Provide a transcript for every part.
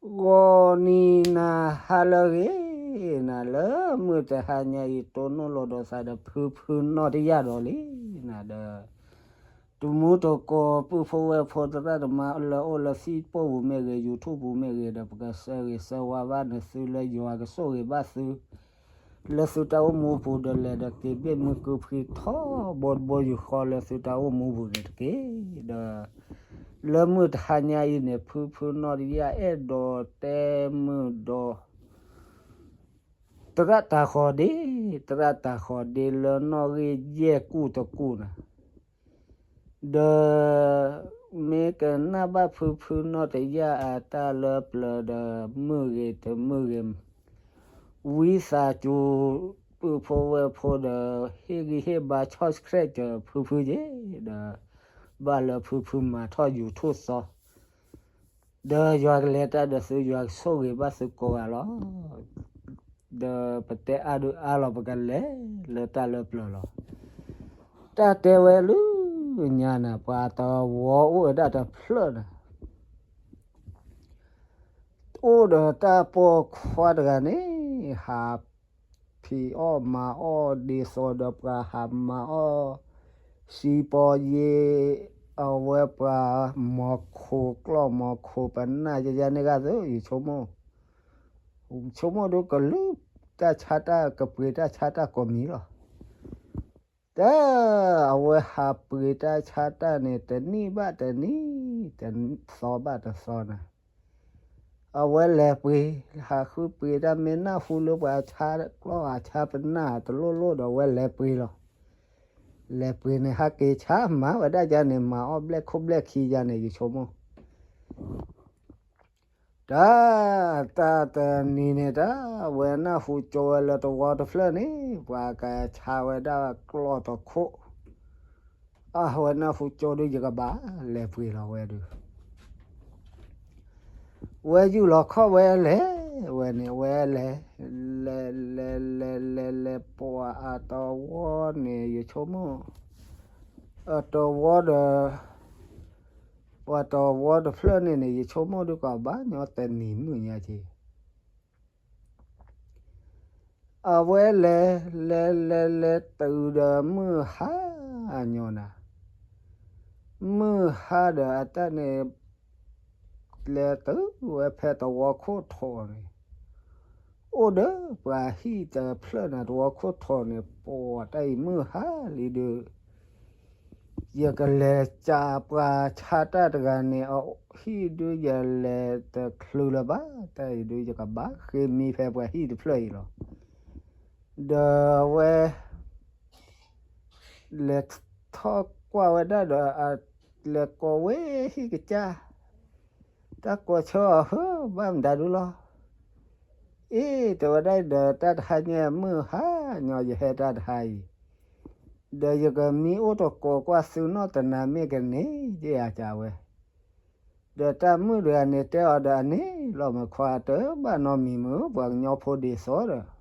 ဂီၤနံၤနၤဟါလၢအဂ့ၤ, နၤလၢမုၢ်တဟါညါအံၤ တိၢ်နီၣ်လီၤဒီးသးဒီးဖုဖုနီၢ်တယၢ်ဒီးလံ, နၤဒီး တမူတကိး ပုၢ်ဖိဝဲၢ်ဖိ သရၣ်သမါလၢအိၣ်လၢ Facebook ပူၤမ့ၢ်ဂ့ၤ, YouTube ပူၤမ့ၢ်ဂ့ၤဒီး ပကဆၢဂ့ၤဆၢဝါဘၣ်နသုလၢယွၤကဆိၣ်ဂ့ၤဘၣ်သု လၢသုတၢ်အိၣ်မူပူၤဒီး လဲၤဒီးက့ၤဘ့ၣ်မုၢ်ကုဖှံထီဘိတဘိယူၢ်ဃီလၢသုတၢ်အိၣ်မူပူၤန့ၣ်တက့ၢ်. ဒီး လၢမုၢ်တဟါညါအံၤန့ၣ် ဖုဖုနီၢ်တယၢ်အဲၣ်ဒိးတဲမုာ်ဒီး သရၣ်တၤဃီၤဒ့, သရၣ်တၤဃီၤဒ့လၢနီၣ်ဂံၢ်ယဲၢ်ကူၣ်တကူၣ်နၤ, ဒီး မ့ၢ်ကနၣ်ဘၣ်ဖုဖုနီၢ်တယၢ်အတၢ်လၢပျၢၤဒီး မုာ်ဂ့ၤတမုာ်ဂ့ၤ ဝံသးစူၤ ပုၢ်ဖိဝဲၢ်ဖိဒီး ဟ့ၣ်ဂံၢ်ဟ့ၣ်ဘါ subscribe ကၢၤဖုဖုက့ၤ, ဒီး ဘၣ်လၢဖုဖုမၤထီၣ် YouTube သီ ဒီးယွၤကလဲၤတၢ်ဒီးသု ယွၤကဆိၣ်ဂ့ၤဘၣ်သုကိးဂၤလီၤ. ဒီးပတဲအါဒုးအါလီၤ ပကလဲၤလၢတၢ်လၢပျၢၤလီၤ. တၢ်တဲဝဲလၢညါနၤ ပှၤတဝီအိၣ်ဝဲဒၣ်တဖျၢၣ်နၤ အိၣ်ဒီးတၢ်ပိာ်ခွါတဂၤန့ၣ် ဟးဖံးအီၣ်မၤအီၣ်ဒ်သိးဒီးပှၤဟးမၤအီၣ် စံပီယ့ အဝဲပှၤမီၤခိၣ်ကျီၢ်မီၤခိၣ်ပနၢ် ယယါန့ၢ်ဂၤသု ယဆိကမိၣ်, ဆိကမိၣ်ဒုးကလုၢ်တၢ်ဆါတၢ် ကပှ့ၤတၢ်ဆါတၢ်ကိးမံၤလီၤ. တၢ် အဝဲဟးပှ့ၤတၢ်ဆါတၢ်န့ၣ် တနံၣ်ဘၣ်တနံၣ် တသီဘၣ်တသီနၤ အဝဲလဲၤပှ့ၤ ဟးဃုပှ့ၤတၢ် မ့ၢ်နၢ်ဟူလၢပှၤဆါကျီၢ်အဆါပနၢ်တလိၣ်လိၣ်ဒီး အဝဲလဲၤပှ့ၤလီၤ. လဲၤပှ့ၤန့ၣ် ဟးက့ၤဆါမၤဝဲဒၣ်ယါန့ၣ် မၤအီၣ်ဘျဲၣ်ခိၣ်ဘျဲၣ်ခံယါန့ၣ် ယဆိကမိၣ် တၢ် တၢ်တနံၤန့ၣ်တၢ် အဝဲနၢ်ဟူကၠိဝဲလၢတဝီတဖျၢၣ်န့ၣ် ပှၤကဆါဝဲဒၣ်ကျီၢ်တခိၣ်, အဝဲနၢ်ဟူကၠိဒုး ယကဘၣ်လဲၤပှ့ၤလီၤဝဲဒုး ဝဲယူၢ်လီၤခီၣ်ဝဲလဲၤ, ဝဲန့ၣ်ဝဲလဲၤ, လဲၤ လဲၤ လဲၤ လဲၤ လဲၤ ပှၤအတဝီန့ၣ် ယဆိကမိၣ်, အတဝီဒီး ပှၤတဝီတဖျၢၣ်န့ၣ်န့ၣ် ယဆိကမိၣ်ဒုးကဘၣ်ညီတနံၤမုၢ်ညါက့ၤ အဝဲလဲၤ လဲၤ လဲၤ လဲၤတုၤဒီးမုၢ်ဟါညီနၤ, မုၢ်ဟါဒီးအတၢ်န့ၣ် လဲၤတုၤဝဲဖဲတဝီခိၣ်ထိးန့ၣ်, အိၣ်ဒီးပှၤဟံၣ်တဖျၢၣ်န့ၣ် တဝီခိၣ်ထိးန့ၣ် ပှၤတၢ်အံၤမုၢ်ဟါလံဒုး ယကလဲၤစးပှၤဆါတၢ်တဂၤန့ၣ် အဟံၣ်ဒုးယလဲၤတချုးလၢၤဘၣ်, တၢ်အံၤဒုးယကဘၣ်ဃ့မံဖဲပှၤဟံၣ်တဖျၢၣ်အံၤလီၤ. ဒီးအဝဲ လဲၤထီၣ်ကွၢ်ဝဲဒၣ်ဒီး လဲၤကိးဝဲဟံၣ်ကစၢ်, တၢ်ကိးဆၢအီၤ ဟၢဘၣ်မတၤဒုလီၤ. အ့ တဲဝဲဒၣ်ဒီး တၢ်တဟါညါမုၢ်ဟါညီ ယဟဲတၢ်တဟါအံၤ, ဒီးယကမံအိၣ်တကိးကွၢ်သုနီၢ်တနၤမ့ၢ်ကန့ၢ် ယ့ၢ်အကးဝဲ, ဒီးတၢ်မုၣ်တဂၤန့ၣ် တဲအီၤဒီးအန့ၣ်လီၤ မ့ၢ်ခွါတဘၣ်နီတမံၤမုၢ် ပှၤကညီဖိဒ်သိးဒီး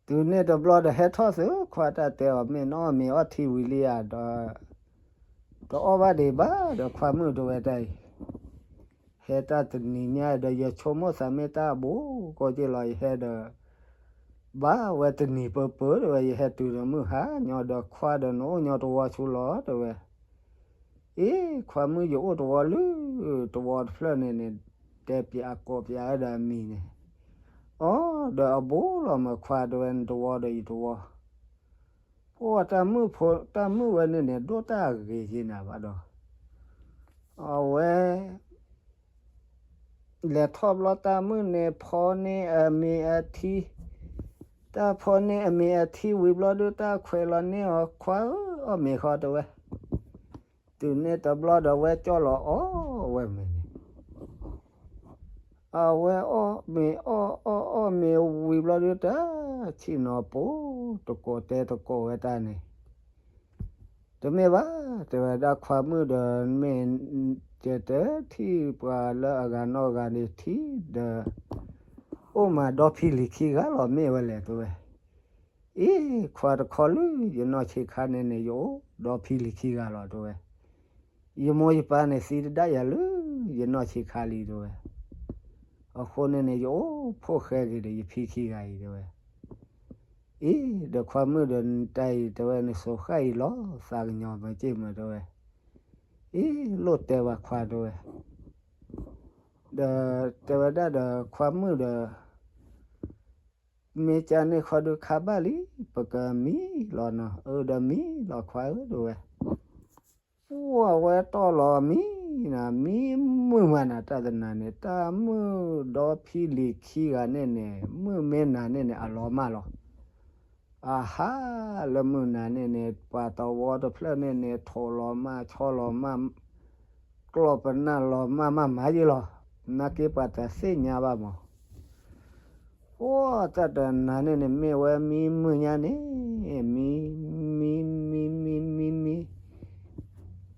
တုၤန့ၣ်တဘျီဒီး ဟဲထီၣ်သုခွါ တၢ်တဲအီၤ မ့ၢ်နအီၣ်မ့ၤအီထံဝံၤလံဧါဒီး တအီၣ်ဘၣ်ဒံးဘၣ်ဒီး ခွါမုၣ်တဲဝဲတၢ်အံၤ, ဟဲတၢ်တနံၤညါဒီး ယဆိကမိၣ်သးမ့ၢ်တၢ်အဘူးကီက့လီၤ ယဟဲဒီး ဘၣ်ဝဲတနံၤပၢပၢတဲဝဲ ယဟဲတုၤဒီးမုၢ်ဟါညီဒီး ခွါဒီးနအိၣ်ညီတဝီဆူလီၤတဲဝဲ အ့ ခွါမုၣ် ယအိၣ်တဝီလၢ တဝီတဖျၢၣ်န့ၣ်န့ၣ် တဲပျးကိးပျးဝဲဒီးအမံၤန့ၣ်, အီ ဒီးအဘူးလီၤ မ့ၢ်ခွါတဲဝဲ နတဝီဒီးယတဝီ, ပှၤတၢ်မုၣ်ဖိ တၢ်မုၣ်ဝဲန့ၣ်န့ၣ် ဒိၣ်တၢ်ဂ့ၤက့နၤဘၣ်ဒီး အဝဲ လဲၤထီၣ်ဘျီ တၢ်မုၣ်န့ၣ်ဖီန့ၢ်အမ့ၤအထံ, တၢ်ဖီန့ၢ်အမ့ၤအထံဝံၤဘျီဒုး တၢ်ခွဲးလီၤန့ၢ်အီၤ ခွါဧၢ အီၣ်မ့ၤဃီတဲဝဲ, တုၤန့ၣ်တဘျီဒီး ဝဲကၠီၣ်လီၤအီၣ်ဝဲမ့ၤန့ၣ်, အဝဲအီၣ်မ့ၤအီၣ်အီၣ်အီၣ်မ့ၤဝံၤဘျီဒုး တၢ်ဆံၣ်နီၤပိၤ တကိးတဲတကိးဝဲတၢ်န့ၣ် တမ့ၢ်ဘၣ် တဲဝဲဒၣ် ခွါမုၣ်ဒီး မ့ၢ်ကတဲထံၣ်ပှၤလၢအဂၤနီၢ်ဂၤန့ၣ်ထံၣ်ဒီး အိၣ်မးဒီဖံလံၤခံဂၤလီၤ မ့ၢ်ဝဲလဲၣ်တဲဝဲ, အ့ ခွါတခီလၢ ယနီၢ်ဆံးခါန့ၣ်န့ၣ် ယအိၣ်ဒီဖံလံၤခံဂၤလီၤတဲဝဲ, ယမိၢ်ယပၢ်န့ၣ်သံတဒၣ်ယၤလၢ ယနီၢ်ဆံးခါလံ တဲဝဲ. အဃိန့ၣ်န့ၣ် ယအိၣ်ဖှိၣ်ဃဲက့ၤဒီးယဖံခံဂၤအံၤ တဲဝဲ. အံၤ ဒီးခွါမုၣ်ဒီး တၢ်အံၤ တဲဝဲ နစိၤဃၣ်အံၤလီၤသးကညီၤမ့ၢ်က့ၢ်မ့ၢ် တဲဝဲ. အံၤ လိၣ်တဲဝဲခွါ တဲဝဲ. ဒီးတဲဝဲဒၣ်ဒီးခွါမုၣ်ဒီး မ့ၢ်ကန့ၣ်ဃီဒုးခါဘၣ်လံ ပကမံလီၤနီၤ. အၢ ဒီးမံလီၤခွါဧၢ တဲဝဲ. ပှၢ်ဝဲတီၢ်လီၤမံနၤ မံမုာ်မးနၤ တၢ်တနၤန့ၣ် တၢ်မုၣ်ဒီဖံလံၤခံဂၤန့ၣ်န့ၣ် မုၣ်မ့ၢ်နၤန့ၣ်န့ၣ် အလီၤမၢ်လီၤ. အဟါ လၢမုၢ်နၤန့ၣ်န့ၣ် ပှၤသဝီတဖျၢၣ်န့ၣ်န့ၣ် ထိးလီၤမၢ် ဆီလီၤမၢ် ကျီၢ်ပနၢ်လီၤမၢ်မးမးယ့ၢ်လီၤ. နာ်က့ပှၤတသ့ၣ်ညါဘၣ်မး. အိၣ်တၢ်တနၤန့ၣ်န့ၣ် မ့ၢ်ဝဲမံမုာ်ညါန့ၣ် မံ မံ မံ မံ မံ မံ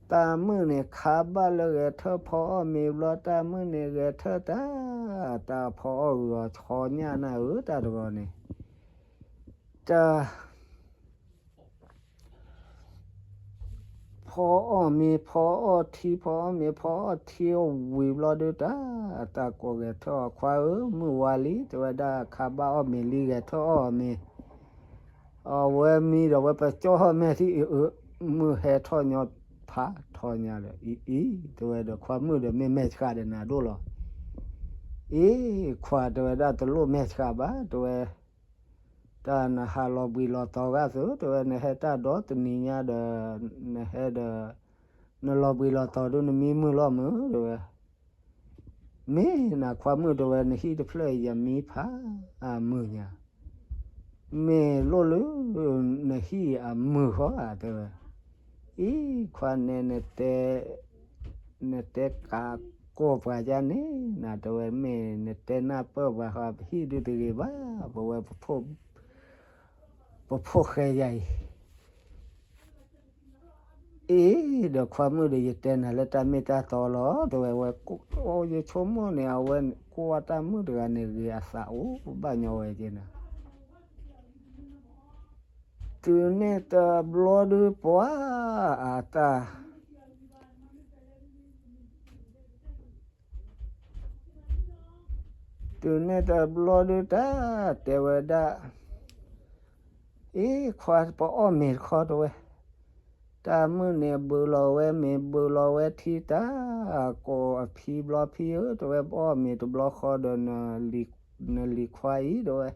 တၢ်မုၣ်န့ၣ် ခါဘၣ်လၢဂဲၤထၢၣ်ဖီအီၣ်မ့ၤဘျီ တၢ်မုၣ်န့ၣ်ဂဲၤထၢၣ်တၢ် တၢ်ဖီအီၣ်ဂုာ်အီၤဆီညၣ်နၢ်ဧၢ တၢ်တဂီၤန့ၣ် တၢ် ဖီအီၣ်မ့ၤ ဖီအီၣ်ထံ ဖီအီၣ်မ့ၤ ဖီအီၣ်ထံအီၣ်ဝံၤဘျီဒုးတၢ် တၢ်ကိးဂဲၤထၢၣ်အီၤ ခွါဧၢ မုၢ်ဝါလံ တဲဝဲဒၣ် ခါဘၣ်အီၣ်မ့ၤလံ ဂဲၤထၢၣ်အီၣ်အီၤမ့ၤ အဝဲမံဒီးဝဲပကၠီၣ်ဟီၣ်မဲာ်ထံအံၤ အၢ မုၢ်ဟဲထီၣ်ညီဖးထီညါဒီး အံၤအံၤ တဲဝဲဒီး ခွါမုၣ်ဒီး မ့ၢ်မဲာ်ဆှးဒီးနၤဒိၣ်လီၤ. အံၤ ခွါ တဲဝဲဒၣ် တလိၣ်မဲာ်ဆှးဘၣ် တဲဝဲ တၢ်နဟးလီၤဘှံးလီၤတီၤဂၤသု တဲဝဲ နဟဲတၢ်ဒီတနံၤညါဒီး နဟဲဒီး နလီၤဘှံးလီၤတီၤဒုး နမံမုာ်လီၤမုၢ် တဲဝဲ. မ့ၢ်နၤခွါမုၣ် တဲဝဲ နဟံၣ်တဖျၢၣ်အံၤယမံဖးအမုာ်ညါ မ့ၢ်လိၣ်လၢ နဟံၣ်အမုာ်ဃီဧါ တဲဝဲ. အံၤ ခွါန့ၣ် နတဲကးကိးပှၤယါန့ၣ် နတဲဝဲ မ့ၢ်နတဲနၢ်ပၢၢ်ပှၤဃီ ပဟံၣ်ဒုးတဂ့ၤဘၣ် ပဝဲ ပဖိၣ်ဃဲယါအံၤ အ့ ဒီးခွါမုၣ်ဒီး ယတဲနၤလၢတၢ်မ့ၢ်တၢ်တီလီၤ တဲဝဲ ဝဲ ယဆိကမိၣ်န့ၣ် အဝဲကိးဝဲတၢ်မုၣ်တဂၤန့ၣ် ဂ့ၤအသးအိၣ်ဘၣ်ညီဝဲက့ၤနၤ တုၤန့ၣ်တဘျီဒုးပှၤအတၢ် တုၤန့ၣ်တဘျီဒုးတၢ်တဲဝဲဒၣ် အ့ ခွါ ပအီၣ်မ့ၤတခီတဲဝဲ တၢ်မုၣ်န့ၣ် ဘုးလီၤဝဲမ့ၤ ဘုးလီၤဝဲထံတၢ် ကိးအဖံဘျီ ဖံဧၢ တဲဝဲ ပအီၣ်မ့ၤတဘျီဃီဒီး နလံၤခွါအံၤတဲဝဲ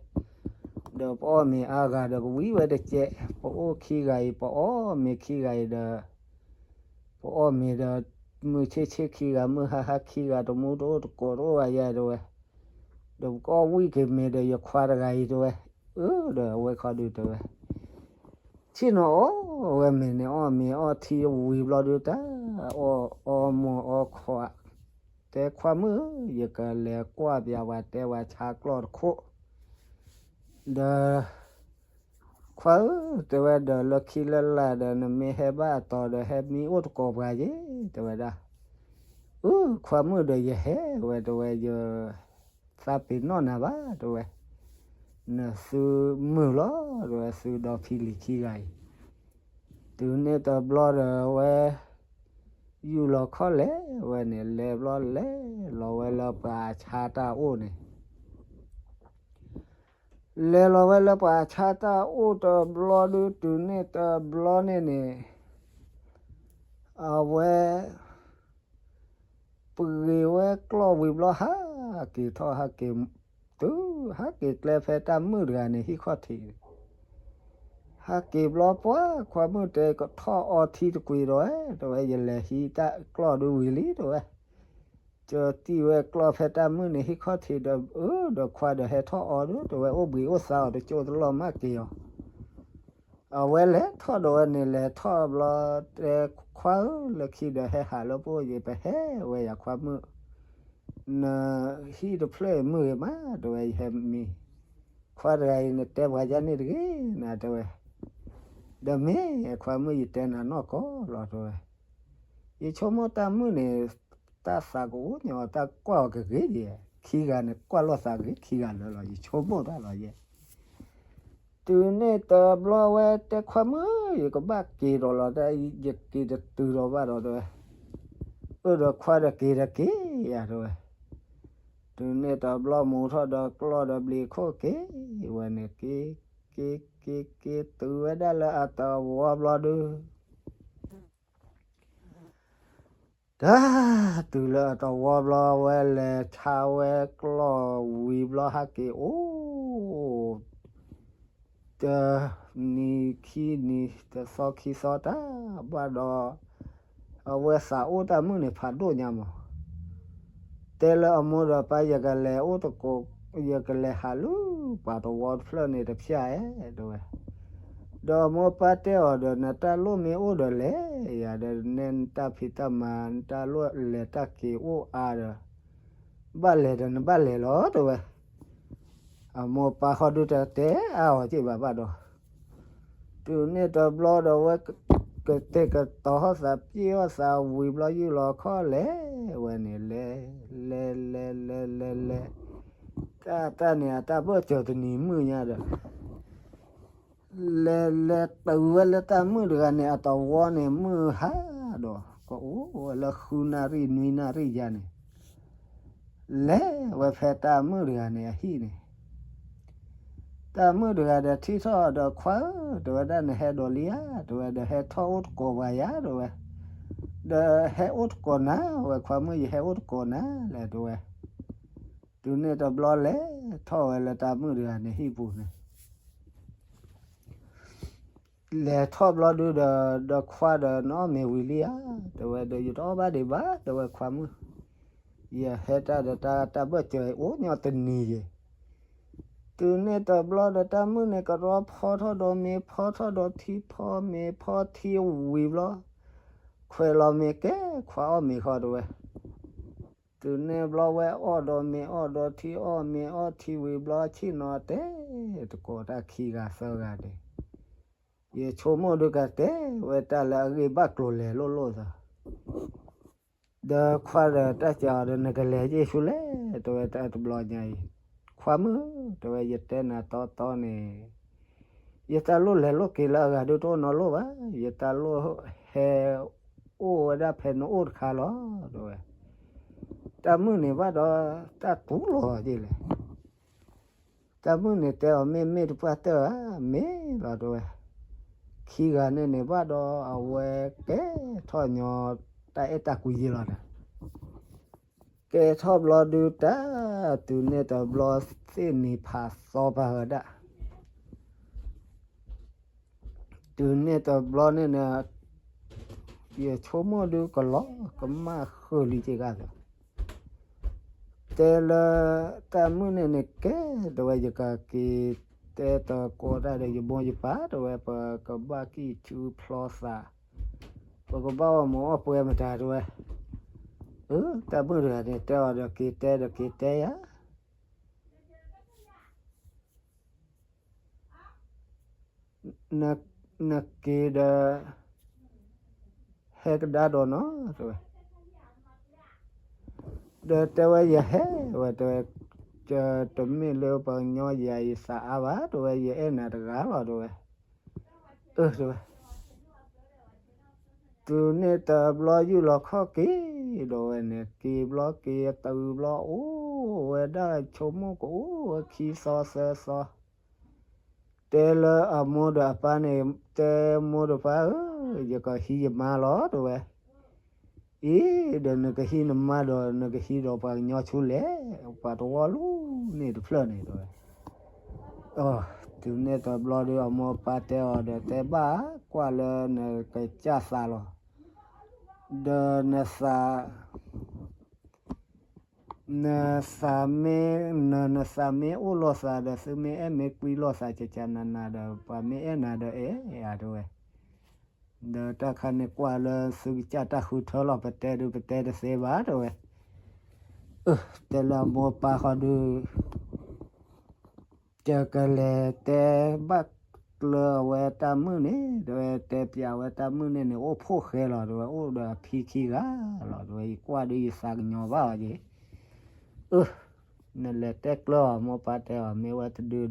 ဒီးပအီၣ်မ့ၤအါဂၤဒီးကဝံဝဲတကဲး ပအိၣ်ခံဂၤအံၤ ပအီၣ်မ့ၤခံဂၤအံၤဒီး ပအီၣ်မ့ၤဒီး မုၢ်ဆ့ၣ်ဆ့ၣ်ခံဂၤ မုၢ်ဟါဟါခံဂၤ တမူတအိၣ်တကိးတအိၣ်ဘၣ်ယဲတဲဝဲ ဒီးပကအီၣ်ဝံၣ်က့ၤမ့ၤဒီးယခွါတဂၤအံၤတဲဝဲ အၢ ဒီးအဝဲခီဒုးတဲဝဲ ဆ့ၣ်နီၤအီၣ်ဝဲမ့ၤန့ၣ် အီၣ်မ့ၤအီထံဝံၤဘျီဒုးတၢ် အီၣ်အီမီၤအီခွး တဲခွါမုၣ် ယကလဲၤကွၢ်ပၠးဝဲတဲဝဲဆါကျီၢ်တခိၣ် ဒီး ခွါဧၢ တဲဝဲ ဒီးလၢခံလၢလာ်ဒီး နမ့ၢ်ဟဲဘၣ်အတီၤဒီး ဟဲမံအိၣ်တကိးပှၤယ့ၢ် တဲဝဲဒၣ် အၢ ခွါမုၣ်ဒီးယဟဲဝဲတဲဝဲ ယ သးပ့ၤနီၣ်နၤဘၣ်တဲဝဲ နသုမုာ်လီၤတဲဝဲ သုဒီဖံလံၤခံဂၤအံၤ တုၤန့ၣ်တဘျီဒီးဝဲ ယူၢ်လီၤခီၣ်လဲၣ်ဝဲန့ၣ် လဲၤဘျီလဲၤလီၤဝဲလၢပှၤဆါတၢ်အိၣ်န့ၣ် လဲၤလီၤဝဲလၢပှၤဆါတၢ်အိၣ်တဘျီဒုး တုၤန့ၣ်တဘျီန့ၣ်န့ၣ် အဝဲ ပဂ့ၤဝဲကျီၢ်ဝံၤဘျီ ဟးက့ၤထီၣ်ဟးက့ၤ တုၤဟးက့ၤကျဲဖဲတၢ်မုၣ်တဂၤန့ၣ် ဟံၣ်ခီၣ်ထံး ဟးက့ၤဘျီပှၤခွါမုၣ်တဲ ကထီၣ်အီထံတကွံာ်ဒီးဝဲ တဲဝဲ ယလဲၤဟံးတၢ်ကျီၢ်ဒုးဝံၤလံ တဲဝဲ ကတံၢ်ဝဲကျီၢ်ဖဲတၢ်မုၣ်န့ၣ် ဟံၣ်ခီၣ်ထံးဒီး အၢ ဒီးခွါဒီးဟဲထီၣ်အီဒုး တဲဝဲ အိၣ်ဘှံးအိၣ်သါအီၤတကၠိၢ်တလီၢ်မးက့ၤအီၤ အဝဲလဲၤထီၣ်ဒီးဝဲန့ၣ် လဲၤထီၣ်ဘျီ တဲခွါဧၢ လၢခံဒီးဟဲဟးလၢပအိၣ်ယံၤ ပဟဲဝဲယၤခွါမုၣ် နဟံၣ်တဖျၢၣ်အံၤမုာ်ဂ့ၤမး တဲဝဲ ယဟဲမံ ခွါတဂၤအံၤ နတဲပှၤယါန့ၣ်တဂ့ၤ နတဲဝဲ ဒီးမ့ၢ်ခွါမုၣ်ယတဲနၤနီၢ်ကီၢ်လီၤတဲဝဲ ယဆိကမိၣ်တၢ်မုၣ်န့ၣ် တၢ်သးကအိၣ်ညီ တၢ်ကွၢ်အီၤကဂ့ၤယဲ ခံဂၤန့ၣ် ကွၢ်လိာ်သးဂ့ၤခံဂၤလၢာ်လီၤ ယဆိကမိၣ်တၢ်လီၤယဲ တုၤန့ၣ်တဘျီဝဲတဲခွါမုၣ် ယကဘၣ်က့ၤဒီးလီၤ တၢ်ယက့ၤတတုၤဒီးဘၣ်ဒီးတဲဝဲ အၢ ဒီးခွါဒီးက့ၤဒီးက့ၤ ယၤတဲဝဲ, တုၤန့ၣ်တဘျီမူထီၣ်ဒီးကျီၢ်ဒီးဘျံးခိၣ်က့ၤဝဲန့ၣ် က့ၤ က့ၤ က့ၤ က့ၤ တုၤဝဲဒၣ်လၢအသဝီဘျီဒု တၢ် တုၤလၢအသဝီဘျီဝဲလဲၤဆါဝဲကျီၢ်ဝံၤဘျီ ဟဲက့ၤအိၣ် တနံၤခံနံၤ တသီခံသီတၢ်ဘၣ်ဒီး အဝဲသးအိၣ်တၢ်မုၣ်န့ၣ်ဖးဒိၣ်ညါမး, တဲလၢအမိၢ်ဒီးပၢ် ယကလဲၤအိၣ်တကိး ယကလဲၤဟးလၢပှၤသဝီတဖျၢၣ်န့ၣ်တဖျၢၣ်ဧါ တဲဝဲ, ဒီးအမိၢ်ပၢ်တဲအီၤဒီး နတၢ်လိၣ်မ့ၢ်အိၣ်ဒီးလဲၤယၤဒီး နဲနတၢ်ဖံးတၢ်မၤ နတၢ်လိၣ်လဲၤတၢ်က့ၤအိၣ်အါဒီး ဘၣ်လဲၤဒီးနဘၣ်လဲၤလီၤ တဲဝဲ. အမိၢ်ပၢ်ဃီဒုတတဲအါအီၤက့ဘၣ်ဘၣ်ဒီး တုၤန့ၣ်တဘျီဒီးဝဲ ကတဲာ်ကတီၤဟီၣ်သး ပျဲၢ်ဟီၣ်သးဝံၤဘျီ ယုၢ်လီၤခီၣ်လဲၤဝဲန့ၣ် လဲၤ လဲၤ လဲၤ လဲၤ လဲၤ တၢ် တၢ်န့ၣ် အတၢ်ဘၢၣ်စၢၤတနံၤမုၢ်ညါဒီး လဲၤ လဲၤတုၤဝဲလၢတၢ်မုၣ်တဂၤန့ၣ် အသဝီန့ၣ် မုၢ်ဟါဒီး ကအိၣ်ဝဲလၢဃုနၣ်ရံၣ်နွံနၣ်ရံၣ်ယါန့ၣ် လဲၤဝဲဖဲတၢ်မုၣ်တဂၤန့ၣ်အဟံၣ်န့ၣ် တၢ်မုၣ်တဂၤဒီးထံၣ်ထီၣ်ဒီး ခွါဧၢ တဲဝဲဒၣ် နဟဲဒိးလံဧါ တဲဝဲဒီး ဟဲထီၣ်အိၣ်တကိးပှၤယၤ တဲဝဲ, ဒီးဟဲအိၣ်တကိးနၤဝဲ ခွါမုၣ် ယဟဲအိၣ်တကိးနၤလဲၣ် တဲဝဲ. တုၤန့ၣ်တဘျီလဲၤထီၣ်ဝဲလၢတၢ်မုၣ်တဂၤန့ၣ်ဟံၣ်ပူၤန့ၣ် လဲၤထီၣ်ဘျီဒုဒီး ဒီးခွါဒီး နအီၣ်မ့ၤဝံၤလံဧါ တဲဝဲဒီး ယတအီၣ်ဘၣ်ဒံးဘၣ် တဲဝဲ ခွါမုၣ်, ယဟဲတၢ်ဒီးတၢ် တၢ်ဘၢၣ်စၢၤအိၣ်ညီတနံၤယဲၢ်. တုၤန့ၣ်တဘျီဒီးတၢ်မုၣ်န့ၣ် ကရီဖီထီၣ်ဒီးမ့ၤ ဖီထီၣ်ဒီးထံ ဖီမ့ၤဖီထံဝံၤဘျီ ခွဲးလီၤမ့ၤကဲ ခွါအီၣ်မ့ၤဃီ တဲဝဲ. တုၤန့ၣ်ဘျီဝဲအီၣ်ဒီးမ့ၤအီၣ်ဒီးထံ အီၣ်မ့ၤအီၣ်ထံဝံၤဘျီ ဆ့ၣ်နီၤတဲ တကိးတၢ်ခံဂၤသၢဂၤန့ၣ် ယဆိကမိၣ်ဒုကတဲဝဲတၢ်လၢအဂ့ၢ်ဘၣ်ကျိၤလဲၤလိၣ်လိၣ်သး ဒီးခွါဒီးတၢ်စံးအီၤဒီး နကလဲၤယ့ၢ်ဆူလဲၣ် တဲဝဲ တၢ်တဘျီညါအံၤ, ခွါမုၣ် တဲဝဲ ယတဲနၤတီတီန့ၣ် ယတၢ်လိၣ်လဲၤလိၣ်က့ၤလၢအဂၤဒုတအိၣ်နီတလိၣ်ဘၣ်, ယတၢ်လိၣ်ဟဲအိၣ်ဝဲဒၣ်ဖဲနအိၣ်တခါလီၤ တဲဝဲ. တၢ်မုၣ်န့ၣ်ဘၣ်ဒီး တၢ်တူၢ်လိာ်အီၤဒ်လဲၣ် တၢ်မုၣ်န့ၣ်တဲအီၤ မ့ၢ်မ့ၢ်တပှၢ်တၢၢ်ဧါ, မ့ၢ်လီၤ တဲဝဲ. ခံဂၤန့ၣ်န့ၣ်ဘၣ်ဒီး အဝဲကဲထီၣ်ညီတၢ်အဲၣ်တၢ်ကွံယ့လီၤဒီး ကဲထီၣ်ဘျီဒုတၢ် တုၤန့ၣ်တဘျီသ့ၣ်နံၤဖးသီပာ်ဝဲဒၣ် တုၤန့ၣ်တဘျီန့ၣ်န့ၣ် ယဆိကမိၣ်ဒုကလီၤကမၣ်ဃုာ်လံက့ၤဂၤလီၤ. တဲလၢတၢ်မုၣ်န့ၣ်န့ၣ်ကဲ တဲဝဲ ယကက့ၤတဲတကိးတၢ်ဒီးယမိၢ်ယပၢ် တဲဝဲ ပကဘၣ်ကံၢ်ဆူဖျီသး ပကဘၣ်အီၣ်မူးအီၣ်ပွဲမတၤ တဲဝဲ. အၢ တၢ်မုၣ်တဂၤန့ၣ် တဲအီၤဒီးက့ၤတဲဒီးက့ၤတဲယၤ နက့ၤဒီး ဟဲကဒါဒီးနီၤ တဲဝဲ. ဒီးတဲဝဲ ယဟဲဝဲ တဲဝဲ, တမ့ၢ်လၢပှၤကညီယၤယသးအါဘၣ် တဲဝဲ, ယအဲၣ်နၤတဂၤလီၤ တဲဝဲ. အၢ တဲဝဲ. တုၤန့ၣ်တဘျီယုၢ်လီၤခီၣ်က့ၤဒီးဝဲန့ၣ် က့ၤဘျီက့ၤတုၤဘျီ အိၣ်ဝဲဒၣ်ဆိကမိၣ်ကအိၣ်ဝဲခံသီသၢသီ တဲလၢအမိၢ်ဒီးအပၢ်န့ၣ် တဲမိၢ်ဒီးပၢ်ဧၢ, ယကဟံးယမါလီၤ တဲဝဲ. အံၤ ဒီးနကဟံးနမါဒီး နကဟံးဒီးပှၤကညီဆူလဲၣ်, ပှၤသဝီလၢန့ၣ်တဖျၢၣ်န့ၣ် တဲဝဲ. တုၤန့ၣ်တဘျီဒီး အမိၢ်ပၢ်တဲအီၤဒီး တဲဘၣ်ကွၢ်လၢနကစၢ်သးလီၤ. ဒီးနသး နသးမ့ၢ် န နသးမ့ၢ်အိၣ်လိာ်သးဒီး သုမ့ၢ်အဲၣ်မ့ၢ်ကွံလိာ်သး ကကနနၤဒီး ပှၤမ့ၢ်အဲၣ်နၤဒီး အဲၣ်ယၤ တဲဝဲ. ဒီးတၢ်ခါန့ၣ်ကွၢ်လၢသုကစၢ်တၢ်ဃုထၢလီၤ, ပတဲဒုးပတဲတသ့ဘၣ် တဲဝဲ. အၢ တဲလၢအမိၢ်ပၢ်ဃီဒုး ကကလဲၤတဲဘၣ်ကျၢၤအဝဲတၢ်မုၣ်န့ၣ် တဲဝဲ, တဲပျးဝဲတၢ်မုၣ်န့ၣ်န့ၣ် အိၣ်ဖှိၣ်ဃဲလီၤ တဲဝဲ, အိၣ်ဒီးအဖံခံဂၤလီၤ တဲဝဲ, ယကွၢ်ဒုးယသးကညီၤဘၣ်အီၤက့ၤ. အၢ နလဲၤတဲကျၢၤအီၤ, မိၢ်ပၢ်တဲအီၤ မ့ၢ်ဝဲတဒုဒီး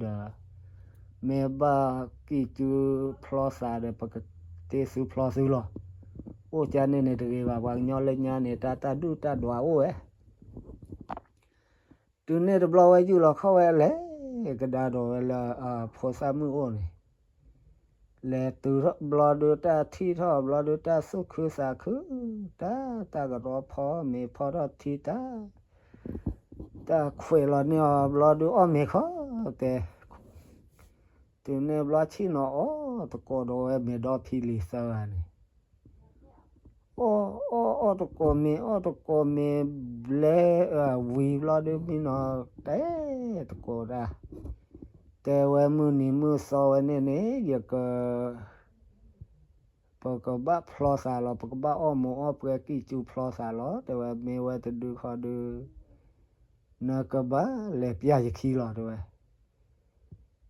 မ့ၢ်ဘၣ်ကံၢ်စုဖျီသးဒီး ပကတ့သုဖျီသုလီၤ. အိၣ်ကန့ၣ်န့ၣ်တဂ့ၤဘၣ်, ပှၤကညီလၢညါန့ၣ် တၢ်တၢ်ဒုၣ်တၢ်ဒွးအိၣ်ဝဲ. တုၤန့ၣ်တဘျီဝဲယူၢ်လီၤခီၣ်ဝဲလဲၤကဒါဒီးဝဲလၢအဖိသၣ်မုၣ်အိၣ်န့ၣ်, လဲၤတုၤထီၣ်ဘျီဒုး တၢ်ထံၣ်ထီၣ်ဘျီဒုးတၢ်သူၣ်ခုသးခု, တၢ်တၢ်ကရီဖီမ့ၤဖီထီၣ်ထံတၢ်, တၢ်ခွဲးလီၤန့ၢ်အီၤဘျီဒုးအီၣ်မ့ၤခီတဲ, တုၤန့ၣ်ဘျီဆ့ၣ်နီၤအီၣ်တကိးဒီးဝဲမ့ၤဒီဖံလံၤသၢဂၤန့ၣ် အီၣ်အီၣ်အီၣ်တကိးမ့ၤ အီၣ်တကိးမ့ၤဘျဲ ဝံၤဘျီဒုးမံနီၤ တဲတကိးတၢ်, တဲဝဲမုၢ်နံၤမုၢ်သီဝဲန့ၣ်န့ၣ် ယက ပကဘၣ်ဖျီသးလီၤ ပကဘၣ်အီၣ်မိၤအီၣ်ပှဲၤကံၢ်ကူဖျီသးလီၤ တဲဝဲမ့ၢ်ဝဲတဒုခီဒုး နကဘၣ်လဲၤပျၢ်ယခံလီၤ တဲဝဲ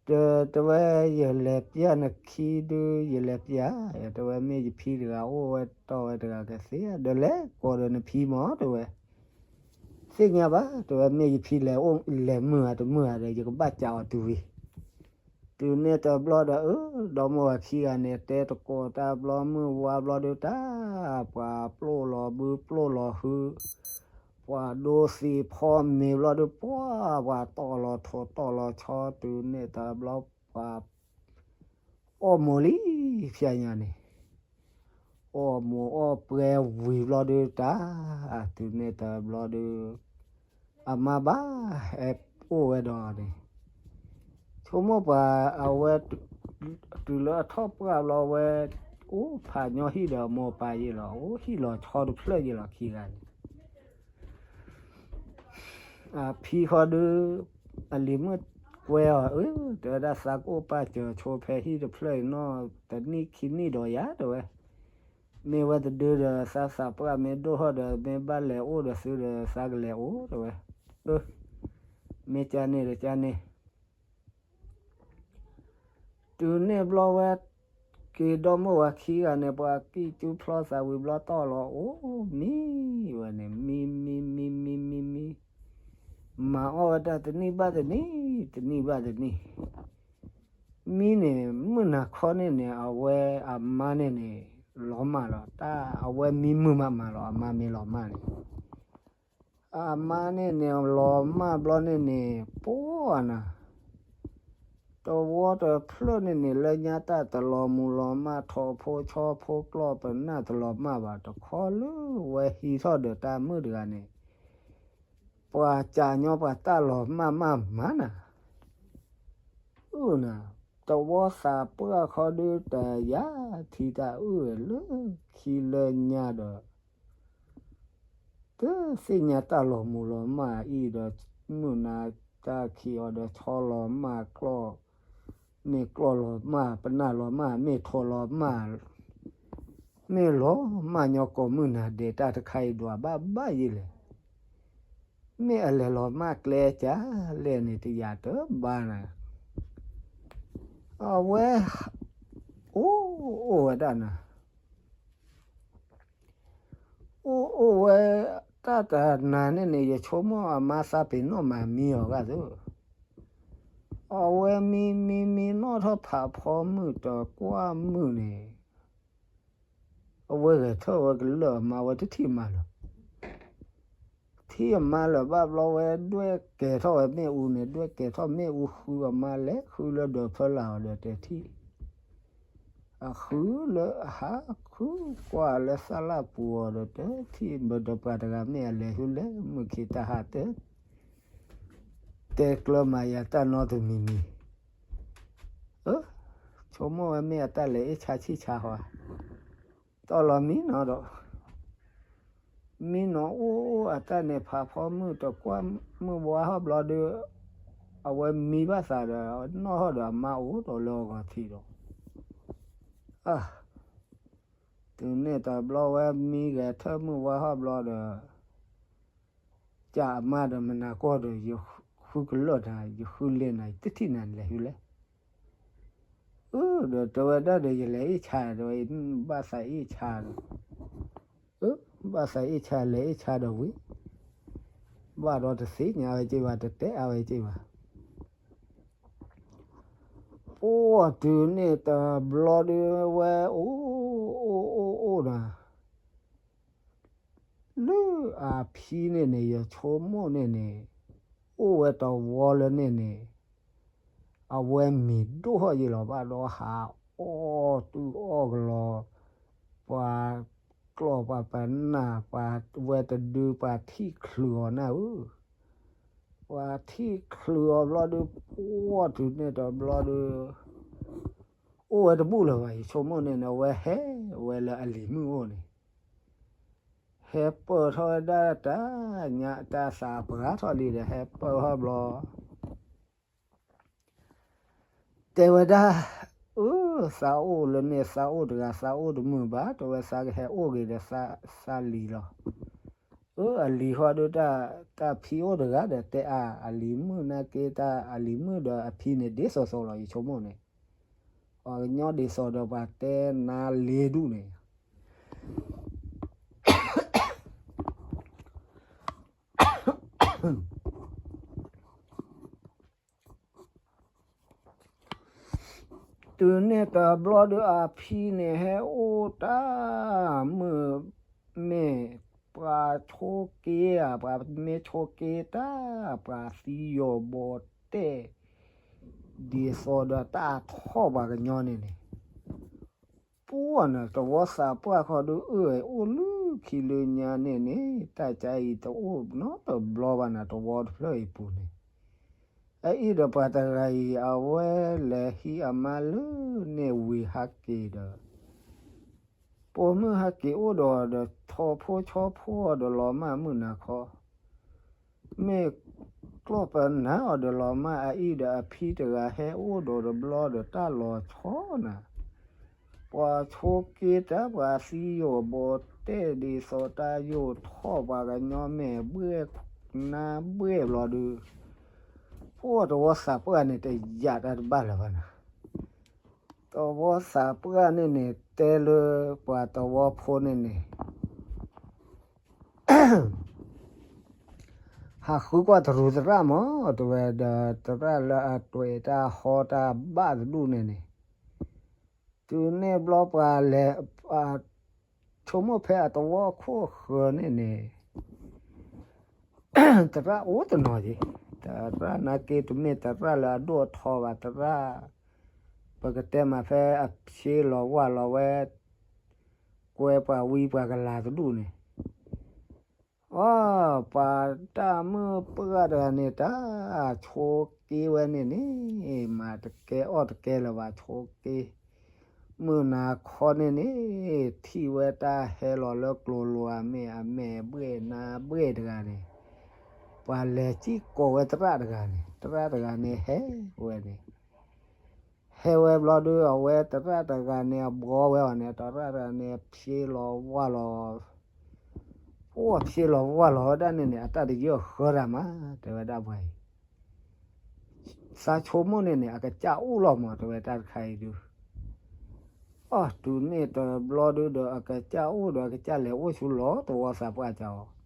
တဲဝဲ ယလဲၤပျၢ်နခံဒုး ယလဲၤပျၢ်, တဲဝဲ မ့ၢ်ယဖံတဂၤအိၣ်ဝဲတီၢ်ဝဲတဂၤကသ့ ဒီးလဲၤကိးဒီးနဖံမး တဲဝဲ, သ့ၣ်ညါဘၣ် တဲဝဲ မ့ၢ်ယဖံလဲၤအိၣ်လဲၤမုာ်ဧါတမုာ်ဧါဒီး ယကဘၣ်ကးအီၤတုၤဝံၤ, တုၤန့ၣ်တဘျီဒီး အၢ ဒီမိၢ်ဝၤခံဂၤန့ၣ် တဲတကိးတၢ်ဘျီမုၢ်ဝါဘျီဒုးတၢ် ပှၤပျိၢ်လီၤဘုပျိၢ်လီၤဟု ပှၤဒိသံဖီမ့ၤဘျီဒုး ပှၤ ပှၤတီၢ်လီၤထိးတီၢ်လီၤဆီ တုၤန့ၣ်တဘျီ ပှၤ အီၣ်မိၤလံ ဖျဲညါန့ၣ်, အီၣ်မိၤအီၣ်ပှဲၤဝံၤဘျီဒုးတၢ်, တုၤန့ၣ်တဘျီဒုး အမါဘၣ်ဟဲအိၣ်ဝဲဒီးန့ၣ်, ဆိကမိၣ်ပှၤအဝဲ တုၤလၢအထီၣ်ပှၢ်ဘျီဝဲ အိၣ်ဖးညီဟံၣ်ဒီးအမိၢ်ပၢ်ယ့ၢ်လီၤ, အိၣ်ဟံၣ်လီၤဆီတဖျၢၣ်ယ့ၢ်လီၤခံဂၤန့ၣ် အဖံဃီဒုး အလံၤမုၣ်ကွဲအီၤ အၢ တဲဝဲဒၣ်သးကအိၣ်ပာ်စၢၤဆိဖဲဟံၣ်တဖျၢၣ်အံၤနီၢ်တနံၣ်ခံနံၣ်ဒီးယၤ တဲဝဲ, မ့ၢ်ဝဲတဒုဒီးသးသးပှၢ်မ့ၢ်ဒိၣ်ထီၣ်ဒီး မ့ၢ်ဘၣ်လဲၤအိၣ်ဒီးသုဒီးသးကလဲၤအိၣ် တဲဝဲ, အၢ မ့ၢ်ကန့ၣ်ဒီးကန့ၣ် တုၤန့ၣ်ဘျီဝဲ က့ၤဒီမိၢ်ဝၤခံဂၤန့ၣ် ပှၤကံၢ်ကူဖျီသးဝံၤဘျီတီၢ်လီၤအိၣ်မံဝဲန့ၣ် မံ မံ မံ မံ မံ မံ မံ မၤအီၣ်ဝဲတၢ်တနံၣ်ဘၣ်တနံၣ် တနံၣ်ဘၣ်တနံၣ် မံန့ၣ် မုၢ်နၤခီန့ၣ်န့ၣ် အဝဲအမါန့ၣ်န့ၣ် လီၤမၢ်လီၤ တၢ်အဝဲမံမုာ်မးမးလီၤ အမါမ့ၢ်လီၤမၢ်န့ၣ် အမါန့ၣ်န့ၣ် လီၤမၢ်ဘျီန့ၣ်န့ၣ် ပှၤနၤ တဝီတဖျၢၣ်န့ၣ်န့ၣ် လၢညါတၢ်တလီၤမုၢ်လီၤမၢ် ထိးဖိဆီဖိကျီၢ်ပနၢ်တလီၤမၢ်ဘၣ် တခီလၢဝဲဟံးထီၣ်ဒီးတၢ်မုၣ်တဂၤန့ၣ် ပှၤကးညီပှၤတၢ်လီၤမၢ်မၢ်မးနၤ အၢနၤ တဝီသးပှၢ်ခီဒုးတယၤထံတၢ်အုၣ်လၢခံလၢညါဒီး တသ့ၣ်ညါတၢ်လီၤမုၢ်လီၤမၢ်အံၤဒီး မုၢ်နၤတၢ်ခံးအီၤဒီး ဆီလီၤမၢ်ကျီၢ် မ့ၢ်ကျီၢ်လီၤမၢ် ပနၢ်လီၤမၢ် မ့ၢ်ထိးလီၤမၢ် မ့ၢ်လီၤမၢ်ညီကိးမုၢ်နၤဒဲး တၢ်တခါအံၤဒွးဘၣ်ဘၣ်ယံၤလဲၣ် မ့ၢ်အလဲၤလီၤမၢ်ကျဲကလဲၣ်န့ၣ် တယၤတဘၣ်နၤ အဝဲ အိၣ်အိၣ်ဝဲဒၣ်နၤ အိၣ်အိၣ်ဝဲ တၢ်တနၤန့ၣ်န့ၣ် ယဆိကမိၣ်အမါသးပ့ၤနီၣ်မၤမံအီၤဂၤသိး အဝဲမံမံမံနီၣ်ထီၣ်ဖးဖီမုၢ်တကွၢ်မုၢ်န့ၣ် အဝဲဂဲၤထၢၣ်ဝဲကလၢာ်အမါဝဲတထံၣ်မၤလၢၤ ထံၣ်အမါလၢၤဘၣ်ဘျီဝဲဒွဲၣ်ကဲၤထီၣ်ဝဲမ့ၣ်အူန့ၣ် ဒွဲၣ်ကဲၤထီၣ်မ့ၣ်အူဃုအမါလဲၤဃုလၢဒၢးဖၢလာ်အီၤဒီးတထံၣ် အဃုလၢအဟးဃုကွၢ်လၢသၣ်လၢ်ပူၤအီၤဒီးတထံၣ် ဘၣ်ဒီးပှၤတဂၤမ့ၢ်အလဲၤဃုလဲၣ် မုၢ်ခံတၢ်ဟးတဲ တဲကျၢၤမၤယၤတၢ်နီတမံၤမံၤ အၢ ဆိကမိၣ်ဝဲမ့ၢ်အတၢ်လဲၤအ့ၣ်ဆါဆံၣ်ဆါဟီ တီၢ်လီၤမံနီၤဒီး မံနီၤအိၣ်အိၣ်အတၢ်န့ၣ် ဖးဖီမုၢ်တကွၢ်မုၢ်ဝါဟီၣ်ဘျီဒီး အဝဲမံဘၣ်သးဒီး နီၣ်ထီၣ်ဒီးအမါအိၣ်ဒီးလၢအဂီၤထံးဒီး အၢ တုၤန့ၣ်တဘျီဝဲမံဂဲၤထၢၣ်မုၢ်ဝါဟီၣ်ဘျီဒီး ကးအမါဒီးမနၤကီၢ်ဒီး ယဃုကလၢာ်နၤ ယဃုလ့နၤ ယတထံၣ်နၤလဲၤဃုလဲၣ် အၢ ဒီးတဲဝဲဒၣ်ဒီး ယလဲၤအ့ၣ်ဆါဒီး ဘၣ်သးအ့ၣ်ဆါဒီး အၢ ဘၣ်သးအ့ၣ်ဆါလဲၤအ့ၣ်ဆါဒီးဝံၤ ဘၣ်ဒီးတသ့ၣ်ညါဝဲက့ၤဘၣ် တတဲအါဝဲက့ၤဘၣ် ပှၤတုၤန့ၣ်တဘျီဒီးဝဲအိၣ်အိၣ်အိၣ်အိၣ်နၤ လၢအဖံန့ၣ်န့ၣ် ယဆိကမိၣ်န့ၣ်န့ၣ် အိၣ်ဝဲတဝီလၢန့ၣ်န့ၣ် အဝဲမံၤဒိၣ်ထီၣ်ယံာ်လီၤဘၣ်ဒီး ဟးအီၣ်တုၤအီၣ်ကလီၤ ပှၤကျီၢ်ပှၤပနၢ် ပှၤဝဲတဒု ပှၤထံၣ်ချုးအီၤနၢ်ဧၢ, ပှၤထံၣ်ချုးအီၤဘျီဒီး ပှီၢ်တုၤန့ၣ်တဘျီဒီး အိၣ်ဝဲတဘူၣ်လၢၤဘၣ် ယဆိကမိၣ်န့ၣ်န့ၣ် အဝဲဟဲဝဲလၢအလံၤမုၣ်အိၣ်န့ၣ် ဟဲပၢၢ်ထီၣ်ဝဲဒၣ်တၢ်ညါ တၢ်သးပှၢ်ထီၣ်လံဒီး ဟဲပၢၢ်ထီၣ်ဘျီ တဲဝဲဒၣ်, အၢ, သးအိၣ်လၢန့ၣ် သးအိၣ်တဂၤ သးအိၣ်တမုာ်ဘၣ်, တဲဝဲ သးကဟဲအိၣ်က့ၤဒီးသးလံၤလီၤ. အၢ, အလံၤဃီဒုး တၢ်ဖံးအိၣ်တဂၤဒီး တဲအါ, အလံၤမုၣ်နာ်က့ တၢ်အလံၤမုၣ်ဒီးအဖံန့ၣ် ဒ်သိးသိးလီၤ ယဆိကမိၣ်န့ၣ်, ပှၤကညီဒ်သိးဒီးပှၤတဲနါလ့ဒူၣ်န့ၣ် တုၤန့ၣ်တဘျီဒီး အဖံန့ၣ်ဟဲအိၣ်တၢ် မုၢ်မ့ၢ်ပှၤဆိက့ဧါ, ပှၤမ့ၢ်ဆိက့တၢ် ပှၤသံယိာ်ဘီတဲာ် ဒ်သိးဒီးတၢ်ထီၣ်ပှၤကညီန့ၣ်န့ၣ် ပှၢ်န့ၣ် တဝီသးပှၢ်ခီဒုး အၢၣ်ဝဲအိၣ်လၢခံလၢညါန့ၣ်န့ၣ် တၢ်ကါအံၤတအိၣ်နီတဘျီဘၣ်နၤ တဝီတဖျၢၣ်အံၤပူၤန့ၣ်, အအံၤဒီးပှၤတဂၤအံၤ အဝဲလဲၤဟံးအမါလၢန့ၣ်ဝံၤဟးက့ၤဒီး ပိာ်မုၣ်ဟဲက့ၤအိၣ်ဒီး ဒီးထိၣ်ဖိဆီဖိအီၤဒီးလီၤမၢ်မုၢ်နၤခီ မ့ၢ်ကျီၢ်ပနၢ်အီၤဒီးလီၤမၢ် အအံၤဒီးအဖံတဂၤဟဲအိၣ်ဒီးတဘျီဒီးတၢ်လီၤဆီနၤ, ပှၤဆိက့တၢ် ပှၤသံယိာ်ဘီတဲာ် ဒ်သိးတၢ်ယိာ်ထီၣ်ပှၤကညီမဲာ်ဘှဲၣ်နါဘှဲၣ်ဘျီဒီး ပှၢ်တဝီသးပှၢ်န့ၣ် တယာ်တၢ်တဘၣ်လၢၤဘၣ်နၤ တဝီသးပှၢ်န့ၣ်န့ၣ် တဲလၢပှၤတဝီဖိန့ၣ်န့ၣ် ဟးဃုကွၢ်တရူးသရၣ်မး တဲဝဲဒီး သရၣ်လၢအတွဲးတၢ်ဟီတၢ်ဘၣ်တဒူၣ်န့ၣ်န့ၣ်, တုၤန့ၣ်ဘျီပှၤလဲၤ ဆိကမိၣ်ဖဲအတဝီခိၣ်ဃၢၤန့ၣ်န့ၣ် သရၣ်အိၣ်တနီၤက့ၤ, သရၣ်နာ်က့ တမ့ၢ်သရၣ်လၢအဒိၣ်အထီဘၣ် သရၣ် ပကတဲမးဖဲအဖျ့လီၤဝၢ်လီၤဝဲ ကွဲပှၤဝံပှၤကလၤတဒူၣ်န့ၣ် အီ ပှၤတၢ်မုၣ်ပှၢ်တဂၤန့ၣ် တၢ်ဆိက့ဝဲန့ၣ်န့ၣ် မၤတကဲအီၣ်တကဲလၢၤဘၣ် ဆိက့ မုၢ်နၤခီန့ၣ်န့ၣ် ထံၣ်ဝဲတၢ်ဟဲလီၤလၢကျိၤလိၤ အမ့ၢ်အမဲာ်ဘှဲၣ်နါဘှဲၣ်တဂၤန့ၣ် ပှၤလဲၤစံၣ်ကိးဝဲသရၣ်တဂၤန့ၣ် သရၣ်တဂၤန့ၣ်ဟဲဝဲန့ၣ် ဟဲဝဲဘျီဒီး အဝဲသရၣ်တဂၤန့ၣ် အဘှီဝဲအီၤန့ၣ် သရၣ်တဂၤန့ၣ် ဖျ့လီၤဝၢ်လီၤ ဖှီၣ်ဖျ့လီၤဝၢ်လီၤဝဲဒၣ်န့ၣ်န့ၣ် အတၢ်တယၢၢ်ဃၢတၢ်မး တဲဝဲဒၣ်ပှၤအံၤ သးဆိကမိၣ်န့ၣ်န့ၣ် အကစၢ်အိၣ်လီၤမး တဲဝဲတၢ်တခါအံၤဒုး အီ တုၤန့ၣ်တဘျီဒုးဒီး အကစၢ်အိၣ်ဒီး အကစၢ်လဲၤအိၣ်ဆူလီၤ တဝီသးပှၢ်ကၢအီၤ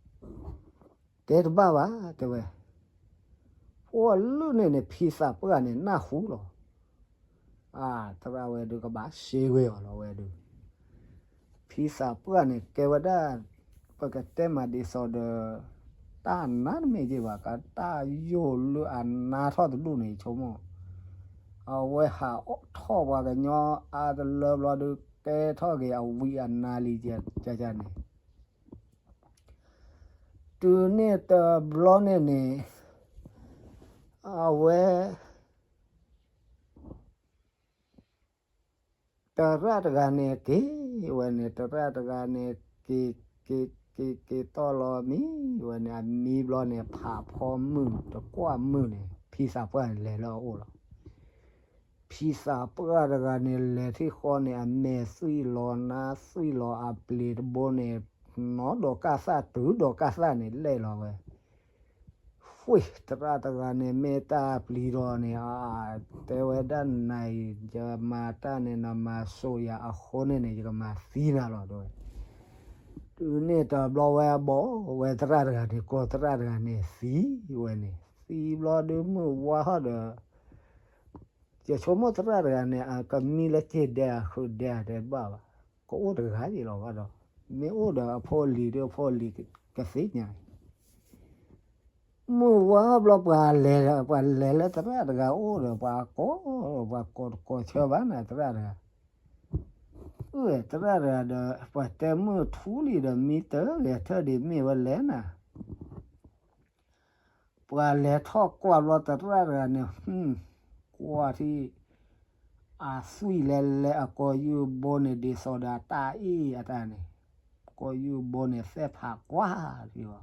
တဲတဘၣ်ဘၣ် တဲဝဲ ဖှီၣ်လၢန့ၣ်န့ၣ် ဖံသးပှၢ်န့ၣ် နၢ်ဟူလီၤ အါ သရၣ်ဝဲဒုး ကဘၣ်ရှဲဝဲအီၤလီၤဝဲဒုး ဖံသးပှၢ်န့ၣ် ကဲဝဲဒၣ် ပကတဲမးဒ်သိးဒီး တၢ်နါတမ့ၢ်က့ၤဘၣ် ကတၢ်ယိာ်လၢအနါထီၣ်တဒူၣ်န့ၣ် ယဆိကမိၣ် အဝဲဟးထီၣ်ပှၤကညီအါတလၢဘျီဒုး ကဲထီၣ်က့ၤအဝံအနါလံ ကကန့ၣ် တုၤန့ၣ်တဘျီန့ၣ်န့ၣ် အဝဲ သရၣ်တဂၤန့ၣ်က့ၤဝဲန့ၣ် သရၣ်တဂၤန့ၣ် က့ၤ က့ၤ က့ၤ က့ၤတီၢ်လီၤမံဝဲန့ၣ် အမံဘျီန့ၣ် ဖးဖီမုၢ်တကွၢ်မုၢ်န့ၣ် ဖံသးပှၢ်န့ၣ်လဲၤလၢအအိၣ်လီၤ ဖံသးပှၢ်တဂၤန့ၣ် လဲၤထံၣ်ဃီန့ၣ် အမဲာ်သွံၣ်လီၤနါသွံၣ်လီၤ အပျ့ၤတဘိန့ၣ် နီၢ်ဒီးကၢ်သၣ်တုၤဒီးကၢ်သၣ်န့ၣ် လဲၣ်လီၤဝဲ ဃ့ၢ် သရၣ်တဂၤန့ၣ် မ့ၢ်တၢ်ပျံၤဒီးန့ၣ် အါ တဲဝဲဒၣ်နၤအံၤ ယမၤတၢ်န့ၣ် နမၤစိာ်ယၤအဃိန့ၣ်န့ၣ် ယကမၤသံနၤလီၤ တဲဝဲ တုၤန့ၣ်တဘျီဝဲဘီဝဲသရၣ်တဂၤန့ၣ် ကိးသရၣ်တဂၤန့ၣ် သံဝဲန့ၣ် သံဘျီဒုးမုၢ်ဝါထီၣ်ဒီး ယဆိကမိၣ်သရၣ်တဂၤန့ၣ် အကမံလၢက့ၤဒဲး အဃုာ်ဒဲး အတဲတဘၣ်ဘၣ် ကအိၣ်တဂၤယံၤလီၤဘၣ်ဒီး မ့ၢ်အိၣ်ဒီးအဖိအလံၤဒီး အဖိအလံၤကသ့ၣ်ညါအံၤ မုၢ်ဝါဘျီပှၤလဲၤ ပှၤလဲၤလၢသရၣ်တဂၤအိၣ်ဒီး ပှၤကိး ပှၤကိးတကိးဆၢဘၣ်နၤ သရၣ်တဂၤ, အၢ သရၣ်တဂၤဒီး ပှၤတဲမုၢ်ထူလံဒီး မံတဂဲၤထၢၣ်ဒံးမ့ၢ်ဝဲလဲၣ်နၤ ပှၤလဲၤထီၣ်ကွၢ်ဘျီသရၣ်တဂၤန့ၣ် ကွၢ်ထံၣ် အသွံၣ်လဲၤလဲၤအကိာ်ယူၢ်ဘိန့ၣ် ဒ်သိးဒီးအတၢ်အ့ၣ်အတၢ်န့ၣ်, ကိာ်ယူၢ်ဘိန့ၣ်သဲၣ်ဖးကွၢ်ထံၣ်အီၤ,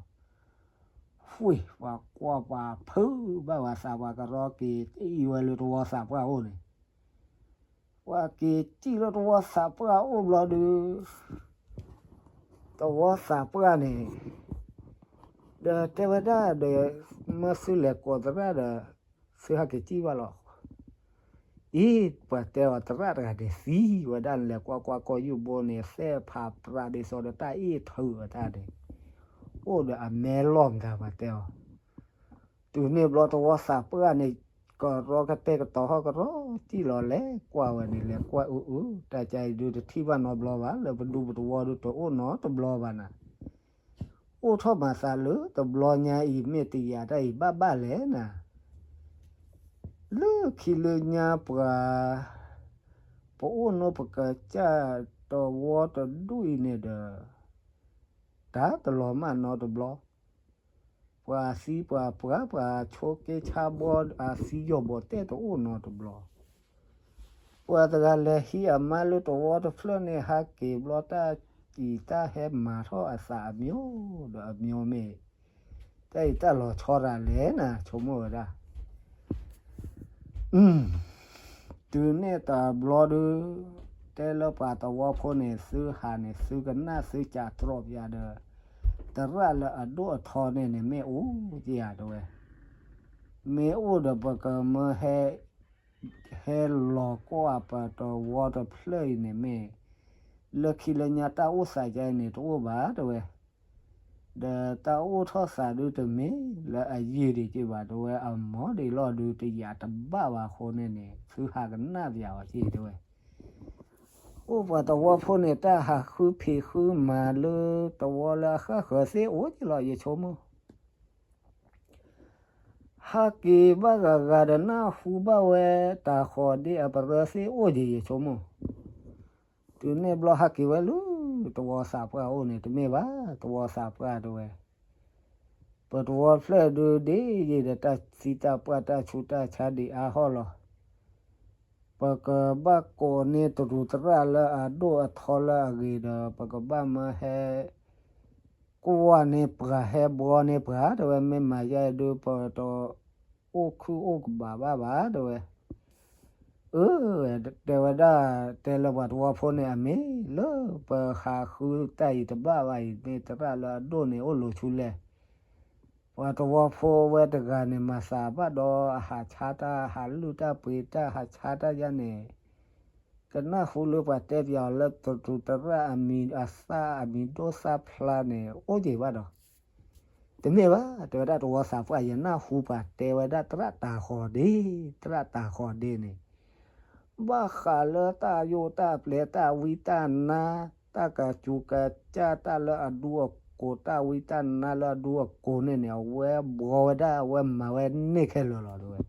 ဝ့ၢ် ပှၤကွၢ်ပှၤဖုးဘၣ်ဝဲသး ပှၤကရီက့ၤအံၤဝဲလၢတဝီသးပှၢ်အိၣ်န့ၣ်, ပှၤက့ၤစံၣ်လၢတဝီသးပှၢ်အိၣ်ဘျီဒီး တဝီသးပှၢ်န့ၣ် ဒီးတဲဝဲဒၣ်ဒီး မၢသုလဲၤကိးသရၣ်ဒီး သုဟဲက့ၤစံၣ်ဘၣ်လီၤ. အံၤ ပှၤတဲအီၤသရၣ်တဂၤန့ၣ်သံဝဲဒၣ် လဲၤကွၢ်ကွၢ်ကိာ်ယူၢ်ဘိန့ၣ် သဲၣ်ဖးပြးဒ်သိးဒီးတၢ်အ့ၣ်ထုးအတၢ်န့ၣ် အိၣ်ဒီးအမဲလီၢ်မတၤ ပှၤတဲအီၤ တုၤန့ၣ်ဘျီတဝီသးပှၢ်န့ၣ် ကရီကတဲာ်ကတီၤဟီၣ်ကရီ စံၣ်လီၤလဲၤကွၢ်ဝဲန့ၣ် လဲၤကွၢ်အုအု တၢ်ကါအံၤဒုးတထံၣ်ဘၣ်နီတဘျီဘၣ် လၢပဒူပတဝီဒုးတအိၣ်နီတဘျီဘၣ်နၤ, အိၣ်ထီၣ်မၤသးလၢတဘျီညါအံၤ မ့ၢ်တယာ်တၢ်အံၤဘၣ်ဘၣ်လဲၣ်နၤ, လၢခံလၢညါပှၤ ပအိၣ်နီၢ်ပကစၢ်တဝီတဒူၣ်အံၤန့ၣ်ဒီး တၢ်တလီၤမၢ်နီတဘျီ ပှၤသံပှၤပှၢ် ပှၤဆိးက့ဆါဘီ အသံယီၢ်ဘီတဲတအိၣ်နီတဘျီ, ပှၤတဂၤလဲၤဟံးအမါလၢတဝီတဖျၢၣ်န့ၣ် ဟးက့ၤဘျီတၢ်အံၤတၢ်ဟဲမၤထီၣ်အသးအမျိုးဒီးအမျိုးမ့ၢ် တၢ်အံၤတၢ်လီၤဆီတၢ်လဲၣ်နၤ ဆိကမိၣ်ဝဲဒၣ် တုၤန့ၣ်တဘျီဒုး တဲလၢပှၤတဝီဖိန့ၣ် သုဟးန့ၣ် သုကနၣ်သုကးတြီပယၤဒီး သရၣ်လၢအဒိၣ်အထီန့ၣ်န့ၣ်မ့ၢ်အိၣ်ဧါ တဲဝဲ, မ့ၢ်အိၣ်ဒီးပကမၢဟဲ ဟဲလီၤကွၢ်ပတဝီတဖျၢၣ်အံၤန့ၣ်မ့ၢ် လၢခံလၢညါတၢ်အိၣ်သးကဲအံၤန့ၣ်တအိၣ်ဘၣ် တဲဝဲ ဒီးတၢ်အိၣ်ထီၣ်သးဒုးတမ့ၢ်လၢအယံာ်ဒံးက့ၤဘၣ် တဲဝဲ အမီၢ်ဒံးလီၢ်ဒုးတယာ်တဘၣ်ဘၣ်အဃိန့ၣ်န့ၣ် သုဟးကနၣ်ပယၤအီၤက့ၤ တဲဝဲ, အိၣ်ပှၤတဝီဖိန့ၣ် တၢ်ဟးဃုဖံးဃုမၤလၢတဝီလၢအဃၣ်ဃၢၤသ့ၣ်အိၣ်က့ၤလီၤ ယဆိကမိၣ် ဟးက့ၤဘၣ်ဂၤဂၤဒီးနၢ်ဟူဘၣ်ဝဲ တၤဃီၤဒ့အပရၢသ့ၣ်အိၣ်က့ၤ ယဆိကမိၣ်, တုၤန့ၣ်ဘျီဟးက့ၤဝဲလၢ တဝီသးပှၢ်အိၣ်န့ၣ် တမ့ၢ်ဘၣ် တဝီသးပှၢ်တဲဝဲ, ပတဝီဖျၢၣ်ဒုးဒ်ယံာ်ဒီး တၢ်သံတၢ်ပှၢ်တၢ်ဆူးတၢ်ဆါဒံးအါဟီၣ်လီၤ. ပကဘၣ်ကိးန့ၢ်တရူးသရၣ်လၢအဒိၣ်အထီလၢအဂ့ၤဒီး ပကဘၣ်မၢဟဲ ကွၢ်န့ၢ်ပှၤ ဟဲဘှီန့ၢ်ပှၤ တဲဝဲ မ့ၢ်မၤယဲဒုး ပတအိၣ်ခုၣ်အိၣ်ကဘးဘၣ်ဘၣ် တဲဝဲ, အၢ တဲဝဲဒၣ် တဲလၢပှၤတဝီဖိန့ၣ် အမ့ၢ်လၢပဟးဃုတၢ်အံၤတဘၣ်ဘၣ်အံၤ မ့ၢ်သရၣ်လၢအဒိၣ်န့ၣ် အိၣ်လိၤဆူလဲၣ် ပှၤတဝီဖိဝဲတဂၤန့ၣ် မၤသးဘၣ်ဒီးအဟးဆါတၢ် ဟးလုၢ်တၢ်ပှ့ၤတၢ် ဟးဆါတၢ်ယါန့ၣ် ကနၢ်ဟူလၢပှၤတဲပျးအီၤလၢတရူးသရၣ်အမံၤအသၣ်အမံၤဒိၣ်သၣ်ဖျါန့ၣ် အိၣ်က့ၤဘၣ်ဒီး တမ့ၢ်ဘၣ် တဲဝဲဒၣ်တဝီသးပှၢ် ယနၢ်ဟူပှၤတဲဝဲဒၣ်သရၣ်တၤဃီၤဒ့ သရၣ်တၤဃီၤဒ့န့ၣ် ဘၣ်ဃးလၢတၢ်ယိၣ်တၢ်ပျဲ တၢ်ဝံတၢ်နါ တၢ်ကစူၤကစၢ် တၢ်လၢအဒူအကိာ် တၢ်ဝံတၢ်နါလၢအဒူအကိာ်န့ၣ်န့ၣ် အဝဲဘှီဝဲဒၣ် အဝဲမၤဝဲန့ၢ်ခဲလၢာ်လီၤ တဲဝဲ,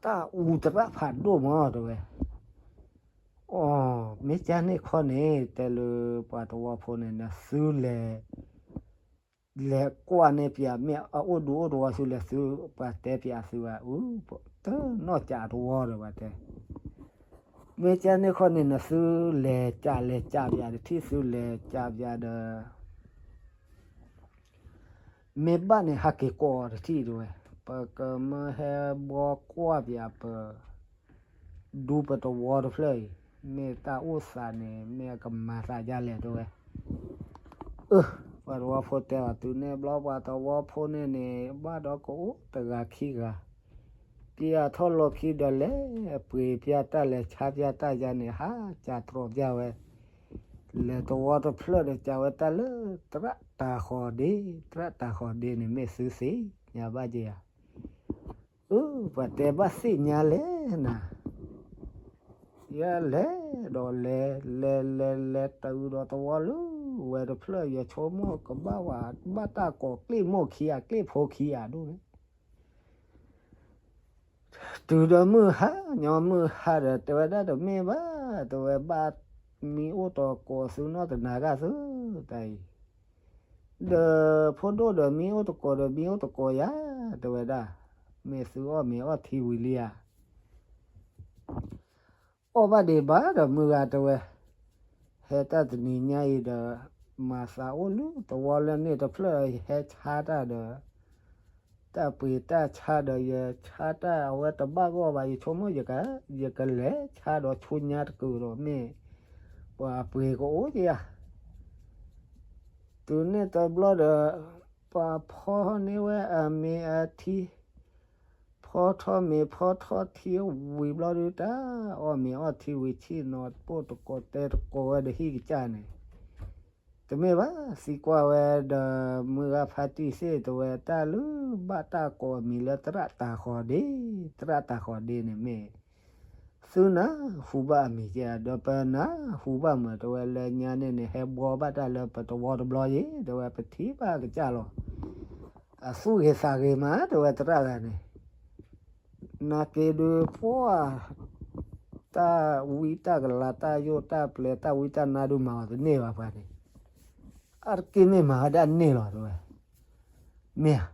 တၢ်အူသရၣ်ဖးဒိၣ်မး တဲဝဲ, အိ မ့ၢ်ကန့ၣ်ခီန့ၣ် တဲလၢပှၤတဝီဖိန့ၣ် နသုလဲၤ လဲၤကွၢ်န့ၢ်ပၠး မ့ၢ်အအိၣ်ဒူအိၣ်တဝီဆူလဲၣ် သုပှၤတဲပၠးသုဘၣ် အူ တနီၢ်ကးတဝီဒီးပှၤတဲ, မ့ၢ်ကန့ၣ်ခီန့ၣ် နသုလဲၤကးလဲၤကးပၠးတထံၣ် သုလဲၤကးပၠးဒီး မ့ၢ်ဘၣ်န့ၣ် ဟးက့ၤကိးတထံၣ်တဲဝဲ, ပကမၢဟဲဘှီကွၢ်ပၠးပ ဒူပတဝီတဖျၢၣ်အံၤ မ့ၢ်တၢ်အိၣ်သးန့ၣ် မ့ၢ်အကမၤသးဒ်လဲၣ်တဲဝဲ, အၢ ပှၤတဝီဖိတဲအီၤ တုၤန့ၣ်ဘျီ ပှၤတဝီဖိန့ၣ်န့ၣ် ဘၣ်ဒီးကအိၣ်တဂၤခံဂၤ ပျးထီၣ်လီၢ်ခံဒီး လဲၤပှ့ၤပၠးတၢ် လဲၤဆါပၠးတၢ်ယါန့ၣ် ဟးကးတြီပၠးဝဲ, လဲၤတဝီတဖျၢၣ်ဒီး ကးဝဲတၢ်လၢ သရၣ်တၤဃီၤဒ့, သရၣ်တၤဃီၤဒ့န့ၣ် မ့ၢ်သုသ့ၣ်ညါဘၣ်က့ၤဧါ အၢ ပှၤတဲဘၣ်သ့ၣ်ညါလဲၣ်နၤ, ယလဲၤဒီးလဲၤ လဲၤလဲၤလဲၤတုၤဒီးတဝီလၢ ဝဲတဖျၢၣ် ယဆိကမိၣ်ကဘၣ်ဝဲ ဘၣ်တၢ်ကိးကျ့ၣ်မိၢ်ခံဂၤ ကျ့ၣ်ဖိခံဂၤဒိၣ်န့ၣ် တုၤဒီးမုၢ်ဟါ ညီမုၢ်ဟါဒီး တဲဝဲဒၣ်တမ့ၢ်ဘၣ်, တဲဝဲဘၣ်မံအိၣ်တကိးသုနီၢ်တနၤဂၤသု တၢ်အံၤ, ဒီးဖိဒိၣ်ဒီးမံအိၣ်တကိးဒီးမံအိၣ်တကိးယၤ, တဲဝဲဒၣ်, မ့ၢ်သုအီၣ်မ့ၤအီထံဝံၤလံဧါ အီၣ်ဘၣ်ဒံးဘၣ်ဒီးမုၢ်ဂၤတဲဝဲ, ဟဲတၢ်တနံၤညါအံၤဒီး မၤသးအိၣ်လၢသဝီလၢန့ၣ်တဖျၢၣ် ယဟဲဆါတၢ်ဒီး တၢ်ပှ့ၤတၢ်ဆါဒီး ယဆါတၢ်အဝဲတဘၣ်ဂီၢ်ဘၣ် ယဆိကမိၣ် ယကလဲၤဆါဒီးဆူညါတကုာ်ဒီးမ့ၢ် ပှၤပှ့ၤကအိၣ်က့ၤဧါ တုၤန့ၣ်တဘျီဒီး ပှၤဖီန့ၢ်ဝဲအမ့ၤအထံ, ဖီထီၣ်မ့ၤဖီထီၣ်ထံဝံၤဘျီဒုး တၢ်အီၣ်မ့ၤအီထံဝံၤ ဆ့ၣ်နီၤပိၢ်တကိးတဲတကိးဝဲဒီးဟံၣ်ကစၢ်န့ၣ်, တမ့ၢ်ဘၣ် သံကွၢ်ဝဲဒီး မုၢ်ဂၤဖါတံၢ်သ့ၣ်တဲဝဲ တၢ်လၢဘၣ်တၢ်ကိးအမံၤလၢသရၣ်တၤဃီၤဒ့, သရၣ်တၤဃီၤဒ့န့ၣ်မ့ၢ် သုနၢ်ဟူဘၣ်အမံၤကဲဧါ, ဒီးပနၢ်ဟူဘၣ်မး တဲဝဲ လၢညါန့ၣ်န့ၣ် ဟဲဘှီဘၣ်တၢ်လၢပတဝီတဘျီယ့ၣ် တဲဝဲ ပထံၣ်ဘၣ်ကစၢ်လီၤ. အသူၣ်ဂ့ၤသးဂ့ၤမး တဲဝဲ သရၣ်ဂၤန့ၣ်, နာ်က့ဒုး ပှၤ တၢ်ဝံတၢ်ကလၤ တၢ်ယိၣ်တၢ်ပျဲၤ တၢ်ဝံတၢ်နါဒုးမၤအီၤတန့ၢ်ဘၣ် ပှၤန့ၣ်, အါတက့ၢ်မ့ၢ်မၤဝဲဒၣ်န့ၢ်လီၤ တဲဝဲ, မ့ၢ်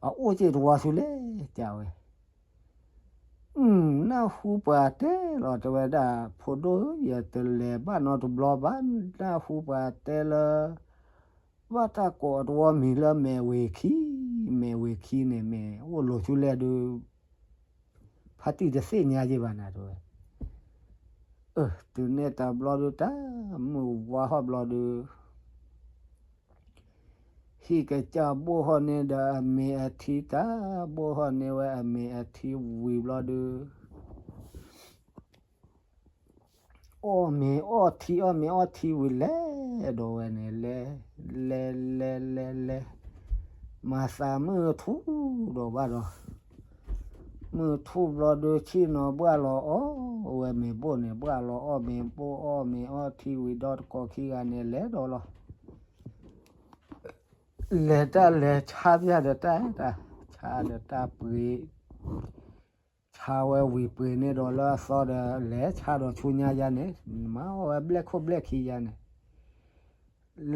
ဧါ, အအိၣ်က့ၤတဝီဆူလဲၣ် ကဝဲ နၢ်ဟူပှၤတဲလီၤ တဲဝဲဒၣ် ဖိဒိၣ်ဧၢ ယတလဲၤဘၣ်နီတဘျီဘၣ် နၢ်ဟူပှၤတဲလၢ ဘၣ်တၢ်ကိးအတဝီမံၤလၢမဲာ်ဝ့ၤခံ, မဲာ်ဝ့ၤခံန့ၣ်မ့ၢ်အိၣ်လီၤဆူလဲၣ်ဒုး ဖါတံၢ်တသ့ၣ်ညါက့ၤဘၣ်နၤ တဲဝဲ, တုၤန့ၣ်တဘျီဒုး တၢ်မုၢ်ဝါဟီၣ်ဘျီဒုး ဟံၣ်ကစၢ်ဘိၣ်ဟီၣ်န့ၢ်ဒီးအမ့ၤအထံ တၢ်ဘိၣ်ဟီၣ်န့ၢ်ဝဲအမ့ၤအထံဝံၤဘျီဒုး အီၣ်မ့ၤအီထံ အီၣ်မ့ၤအီထံဝံၤ လဲၤဒီးဝဲန့ၣ် လဲၤ လဲၤ လဲၤ လဲၤ လဲၤ မၤသးမုၢ်ထူၣ်ဒီးဘၣ်ဒီး မုၢ်ထူၣ်ဘျီဒုး ဆ့ၣ်နီၤဘှၣ်လီၤအီၣ်ဝဲမ့ၤဘိၣ်န့ၣ် ဘှၣ်လီၤအီၣ်မ့ၤဘိၣ် အီၣ်မ့ၤအီထံဝံၤ ဒီတကိးခံဂၤန့ၣ် လဲၤဒီးလီၤ. လဲၤတၢ်လဲၤဆါပျၢ်ဒီးတၢ်တၢ် ဆါဒီးတၢ်ပှ့ၤ ဆါဝဲဝံၤပှ့ၤန့ၢ်ဒီးလၢအသီဒီး လဲၤဆါဒီးဆူညါယါန့ၣ် မၤအီၣ်ဝဲဘျဲၣ်ခိၣ်ဘျဲၣ်ခံယါန့ၣ်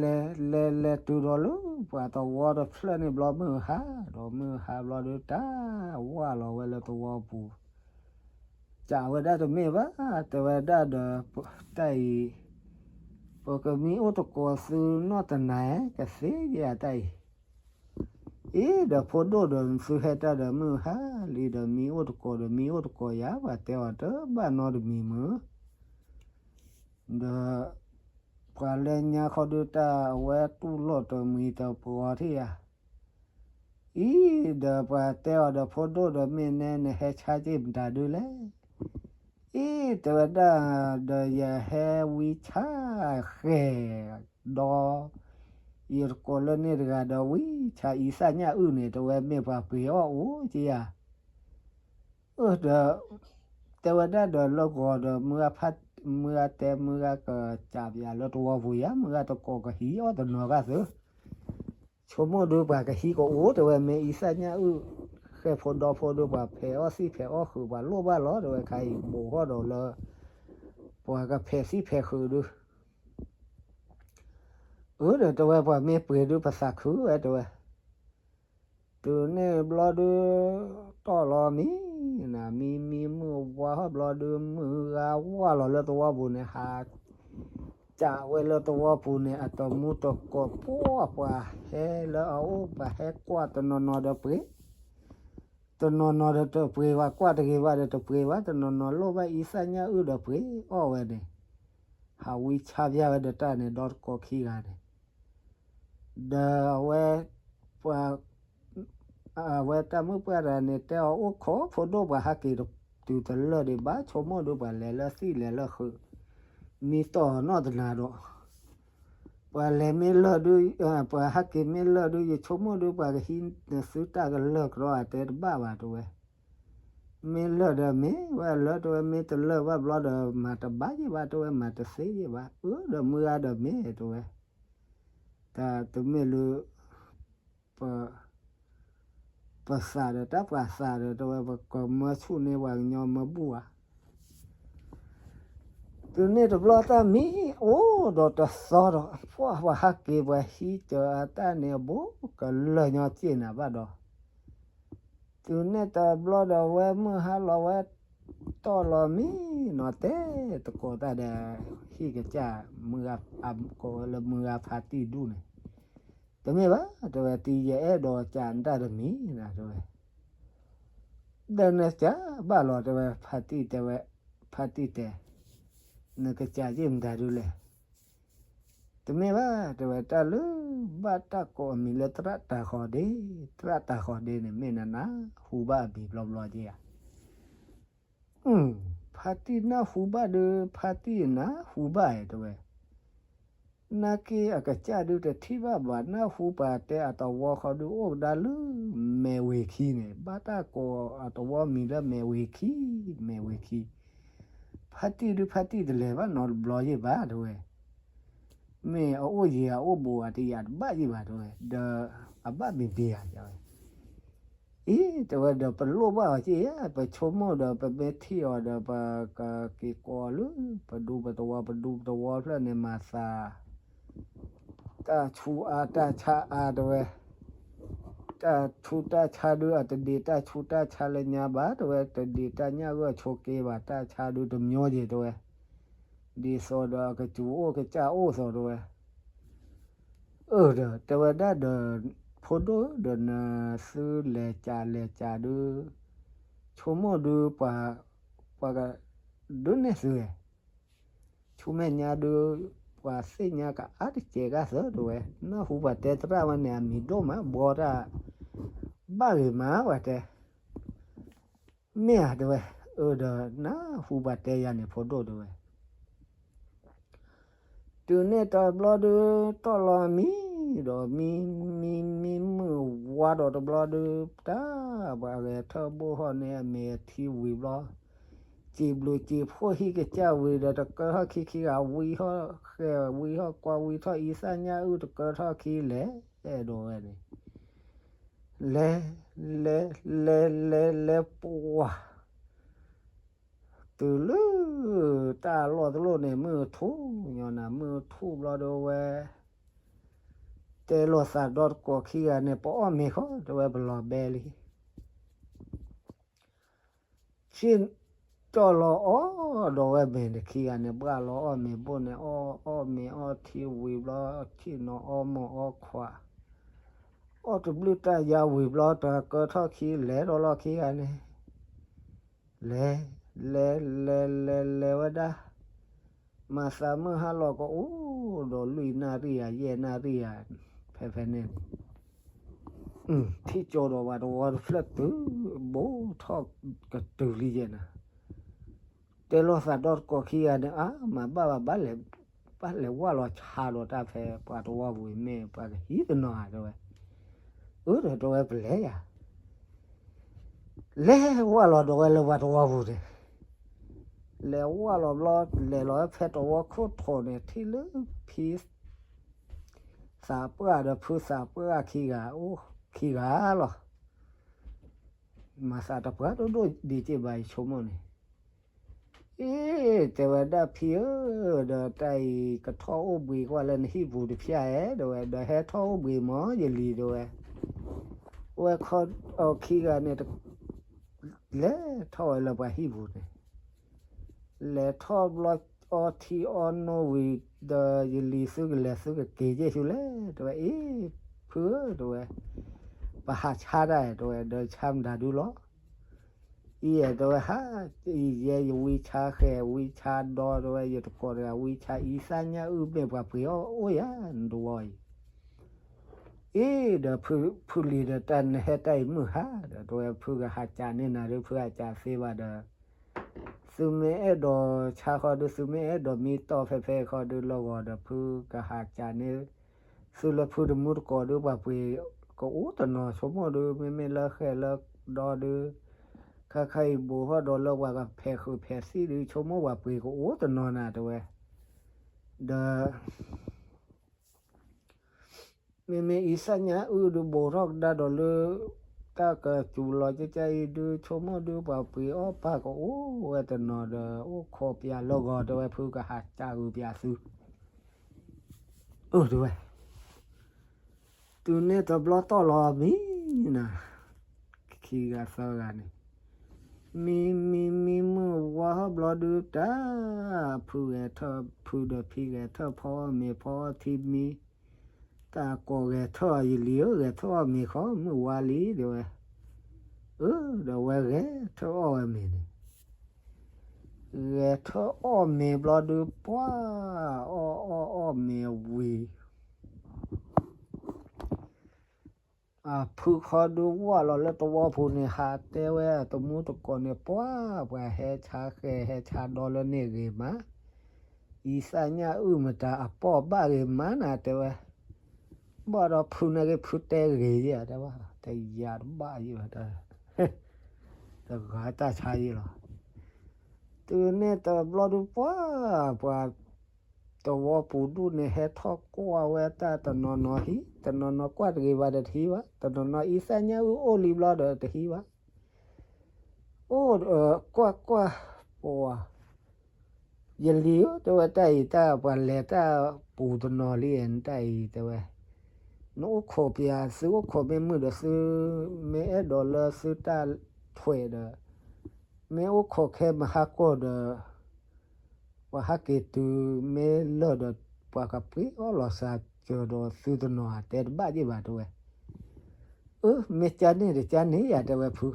လဲၤ လဲၤ လဲၤတုၤဒီးလၢပှၤတဝီတဖျၢၣ်န့ၣ်ဘျီ မုၢ်ဟါဒီး မုၢ်ဟါဘျီဒုး တၢ်ဝၢ်လီၤဝဲလၢသဝီပူၤ ကးဝဲဒၣ်တမ့ၢ်ဘၣ် တဲဝဲဒၣ်ဒီး တၢ်အံၤ ပကမံအိၣ်တကိးသုနီၢ်တနၤ ကသ့ယၤတၢ်အံၤ အ့ ဒီးဖိဒိၣ်ဒီးသုဟဲတၢ်ဒီး မုၢ်ဟါလံဒီး မံအိၣ်တကိးဒီး မံအိၣ်တကိးယၤ ပှၤတဲအီၤတဘၣ်နီတမံၤမုၢ် ဒီး ပှၤလၢညါခီဒုး တၢ်အဝဲတူၢ်လိာ်တမှံၤတပှီၤထံၣ်ယၤ အံၤ ဒီးပှၤတဲအီၤဒီး ဖိဒိၣ်ဒီး မ့ၢ်နဲနဟဲဆါက့ၤမတၤဒုလဲၣ် အံၤ တဲဝဲဒၣ် ဒီးယဟဲဝံဆါဃဲၤဒီး ယတကိးလၢန့ၣ်တဂၤဒီး ဝံဆါအံသၣ်ညၣ်အုၣ်န့ၣ် တဲဝဲ မ့ၢ်ပှၤပှ့ၤအီၣ်အိၣ်က့ၤယၤ အၢ ဒီး တဲဝဲဒၣ်ဒီးလၢဂီၤဒီး မုၢ်ဂၤဖး မုၢ်ဂၤတဲ မုၢ်ဂၤကစးပယၤလၢသဝီပူၤယါ မုၢ်ဂၤတကိးကဟံးအီၣ်တနီၤဂၤသု ဆိကမိၣ်ဒုးပှၤကဟံးကအိၣ် တဲဝဲ မ့ၢ်အံသၣ်ညၣ်အုၣ် ဃဲၤဖိဒီဖိဒုး ပှၤဖဲးအီၣ်သံၣ်ဖဲးအီၣ်ဃုာ် ပှၤလိၣ်ဘၣ်လီၤ တဲဝဲ ခါအံၤ ဘူးထီၣ်ဒီးလၢ ပှၤကဖဲးသံၣ်ဖဲးဃုာ်ဒုး အၢ ဒီးတဲဝဲ ပှၤမ့ၢ်ပှ့ၤဒုး ပသးခုဝဲ တဲဝဲ တုၤန့ၣ်ဘျီဒုး တီၢ်လီၤမံ နမံမံ မုၢ်ဝါဟီၣ်ဘျီဒုး မုၢ်ဂၤဝါလီၤလၢသဝီပူၤန့ၣ် ဟး ကးဝဲလၢသဝီပူၤန့ၣ် အတမူတကိး ပှၤဟဲလၢအအိၣ် ပှၤဟဲကွၢ်တနီၤနီၤဒီးပှ့ၤ တနီၤနီၤဒီးတပှ့ၤဘၣ် ကွၢ်တဂ့ၤဘၣ်ဒီးတပှ့ၤဘၣ် တနီၤနီၤလိၣ်ဘၣ်အံသၣ်ညၣ်အုၣ်ဒီးပှ့ၤအီၣ်ဝဲန့ၣ် ဟးဝံဆါပယါဝဲဒီးတၢ်န့ၣ် ဒီတကိးခံဂၤန့ၣ် ဒီးအဝဲ ပှၤ အဝဲတၢ်မုၣ်ပှၢ်တဂၤန့ၣ် တဲအီၤအိၣ်ခိး ဖိဒိၣ်ပှၤဟးက့ၤတုၤတလၢာ်ဒံးဘၣ် ဆိကမိၣ်ဒုးပှၤလဲၤလၢသံၣ်လဲၤလၢဃုာ် မံတီၢ်နီၢ်တနၤဒီး ပှၤလဲၤမ့ၢ်လၢာ်ဒုး ပှၤဟးက့ၤမ့ၢ်လၢာ်ဒုး ယဆိကမိၣ်ဒုး ပှၤကဟံးနသုတၢ်ကလၢာ်ကဒီး အတဲတဘၣ်ဘၣ် တဲဝဲ မ့ၢ်လၢာ်ဒီးမ့ၢ်ဝဲလၢာ် တဲဝဲ မ့ၢ်တလၢာ်ဘၣ်ဘျီဒီး မၤတဘၣ်ယံၤဘၣ် တဲဝဲ မၤတသ့ယံၤဘၣ် အၢ ဒီးမုၢ်ဂၤဒီးမ့ၢ် တဲဝဲ တၢ်တမ့ၢ်လၢ ပ ပသးဒီးတၢ်ပှၤသးဒီး တဲဝဲ ပကမၢဆူၣ်န့ၢ်ပှၤကညီမၢဘူၣ်ဧါ. တုၤန့ၣ်တဘျီတၢ်မံအိၣ်ဒီးတသီဒီး ပှၤဟးက့ၤပှၤဟံးစၢၤအတၢ်န့ၣ်အဘူးကလၢာ်ညီစ့ၢ်နၤဘၣ်ဒီး တုၤန့ၣ်တဘျီဒီး ဝဲမုၢ်ဟါလီၤဝဲ တီၢ်လီၤမံနီၤ တဲသကိးတၢ်ဒီး ဟံၣ်ကစၢ် မုၢ်ဂၤ ကိးဝဲလၢမုၢ်ဂၤဖါတံၢ်ဒူၣ်န့ၣ်, တမ့ၢ်ဘၣ် တဲဝဲ တံၤယအဲၣ်ဒိးစံးနတၢ်တမံၤနၤ တဲဝဲ, ဒီးနစံးဘၣ်လီၤ တဲဝဲ ဖါတံၢ်တဲဝဲ, ဖါတံၢ်တဲ, နကစံးယ့ၢ်မတၤဒုလဲၣ် တမ့ၢ်ဘၣ် တဲဝဲ တၢ်လၢဘၣ်တၢ်ကိးအမံၤလၢသရၣ်တၤဃီၤဒ့, သရၣ်တၤဃီၤဒ့န့ၣ် မ့ၢ်နနၢ်ဟူဘၣ်အမံၤဘျီဘျီက့ဧါ. ဖါတံၢ်နၢ်ဟူဘၣ်ဒီး ဖါတံၢ်နၢ်ဟူဘၣ်ဧါ တဲဝဲ, နာ်က့အကစၢ်ဒုတထံၣ်ဘၣ်ဘၣ် နၢ်ဟူပှၤတဲအသဝီဃီဒုအိၣ်ကဒါလၢ မဲာ်ဝ့ၤခံန့ၣ် ဘၣ်တၢ်ကိးအသဝီမံၤလၢမဲာ်ဝ့ၤခံ, မဲာ်ဝ့ၤခံ ဖါတံၢ်ဒုဖါတံၢ်တလဲၤဘၣ်နီတဘျီယ့ၢ်ဘၣ် တဲဝဲ, မ့ၢ်အအိၣ်ယံၤအအိၣ်ဘူးအတယံၤတဘၣ်ယ့ၢ်ဘၣ် တဲဝဲ, ဒီးအဘၣ်မံၤဒံဧါ တဲဝဲ, အံၤ တဲဝဲ ဒီးပလိၣ်ဘၣ်အီၤက့ဧါ ပဆိကမိၣ်ဒီး ပမ့ၢ်ထံၣ်အီၤဒီး ပကက့ၤကိးအီၤလၢ ပဒူပသဝီ ပဒူပသဝီဖျၢၣ်န့ၣ် မၤသး တၢ်ဆူးအါတၢ်ဆါအါ တဲဝဲ, တၢ်ဆူးတၢ်ဆါဒု အတဒံးတၢ်ဆူးတၢ်ဆါလၢညါဘၣ် တဲဝဲ, တဒံးတၢ်ညၣ်ဂၢၢ်ဆိးက့ဘၣ် တၢ်ဆါဒုတမံၤက့ၤ တဲဝဲ, ဒ်သိးဒီးအကစူၤအိၣ်ကစၢ်အိၣ်သိး တဲဝဲ, အၢ ဒီး တဲဝဲဒၣ်ဒီး ဖိဒိၣ်ဒီး နသုလဲၤကးလဲၤကးဒု ဆိကမိၣ်ဒု ပှၤ ပှၤကဒုးနဲၣ်သုဝဲ ဆူမဲာ်ညါဒု ပှၤသ့ၣ်ညါကအါတစဲးဂၤသၢ တဲဝဲ, နၢ်ဟူပှၤတဲသရၣ်ဝဲန့ၣ် အမံၤဒိၣ်မး ဘှီတၢ် ဘၣ်ဂ့ၤမး ပှၤတဲ, မ့ၢ်ဧါ တဲဝဲ, အၢ ဒီးနၢ်ဟူပှၤတဲယၤန့ၣ် ဖိဒိၣ် တဲဝဲ တုၤန့ၣ်တဘျီဒု တီၢ်လီၤမံဒီး မံ မံ မံမုၢ်ဝါဒီးတဘျီဒု တၢ်ပှၤဂဲၤထၢၣ်ဘိၣ်ဟီၣ်န့ၣ် အမ့ၢ်အထံဝံၤဘျီ, စံးဘျုးစံးဖှိၣ်ဟံၣ်ကစၢ်ဝံၤဒီး တကၢထီၣ်ခံခံဂၤ ဝံဟီၣ်ဃဲၤ ဝံဟီၣ်ကွၢ် ဝံထီၣ်အံသၣ်ညၣ်အုၣ် တကၢထီၣ်ခံလဲၤ အဲၣ်ဒိးဝဲန့ၣ် လဲၤ လဲၤ လဲၤ လဲၤ လဲၤ ပှၤ တုၤလၢ တၢ်လီၢ်တလီၢ်န့ၣ် မုၢ်ထူၣ်ညီနၤ မုၢ်ထူၣ်ဘျီဒီးဝဲ တဲလိာ်သးဒီတကိးခံဂၤန့ၣ် ပအီၣ်မ့ၤဃီ တဲဝဲ ပလီၤဘဲလံ ဆ့ၣ်တီၢ်လီၤအီၣ်ဒီးဝဲမ့ၤန့ၣ် ခံဂၤန့ၣ် ဘၣ်လီၤအီၣ်မ့ၤဘိၣ်န့ၣ် အီၣ် အီၣ်မ့ၤအီထံဝံၤဘျီ ဆ့ၣ်နီၤအီမိၢ်အီခွါ အီၣ်တဘျုးတၢ်ယါဝံၤဘျီ တကၢထီၣ်ခံလဲၤဒီးလီၢ်ခံဂၤန့ၣ် လဲၤ လဲၤ လဲၤ လဲၤ လဲၤဝဲဒၣ် မၤသးမုၢ်ဟါလီၤကအိၣ်ဒီးလွံၢ်နၣ်ရံၣ်ဧါ ယဲၢ်နၣ်ရံၣ်ဧါ ဖဲဖဲန့ၣ်န့ၣ် ထံၣ်ကၠီဒီးပှၤတဝီတဖျၢၣ်တုၤ ဘူးထီၣ်ကတုၤလံယဲၢ်နၤ တဲလိာ်သးဒီတကိးခံဂၤန့ၣ် အါ မၤဘၣ်ဘၣ်ဘၣ်လဲၤ ဘၣ်လဲၤဝၢ်လီၤဆါဒီးတၢ်ဖဲပှၤတဝီပူၤမ့ၢ် ပှၤကဟံးတနီၤဧါ တဲဝဲ အၢ ဒီးတဲဝဲပလဲၤယၤ လဲၤဝၢ်လီၤဒီးဝဲလၢပှၤတဝီပူၤန့ၣ် လဲၤဝၢ်လီၤဘျီ လဲၤလီၤဖဲတဝီခိၣ်ထိးန့ၣ် ထံၣ်လၢဖံ သးပှၢ်ဒီးဖုသးပှၢ်ခံဂၤ အိၣ်ခံဂၤလီၤ မၤသးတပှၢ်ဒိၣ်ဒိၣ်ဒံးက့ဘၣ် ယဆိကမိၣ်န့ၣ် အ့ တဲဝဲဒၣ်ဖံဧၢ ဒီးတၢ်အံၤကထီၣ်အိၣ်ဘှံးကွၢ်လၢနဟံၣ်ပူၤတဖၠၣ်ဧါ တဲဝဲ ဒီးဟဲထီၣ်အိၣ်ဘှံးမၢ် ယလံၤ တဲဝဲ ဝဲခီအီၤခံဂၤန့ၣ် လဲၤထီၣ်ဝဲလၢပှၤဟံၣ်ပူၤန့ၣ် လဲၤထီၣ်ဘျီအီထံအီနိဝံၤ ဒီးယလံၤသုကလဲၤသုကက့ၤက့ၤဆူလဲၣ် တဲဝဲ အ့ ဖုဧၢ တဲဝဲ ပဟးဆါတၢ် တဲဝဲ ဒီးဆါမတၤဒုလီၤ အံၤ တဲဝဲ ဟါ အံၤယဲယဝံဆါဃဲၤ ဝံဆါဒီ တဲဝဲ ယတကိးတဂၤ ဝံဆါအံသၣ်ညၣ်အုၣ်မ့ၢ်ပှၤပှ့ၤအီၣ်အိၣ်ယၤ နတဝီအံၤ အ့ ဒီးဖုလံၤဒီး တၢ်နဟဲတၢ်အံၤမုၢ်ဟါ ဒီးတဲဝဲ ဖုကဟးကးန့ၢ်နၤဒီး ဖုဟးကးသ့ဘၣ်ဒီး သုမ့ၢ်အဲၣ်ဒိးဆါဃီဒီး သုမ့ၢ်အဲၣ်ဒိးမံတီၢ်ဖဲဖဲဃီဒီး လီၤဂီၤဒီး ဖုကဟးကးန့ၢ် သုလၢဖုတမူတကိးဒီး ပှၤပှ့ၤကအိၣ်တနီၤ ဆိကမိၣ်ဒီး မ့မ့ၢ်လၢဃဲၤလၢဒီဒီး ခါခါအံၤဘူးထီၣ်ဒီးလၢပှၤကဖဲးဃုာ်ဖဲးသံၣ်ဒီး ဆိကမိၣ်ပှၤပှ့ၤကအိၣ်တနီၤနၤ တဲဝဲ ဒီး မ့မ့ၢ်အံသၣ်ညါအုၣ်ဒုးဘိးထီၣ်ကဒါဒီးလၢ တၢ်ကစူၤလီၤကကါအံၤဒုး ဆိကမိၣ်ဒုး ပှၤပှ့ၤအီၣ်ပၢ်ကအိၣ်ဝဲတနီၤဒီး အိၣ်ခိးပၠးလၢဂီၤ တဲဝဲ ဖုကဟးကၢ်ဂုာ်ပၠးသု အၢ တဲဝဲ တုၤန့ၣ်တဘျီတီၢ်လီၤမံနီၤ ခံဂၤသၢဂၤန့ၣ် မံမံမံမုၢ်ဝါဟီၣ်ဘျီဒုးတၢ် ဖုဂဲၤထၢၣ် ဖုဒီးဖံဂဲၤထၢၣ်ဖီအီၣ်မ့ၤဖီအီၣ်ထံမံ တၢ်ကိးဂဲၤထၢၣ်အီၤ ယလံၤဧၢ ဂဲၤထၢၣ်အီၣ်မ့ၤဃီ မုၢ်ဝါလံ တဲဝဲ အၢ ဒီးဝဲဂဲၤထၢၣ်အီၣ်ဝဲမ့ၤန့ၣ် ဂဲၤထၢၣ်အီၣ်မ့ၤဘျီဒုး ပှၢ် အီၣ်အီၣ်အီၣ်မ့ၤဝံၤ အဖုခီဒုးဝၢ်လီၤလၢသဝီပူၤန့ၣ် ဟးတဲဝဲအတမူတကိးန့ၣ် ပှၢ် ပှၤဟဲဆါဃဲၤဟဲဆါဒီလၢန့ၣ်ဂ့ၤမး အံသၣ်ညါအုၣ်မတၤအပီၢ်ဘၣ်ဂ့ၤမးနၤ တဲဝဲ ဘၣ်ဒီးဖုန့ၣ်ဂ့ၤ ဖုတဲဂ့ၤယဲၢ် တဲဝဲ တယၤတဘၣ်ယဲၢ်ဘၣ် တဂၤတၢ်ဆါယဲၢ်လီၤ တုၤန့ၣ်တဘျီဒုး ပှၢ် ပှၤသဝီပူၤဒူၣ်န့ၣ် ဟဲထီၣ်ကွၢ်ဝဲတၢ် တနီၤနီၤဟံး တနီၤနီၤကွၢ်တဂ့ၤဘၣ်ဒီးတဟံးဘၣ် တနီၤနီၤအံသၣ်ညါအုၣ်အိၣ်လံဘျီဒီးတဟံးဘၣ် အိၣ် ကွၢ်ကွၢ် ပှၤ ယလံၤဧၢ တဲဝဲ တၢ်အံၤတၢ်ပှၤလဲၤတၢ်ပူၤတနီၤလံ တၢ်အံၤ တဲဝဲ နအိၣ်ခိးပၠး သုအိၣ်ခိးမ့ၢ်မုာ်ဒီးသု မ့ၢ်အဲၣ်ဒိးလၢသုတၢ်ထွဲးဒီး မ့ၢ်အိၣ်ခိးခဲမုၢ်ဟါကိၢ်ဒီး ပှၤဟးက့ၤတုၤမ့ၢ်လၢာ်ဒီး ပှၤကပှ့ၤအီၣ်လီၤစှၤစၢၤဒီးသုတနီၤ တဲတဘၣ်ယဲၢ်ဘၣ် တဲဝဲ အၢ မ့ၢ်ကၢန့ၣ်တကၢန့ၣ်ယၤ တဲဝဲ ဖု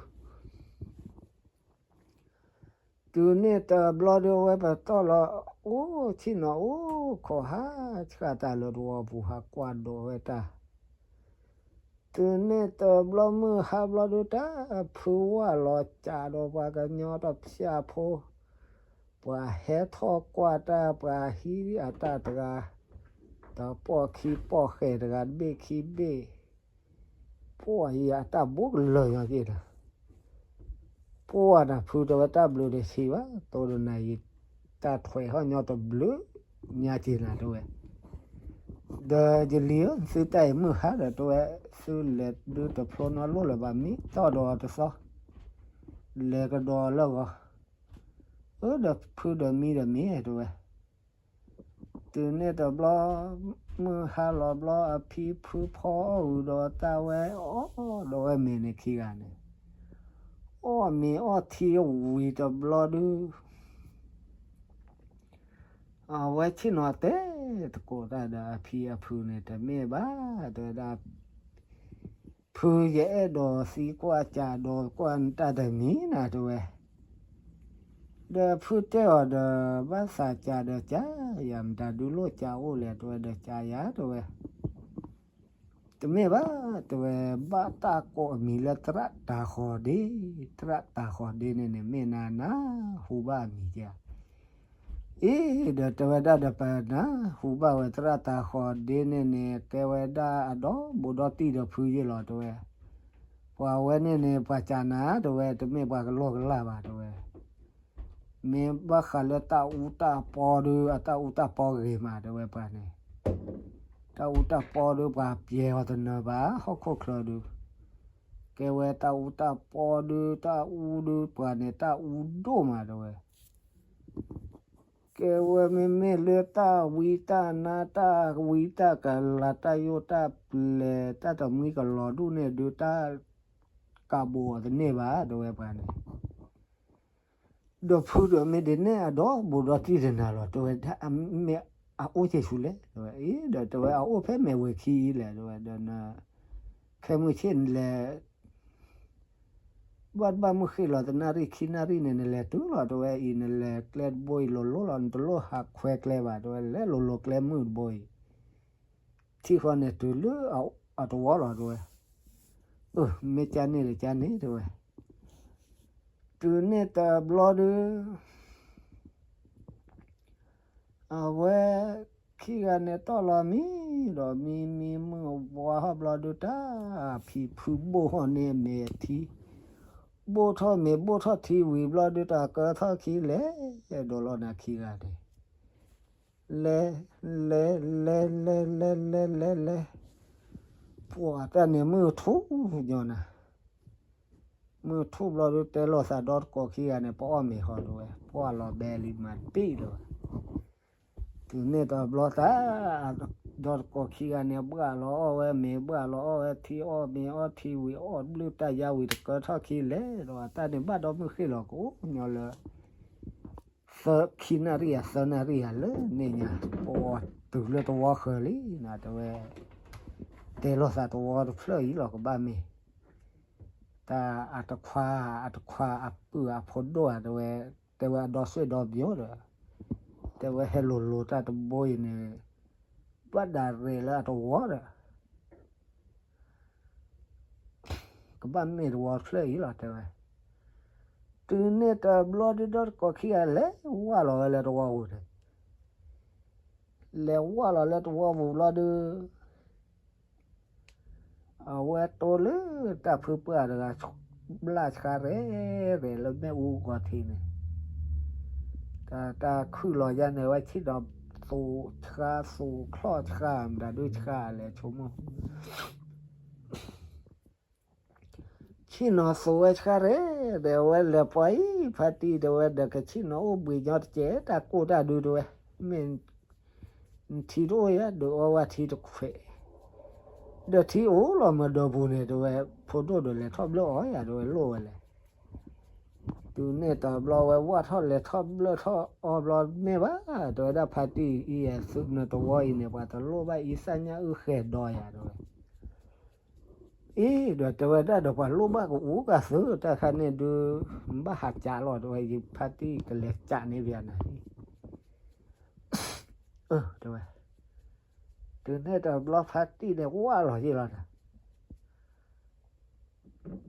တုၤန့ၣ်တဘျီဒုး အဝဲပတီၢ်လီၤ အိၣ်ဆ့ၣ်နီၤ အိၣ်ခိးဟးဆှၣ်တၢ်လၢသဝီပူၤ ဟးကွၢ်ဒိးဝဲတၢ် တုၤန့ၣ်တဘျီမုၢ်ဟါဘျီဒုး တၢ်ဖုဝၢ်လီၤကးဒီးပှၤကညီတဖၣ်ဖိ ပှၤဟဲထီၣ်ကွၢ်တၢ် ပှၤဟံးအတၢ်တဂၤ တပီၢ်ခံပီၢ်ဃဲၤတဂၤ တဘ့ၣ်ခံဘ့ၣ် ပှၤအံၤအတၢ်ဘူးကလၢာ်ညီက့ၤဒီး ပှၤနၤဖု တဲဝဲ တၢ်ဘျုးတဆံးဘၣ် တိၢ်တနၤအံၤ တၢ်ထွဲးဟီၣ်ညီတဘျုးညါက့ၤနၤ တဲဝဲ ဒီးယလံၤဧၢ သုတၢ်အံၤမုၢ်ဟါဒီး တဲဝဲ သုလဲၤဒုးတဖျိနီတလိၣ်လၢၤဘၣ် မံတီၢ်ဒီးတသီ လဲၤကဒီးလၢဂီၤ အၢ ဒီးဖုဒီးမံဒီးမ့ၢ် တဲဝဲ တုၤန့ၣ်တဘျီ မုၢ်ဟါလီၤဘျီ အဖံဖုဖီအီၣ်ဝံၤဒီးတၢ်ဝဲအီၣ်ဒီးဝဲမ့ၤန့ၣ်ခံဂၤန့ၣ် အီၣ်မ့ၤအီၣ်ထံဝံၤတဘျီဒုး အဝဲဆ့ၣ်နီၤတဲသကိးတၢ်ဒီးအဖံအဖုန့ၣ် တမ့ၢ်ဘၣ် တဲဝဲဒၣ် ဖုယအဲၣ်ဒိးသံကွၢ်ကးဒီးကွၢ်တၢ်တမံၤနၤ တဲဝဲ ဒီးဖုတဲအီၤဒီး ဘၣ်သးကးဒီးကး ယၤမတၤဒုးလိၣ်ကးအိၣ်လဲၣ် တဲဝဲ ဒီးကးယၤ တဲဝဲ တမ့ၢ်ဘၣ် တဲဝဲ ဘၣ်တၢ်ကိးအမံၤလၢသရၣ်တၤဃီၤဒ့ သရၣ်တၤဃီၤဒ့န့ၣ်န့ၣ် မ့ၢ်နၤနၤဟူဘၣ်အမံၤကဲ အံၤ ဒီးတဲဝဲဒၣ်ဒီးပနၢ်ဟူဘၣ်ဝဲသရၣ်တၤဃီၤဒ့န့ၣ်န့ၣ် တဲဝဲဒၣ်အဒီဘူးဒီတံၢ်ဒီးဖုယ့ၢ်လီၤ တဲဝဲ ပှၤဝဲန့ၣ်န့ၣ် ပှၤကနၤ တဲဝဲ တမ့ၢ်ပှၤကလီၢ်ကလၢ်ဘၣ် တဲဝဲ မ့ၢ်ဘၣ်ဃးလၢတၢ်အူတၢ်ပီဒုး အတၢ်အူတၢ်ပီဂ့ၤမး တဲဝဲပှၤန့ၣ် တၢ်အူတၢ်ပီဒုး ပှၤပျဲအီၤတနၢၤဘၣ် ဟီၣ်ခိၣ်ချၢဒုး ကဲဝဲတၢ်အူတၢ်ပီဒုး တၢ်အူဒုး ပှၤန့ၣ် တၢ်အူဒိၣ်မး တဲဝဲ ကဲဝဲမ့မ့ၢ်လၢတၢ်ဝံတၢ်နါ တၢ်ဝံတၢ်ကလၤ တၢ်ယိၣ်တၢ်ပျဲၤ တၢ်တမှံကလီၤဒူၣ်န့ၣ်ဒုး တၢ်ကးဘိးအီၤတန့ၢ်ဘၣ် တဲဝဲပှၤန့ၣ် ဒီးဖုဒီးမ့ၢ်ဒ်န့ၣ် အဒီဘူးဒီတံၢ်တနၤလီၤ တဲဝဲဒၣ် မ့ၢ်အအိၣ်က့ၤဆူလဲၣ် တဲဝဲ အံၤဒီးတဲဝဲ အအိၣ်ဖဲမဲာ်ဝ့ၤခံအံၤလဲၣ် တဲဝဲ ဒီးန ခဲမုၢ်ဆ့ၣ်နလဲၤ ဘၣ်တဘၣ်မုၢ်ဃ့ၢ်လီၤ တနၣ်ရံၣ်ခံနၣ်ရံၣ်န့ၣ် နလဲၤတုၤလီၤ တဲဝဲအံၤ နလဲၤကျဲတဘိအံၤလိၤလိၤလီၤ နတလိၣ်ဟးခွဲကျဲဘၣ် တဲဝဲ လဲၤလိၤလိၤကျဲမုၢ်တဘိအံၤ ထံၣ်ဃီန့ၣ်တုၤလၢအတဝီလီၤ တဲဝဲ အၢ မ့ၢ်ကၢန့ၣ်ဒီးကၢန့ၣ် တဲဝဲ တုၤန့ၣ်တဘျီဒုး အဝဲခံဂၤန့ၣ်တီၢ်လီၤမံဒီး မံမံမုၢ်ဝါဟီၣ်ဘျီဒုး တၢ်ဖံဖုဘိၣ်ထီၣ်န့ၢ်အမဲာ်အထံ ဘိၣ်ထီၣ်မ့ၤဘိၣ်ထီၣ်ထံဝံၤဘျီဒုး တၢ်ကၢထီၣ်ခံလဲၤဒိးလီၤနၤခံဂၤန့ၣ် လဲၤ လဲၤ လဲၤ လဲၤ လဲၤ လဲၤ လဲၤ လဲၤ ပှၤတၢ်န့ၣ်မုၢ်ထူၣ်ညီနၤ, မုၢ်ထူၣ်ဘျီဒုး တဲလိာ်သးဒီတကိးခံဂၤန့ၣ် ပအီၣ်မ့ၤဃီတဲဝဲ, ပှၢ်လီၤဘဲလံမၤတဘ့ၣ်တဲဝဲ. တုၤန့ၣ်တဘျီသး ဒီတကိးခံဂၤန့ၣ် ဘၣ်လီၤအီၣ်ဝဲမ့ၤ ဘၣ်လီၤအီၣ်ဝဲထံ အီၣ်မ့ၤအီၣ်ထံဝံၤ အီၣ်ဘျုၣ်တၢ်ယါဝံၤ တကၢထီၣ်ခံလဲၣ်ဒီး တၢ်န့ၣ်ဘၣ်ဒီမုၢ်ဃ့ၢ်လီၤကအိၣ်ညီလၢ သၢ ခံနၣ်ရံၣ်ဧါ သၢနၣ်ရံၣ်ဧါလၢန့ၣ်ညါ, ပအီၣ်တုၤလၢတဝီဃၢၤလံနၤတဲဝဲ, တဲလိာ်သးတဝီတဖျၢၣ်အံၤလီၤကဘၣ်မ့ၢ် တၢ်အတခွါ အတခွါအပုၢ်အဖိဒိၣ်ဧါတဲဝဲ, တဲဝဲအဒီဆွေဒီဘိဒီး တဲဝဲဟဲလိၤလိၤတၢ်တဘိအံၤန့ၣ် ဘၣ်ဒၣ်ရဲၣ်လၢအတဝီဒီး ကဘၣ်မ့ၢ်တဝီတဖျၢၣ်အံၤလီၤတဲဝဲ. တုၤန့ၣ်တဘျီဒုး ဒီတကိးခံဂၤလဲၤဝၢ်လီၤဝဲလၢတဝီပူၤန့ၣ်, လဲၤဝၢ်လီၤလၢတဝီပူၤဘျီဒုး အဝဲတိလၢတၢ်ဖုပှၢ်တဂၤ ဘျၣ်ဆှါရဲၣ်ရဲၣ်လၢမ့ၣ်အူဂီၤထံးန့ၣ်, တၢ် တၢ်ခုၣ်လီၤယါန့ၣ် ဝဲဆ့ၣ်နီၤသူးဆှါ သူးချီၣ်ဆှါ မတၤဒုးဆှါလဲၣ်ဆိကမိၣ် ဆ့ၣ်နီၤသူးဝဲဆှါရဲၣ် ဒီးအဝဲလဲၤပှၤအံၤ ဖါတံၢ်တဲဝဲ ဒီးကဆ့ၣ်နီၤအိၣ်ဘှံးညီတကဲး တၢ်ကိၢ်တၢ်ဒုးတဲဝဲ, မ့ၢ် နထံတအိၣ်ယါ ဒုးအီဝဲထံတခွဲး, ဒီးထံအိၣ်လီၤမ့ၢ်ဒီပူၤန့ၣ်တဲဝဲ, ဖိဒိၣ်ဒီးလဲၤထီၣ်ဘျၢၣ်အီယါတဲဝဲ လိၣ်ဝဲလဲၣ်. တုၤန့ၣ်တဘျီဝဲဝၢ်ထီၣ်လဲၤထီၣ်ဘျၢၣ်ထီၣ်အီဘျီမ့ၢ်ဘၣ်, တဲဝဲဒၣ်ဖါတံၢ်အံၤ သုနတဝီအံၤန့ၣ် ပှၤတလိၣ်ဘၣ်အံသၣ်ညါအုၣ်ဃဲၤဒီးယါတဲဝဲ အ့ ဒီးတဲဝဲဒၣ်ဒီးပှၤလိၣ်ဘၣ်ကအိၣ်ကသု တၢ်ခါန့ၣ်ဒုး ဘၣ်ဟးကးလီၤတဲဝဲ ယဖါတံၢ်ကလဲၤကးန့ၢ်ပယါနၤ, တဲဝဲ, တုၤန့ၣ်တဘျီဖါတံၢ်န့ၣ်ဝၢ်လီၤယ့ၢ်လီၤနၤ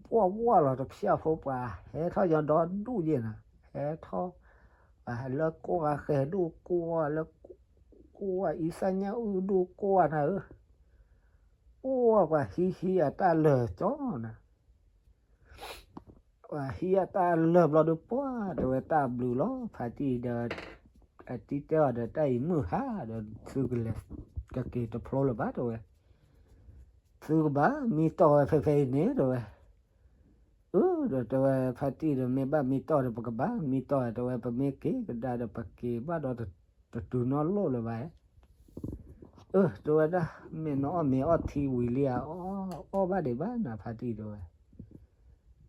ပှၢ်ဝၢ်လီၤတဖျၢၣ်ဖိပှၤ ဟဲထီၣ်ယီၤဒီဒူၣ်ယ့ၢ်နၤ, ဟဲထီၣ် လၢကိးဂၤဃဲၤဒိၣ် ကိးဂၤလၢ ကိးဂၤအံသၣ်ညါအုၣ်ဒိၣ်ကိးဂၤနၤဧၢ, အိၣ်ပှၤဟံးဟံးအတၢ်လၢာ်ကၠီနၤ, ပှၤဟံးအတၢ်လၢာ်ဘျီဒုးပှၢ် တဲဝဲတၢ်ဘျုးလီၤ ဖါတံၢ်ဒီး အတံၤတဲအီၤဒီး တၢ်အံၤမုၢ်ဟါဒီး သုကလဲၤ ကက့ၤတဖျိလၢၤဘၣ်တဲဝဲ, သုကဘၣ်မံတီၢ်ဝဲဖဲဖဲအံၤန့ၣ်တဲဝဲ, အၢ ဒီးတဲဝဲ ဖါတံၢ်ဒီး မ့ၢ်ဘၣ်မံတီၢ်ဒီး ပကဘၣ်မံတီၢ်တဲဝဲ, ပမ့ၢ်က့ၤကဒါဒီး ပက့ၤဘၣ်ဒီးတတုၤနီၣ်လိၣ်လၢၤဘၣ်, အၢ တဲဝဲဒၣ် မ့ၢ်နအီၣ်မ့ၤအီၣ်ထံဝံၤလံဧါ, အီၣ်ဘၣ်ဒံးဘၣ်နၤဖါတံၢ်တဲဝဲ,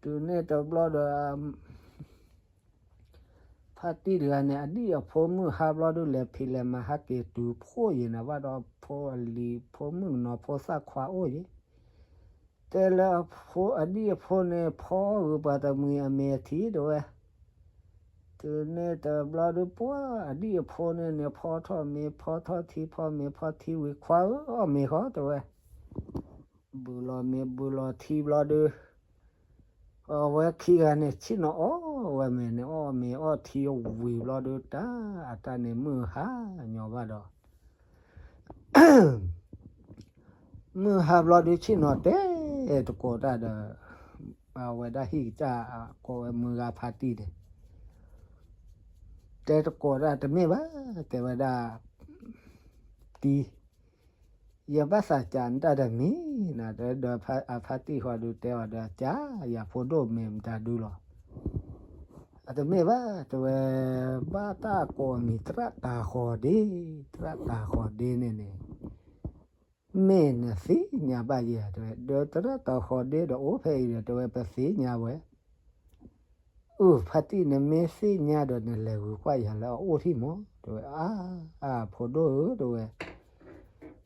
တုၤန့ၣ်တဘျီဒီး ဖါတံၢ်တဂၤန့ၣ် အဒံၣ်အဖိမုၣ်ဟါဘျီဒုး လဲၤဖံးလဲၤမၤဟးက့ၤတုၤဖှိၣ်ယံၤနၤ ဘၣ်ဒီးဖိအလံၤ ဖိမုၣ်ကနီၤဖိသၣ်ခွါအိၣ်ယံၤ, တဲလၢအဖိအဒံၣ်အဖိန့ၣ် ဖီဂုာ်ပှၤတမှံၤအမ့ၤအထံတဲဝဲ, တုၤန့ၣ်တဘျီဒုးပှၢ်အဒံၣ်အဖိန့ၣ်န့ၣ် ဖီထီၣ်မ့ၤ ဖီထီၣ်ထံ ဖီမ့ၤဖီထံဝံၤ ခွါဧၢ အီၣ်မ့ၤဃီတဲဝဲ ဘုးလီၤမ့ၤဘုးလီၤထံဘျီဒုး အဝဲခံဂၤန့ၣ် ဆ့ၣ်နီၤအီၣ်ဝဲမ့ၤန့ၣ် အီၣ်မ့ၤအီၣ်ထံဝံၤဘျီဒုး တၢ်အတၢ်န့ၣ်မုၢ်ဟါညီဘၣ်ဒီး မုၢ်ဟါဘျီဒုး ဆ့ၣ်နီၤတဲတကိးတၢ်ဒီး အဝဲဒၣ်ဟံၣ်ကစၢ်ကိးဝဲမုၢ်ဂၤဖါတံၢ်န့ၣ် တဲတကိးတၢ်တမ့ၢ်ဘၣ် တဲဝဲဒၣ် တံၤ ယဘၣ်သးကးနတၢ်တမံၤနၤ တဲဒီးအဖါတံၢ်ဃီဒုးတဲအီၤဒီး ကးယၤဖိဒိၣ်မ့ၢ်မတၤဒုလီၤ. အတမ့ၢ်ဘၣ် တဲဝဲ ဘၣ်တၢ်ကိးအမံၤ သရၣ်တၤဃီၤဒ့, သရၣ်တၤဃီၤဒ့န့ၣ်န့ၣ် မ့ၢ်နသ့ၣ်ညါဘၣ်ယဲ တဲဝဲ ဒီးသရၣ်တၤဃီၤဒ့ဒီးအိၣ်ဖဲအံၤဒီး တဲဝဲ ပသ့ၣ်ညါဝဲ အိၣ် ဖါတံၢ်နမ့ၢ်သ့ၣ်ညါဒီးနလဲၤဂုာ်ကွၢ်ယၤလၢအအိၣ်ထံၣ်မး တဲဝဲ အါ အါ ဖိဒိၣ်ဧၢ တဲဝဲ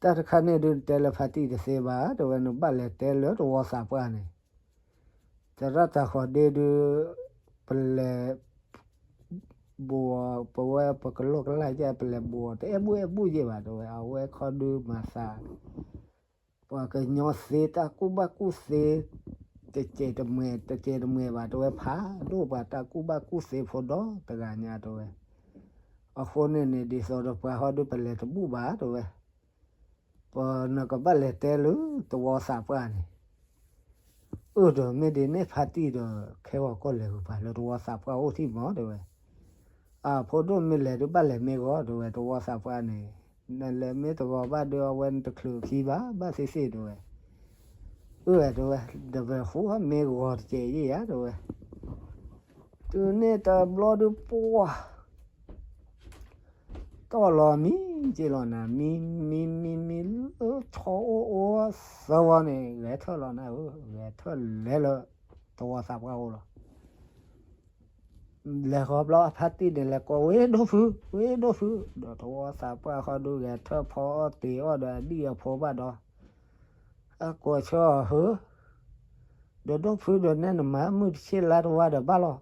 တၢ်တခါန့ၣ်ဒုး နတဲလၢဖါတံၢ်တသ့ဘၣ် တဲဝဲ နဘၣ်လဲၤတဲလၢတဝီသးပှၢ်န့ၣ် သရၣ်တၤဃီၤဒ့ဒုး ပလဲၤ ဘူးအီၤ ပဝဲပကလိာ်ကလၢ်ယဲၢ် ပလဲၤဘူးအီၤ တအဲၣ်ဘူၣ်အဲၣ်ဘူၣ်ယဲၢ်ဘၣ် တဲဝဲ အဝဲခီဒုးမၤသး ပှၤကညီသ့တၢ်ကူၣ်ဘၣ်ကူၣ်သ့ တကဲးတမှဲၤ တကဲးတမှဲၤဘၣ် တဲဝဲ ဖးဒိၣ်ပှၤတၢ်ကူၣ်ဘၣ်ကူၣ်သ့ဖိဒီတဂၤညါ တဲဝဲ အဃိန့ၣ်န့ၣ် ဒ်သိးဒီးပှၤဟီဒုး ပလဲၤတဘူၣ်ဘၣ် တဲဝဲ ပနကဘၣ်လဲၤတဲလၢတဝီသးပှၢ်န့ၣ် အၢ ဒီးမ့ၢ်ဒ်န့ၣ်ဖါတံၢ်ဒီး ခဲဂီၤကီၢ်လဲၤဂုာ်ပှၤလၢတဝီသးပှၢ်အိၣ်ထံၣ်မး တဲဝဲ အၢ ဖိဒိၣ်မ့ၢ်လဲၤဒုးဘၣ်လဲၤမ့ၢ်ဂီၤ တဲဝဲ တဝီသးပှၢ်န့ၣ် နလဲၤမ့ၢ်တဂီၤဘၣ်ဒီး အဝဲနတချုးခံဘၣ် ဘၣ်သ့ၣ်သ့ၣ် တဲဝဲ အၢ တဲဝဲ, ဒီးပဟူမ့ၢ်ဂီၤတစဲးယံၤယၤ တဲဝဲ. တုၤန့ၣ်တဘျီဒုးပှၢ် တီၢ်လီၤမံက့လီၤနၤ, မံမံမံမံလၢဆီအိၣ်အိၣ်သၢဝီန့ၣ် ဂဲၤထၢၣ်လီၤနၤဧၢ, ဂဲၤထၢၣ်လဲၤလၢသဝီသးပှၢ်အိၣ်လီၤ. လဲၤဃီၤဘျီအဖါတံၢ်န့ၣ် လဲၤကိးဝဲဒိၣ်ဖု, ဝဲဒိၣ်ဖု, ဒီးသဝီသးပှၢ်ဃီဒုးဂဲၤထၢၣ်ဖီအီၣ်တ့ၤအီၣ်ဒီးအဒံၣ်အဖိဘၣ်ဒီး အကိးဆၢအီၤဟၢ, ဒီးဒိၣ်ဖုဒီးနဲနမၤမုၢ်တဆ့လါတဝါဒီးဘၣ်လီၤ.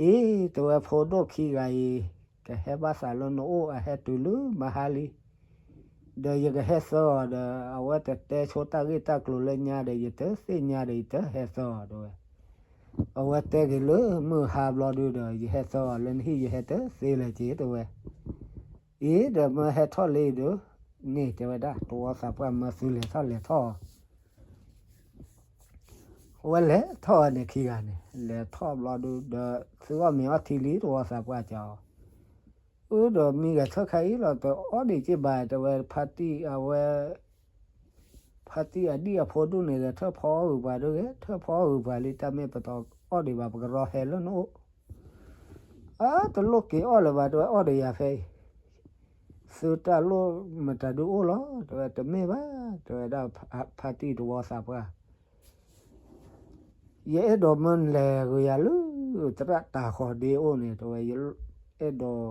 အံၤ တဲဝဲ ဖိဒိၣ်ခံဂၤအံၤ ကဟဲဘၣ်သးလၢနအိၣ် အဟဲတုၤလၢမဟါလံ, ဒီးယကဟဲသၢအီၤဒီး အဝဲတတဲဆိတၢ်ဂ့ၢ်တၢ်ကျိၤလၢညါဒီး ယတသ့ၣ်ညါဒီး ယတဟဲသၢအီၤ တဲဝဲ. အဝဲတဲက့ၤလၢမုၢ်ဟါဘျီဒုဒီး ယဟဲသၢအီၤလၢနဟံၣ် ယဟဲတသ့လၢၤက့ၤ တဲဝဲ. အံၤ ဒီးမၢဟဲထီၣ်လံဒုး န့ၣ်တဲဝဲဒၣ် သဝီသးပှၢ်မၢသုလဲၤထီၣ်လဲၤထီၣ် ဝဲလဲၤထီၣ်ဝဲန့ၣ်ခံဂၤန့ၣ် လဲၤထီၣ်ဘျီဒုဒီး သုအီၣ်မ့ၤအီထံလံ သဝီသးပှၢ်ကီးအီၤ, အၢဒီးမံဂဲၤထၢၣ်ခါအံၤလီၤ တအီၣ်ဒံးက့ဘၣ် တဲဝဲ ဖါတံၢ်အဝဲ ဖါတံၢ်အဒံၣ်အဖိဒူၣ်န့ၣ် ဂဲၤထၢၣ်ဖီအီၣ်ဂုၤပှၤဒုး ဂဲၤထၢၣ်ဖီအီၣ်ဂုၤပှၤလံ တၢ်မ့ၢ်ပတအီၣ်ဒံးဘၣ် ပကရီဟဲလၢနအိၣ် အတလိၣ်က့ၤအီၣ်လၢၤဘၣ် တဲဝဲ အီၣ်ဒီးယၤဖဲအံၤ သုတၢ်လိၣ်မတၤဒုးအိၣ်လီၤ တဲဝဲ တမ့ၢ်ဘၣ် တဲဝဲဒၣ် ဖါတံၢ်သဝီသးပှၢ် ယအဲၣ်ဒိးမၢနလဲၤဂ့ၤယၤလၢ သရၣ်တၤဃီၤဒ့အိၣ်န့ၣ် တဲဝဲ ယအဲၣ်ဒိး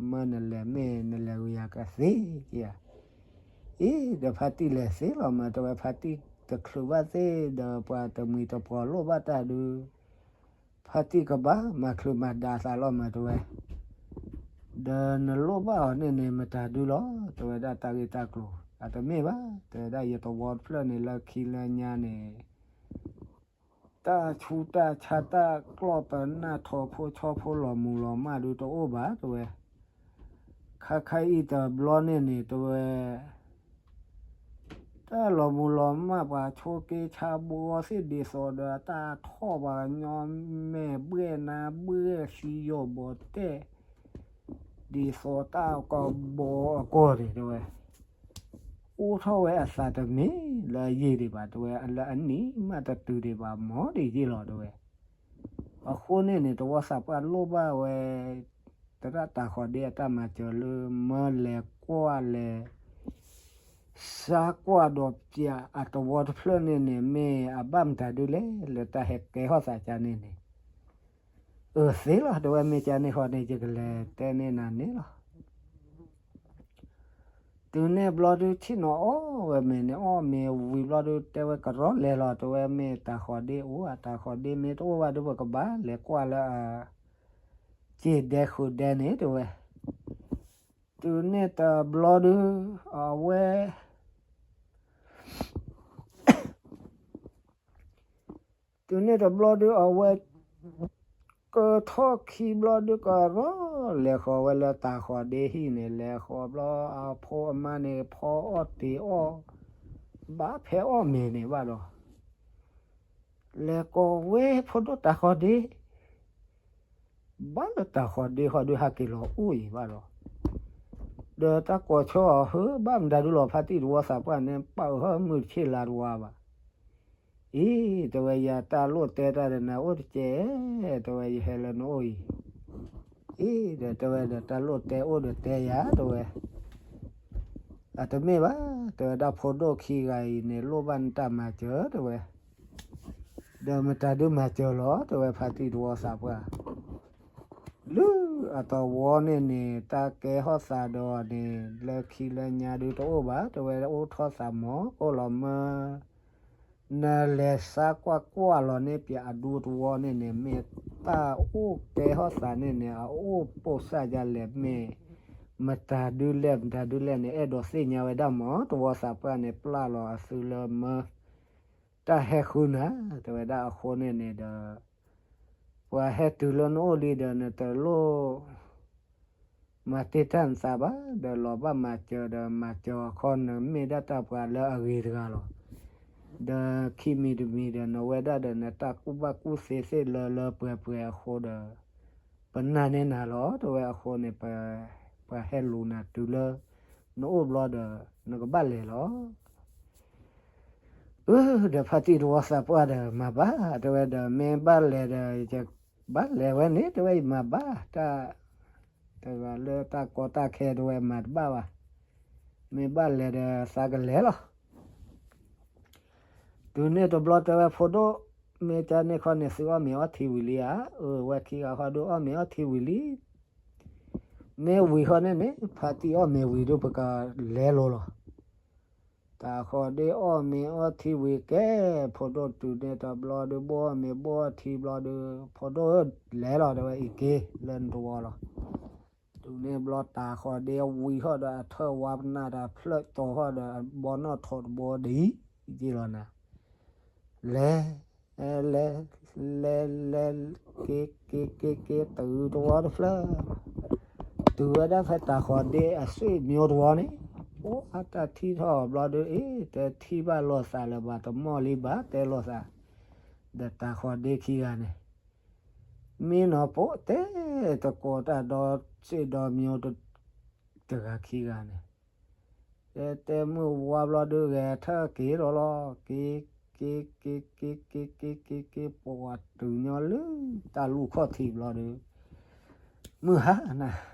မၢနလဲၤမ့ၢ်နလဲၤဂ့ၤယၤကသ့ဧါ, အံၤ ဒီးဖါတံၢ်လဲၤသ့လီၤမၢ တဲဝဲ ဖါတံၢ်တချုးဘၣ်သ့ၣ်ဒီး ပှၤတမှံၤတပှီၤလိၣ်ဘၣ်တၢ်ဒုး ဖါတံၢ်ကဘၣ်မၤချုးမၤဒါသးလီၤမၢ တဲဝဲ, ဒီးနလိၣ်ဘၣ်အီၤန့ၣ်န့ၣ် မတၤဒုးလီၤ တဲဝဲဒၣ် တၢ်ဂ့ၢ်တၢ်ကျိၤ အတမ့ၢ်ဘၣ် တဲဝဲဒၣ် ယသဝီတဖျၢၣ်န့ၣ် လၢခံလၢညါန့ၣ် တၢ်ဆူးတၢ်ဆါ တၢ်ကျီၢ်ပနၢ် ထိးဖိဆီဖိ လီၤမူၤလီၤမၢ်ဒုးတအိၣ်ဘၣ် တဲဝဲ, ခါခါအံၤတဘျီန့ၣ်န့ၣ် တဲဝဲ တၢ်လီၤမူၤလီၤမၢ် ပှၤဆိးက့ဆါဘှီသ့ၣ် ဒ်သိးဒီးတၢ်ထီၣ် ပှၤကညီမဲာ်ဘှဲၣ်နါဘှဲၣ် သံယိာ်ဘီၣ်တဲၣ် ဒ်သိးတၢ်ကဘီအကီၢ်န့ၣ် တဲဝဲ အိၣ်ထီၣ်ဝဲအသးတမ့ၢ်လၢအယံာ်ဒံးဘၣ် တဲဝဲ လၢအနံၣ်မးတတုၤဒံးဘၣ် မ်ဒံးယ့ၢ်လီၤ တဲဝဲ. အဃိန့ၣ်န့ၣ် သဝီသးပှၢ်လိၣ်ဘၣ်ဝဲ သရၣ်တၤဃီၤဒ့အတၢ်မၤစၢၤလၢ မၢလဲၤကွၢ်လဲၤ စါကွၢ်ဒီးပၠးအသဝီတဖျၢၣ်န့ၣ်န့ၣ် မ့ၢ်အဘၣ်မတၤဒုးလဲၣ် လၢတၢ်ဟဲကဲထီၣ်သးကါန့ၣ်န့ၣ် အၢ သ့လီၤ တဲဝဲ မ့ၢ်ကါန့ၣ်ဃီန့ၣ် ယကလဲၤတဲန့ၢ်နၤန့ၣ်လီၤ. တုၤန့ၣ်ဘျီဒုး ဆ့ၣ်နီၤအီၣ်ဝဲမ့ၤန့ၣ် အီၣ်မ့ၤဝံၤဘျီဒုး တဲဝဲ ကရီလဲၤလီၤ တဲဝဲ မ့ၢ်တၤဃီၤဒ့အိၣ် အတၤဃီၤဒ့မ့ၢ်တအိၣ်ဘၣ်ဒုး ပကဘၣ်လဲၤကွၢ်လၢအ စ့ၢ်ဒဲဃုာ်ဒဲန့ၣ် တဲဝဲ. တုၤန့ၣ်တဘျီဒုး အဝဲ တုၤန့ၣ်တဘျီဒုး အဝဲ ကထီၣ်ခံဘျီဒုး ကရီလဲၤဃီၤဝဲလၢတၤဃီၤဒ့ဟံၣ်န့ၣ် လဲၤဃီၤဘျီ အဖိအမါန့ၣ် ဖီအီၣ်တ့ၤအီၣ် ဘၣ်ဖဲအီၣ်မ့ၤန့ၣ်ဘၣ်ဒီး လဲၤကိးဝဲဖိဒိၣ်တၤဃီၤဒ့ ဘၣ်လၢတၤဃီၤဒ့ဃီဒုး ဟးက့ၤလီၤအိၣ်အံၤဘၣ်ဒီး ဒီးတၢ်ကိးဆၢအီၤ ဟၢ ဘၣ်မတၤဒုးလီၤ ဖါတံၢ်သဝီသးပှၢ်န့ၣ် ပာ်အၢမုၢ်တဆ့ၣ်လါတဝါဘၣ်. အံၤ တဲဝဲ ယတၢ်လိၣ်တဲတၢ်ဒီးနၤအိၣ်တကဲး တဲဝဲ ယဟဲလၢနအိၣ်အံၤ အံၤ ဒီးတဲဝဲဒီး တၢ်လိၣ်တဲအိၣ်ဒီးတဲယၤ တဲဝဲ အတမ့ၢ်ဘၣ် တဲဝဲဒၣ် ဖိဒိၣ်ခံဂၤအံၤန့ၣ် လိၣ်ဘၣ်နတၢ်မၤစၢၤ တဲဝဲ ဒီးမတၤဒုးမၤစၢၤလီၤ တဲဝဲ ဖါတံၢ်သဝီသးပှၢ် လၢအသဝီန့ၣ်န့ၣ် တၢ်ကဲထီၣ်သးဒီးန့ၣ် လၢခံလၢညါဒုးတအိၣ်ဘၣ် တဲဝဲ အိၣ်ထီၣ်သးမီၤ အိၣ်လီၤမၢ နလဲၤစါကွၢ်ကွၢ်လီၤန့ၢ်ပၠးအဒူသဝီန့ၣ်န့ၣ် မ့ၢ်တၢ်အိၣ်ကဲထီၣ်သးန့ၣ်န့ၣ် အအိၣ်ပိာ်စၢ်ယါလဲၣ် မ့ၢ်မတၤဒုးလဲၣ် မတၤဒုးလဲၣ်န့ၣ် အဲၣ်ဒိးသ့ၣ်ညါဝဲဒၣ်မီၤ သဝီသးပှၢ်န့ၣ် ပျၢ်လီၤအသုလၢမၢ တၢ်ဟဲဃုနၤ တဲဝဲဒၣ် အဃိန့ၣ်န့ၣ်ဒီး ပှၤဟဲတုၤလၢနအိၣ်လံဒီး နတလိၣ် မၤတ့ၢ်တၢ်နသးဘၣ် ဒီးလီၤဘၣ်မၤစၢၤဒီး မၤစၢၤအခီ နမ့ၢ်ဒၣ်တၢ်ပှၤလၢအဂ့ၤတဂၤလီၤ. ဒီးခံမံၤတမံၤဒီး နဝဲဒၣ်ဒီး နတၢ်ကူၣ်ဘၣ်ကူၣ်သ့သ့ၣ်လၢလၢပှဲၤပှဲၤအဃိဒီး ပနာ်န့ၢ်နၤလီၤ တဲဝဲ အဃိန့ၣ် ပှၤဟဲလူၤနၤတုၤလၢ နအိၣ်ဘျီဒီး နကဘၣ်လဲၤလီၤ. အၢ ဒီးဖါတံၢ်တဝီသးပှၢ်ဒီးမၤဘၣ် တဲဝဲဒီး မ့ၢ်ဘၣ်လဲၤဒီး ယဘၣ်လဲၤဝဲန့ၣ် တဲဝဲ ယမၤဘၣ်တၢ် တဂၤလၢတၢ်ကီတၢ်ခဲတဲဝဲမၤတဘၣ်ဘၣ်, မ့ၢ်ဘၣ်လဲၤဒီးသးကလဲၤလီၤ. တုၤန့ၣ်တဘျီတဲဝဲ ဖိဒိၣ် မ့ၢ်ကန့ၣ်ခီန့ၣ် သုအီၣ်မ့ၤအီထံဝံၤလံဧါ. အၢ ဝဲခံဂၤဃီဒုးအီၣ်မ့ၤအီထံဝံၤလံ. မ့ၢ်ဝံၤဃီန့ၣ်န့ၣ် ဖါတံၢ်အီၣ်မ့ၤဝံၤဒုး ပကလဲၤလိၤလီၤ. တၢ်ဃီဒ့အီၣ်မ့ၤအီထံဝံၤကဲ ဖိဒိၣ်တုၤန့ၣ်တဘျီဒုး ဘိၣ်အီၣ်မ့ၤဘိၣ်အီထံဘျီဒုး ဖိဒိၣ်လဲၤလီၤ တဲဝဲအံၤက့ၤလၢနတဝီလီၤ. တုၤန့ၣ်ဘျီတၢ်ဃီဒ့ဝံၤဃီဒီး အထၢၣ်ဝါပနၢ်တၢ်ဖျၢၣ်တီၤဃီဒီး အဘီနီၣ်ထိးတဘိဒ်အံၤက့ၤလီၤနၤ. လဲၤ လဲၤ လဲၤ လဲၤ က့ၤ က့ၤ က့ၤ က့ၤ တုၤတဝီတဖျၢၣ် တုၤဝဲဒၣ်ဖဲတၢ်ဃီဒ့အဆွေမျိုးတဝီန့ၣ် ပှၤတၢ်ထံၣ်ထီၣ်အီၤဘျီဒုး အ့ တထံၣ်ဘၣ်လိာ်သးလၢၤဘၣ် တမီၢ်လံဘၣ် တဲလိာ်သး ဒီးတၢ်ဃီဒ့ခံဂၤန့ၣ် မ့ၢ်နီၢ်ပိတဲတကိးတၢ်ဒီ ဆွေမျိုး တဂၤခံဂၤန့ၣ် တဲတဲမုၢ်ဝါဘျီဒုး ဂဲၤထၢၣ်က့ၤဒီးလီၤ က့ၤ က့ၤ က့ၤ က့ၤ က့ၤ က့ၤ က့ၤ က့ၤ ပှၤတုၤညီလၢတၢ်လူၢ်ခီၣ်ထံးဘျီဒုး မုၢ်ဟါနၤ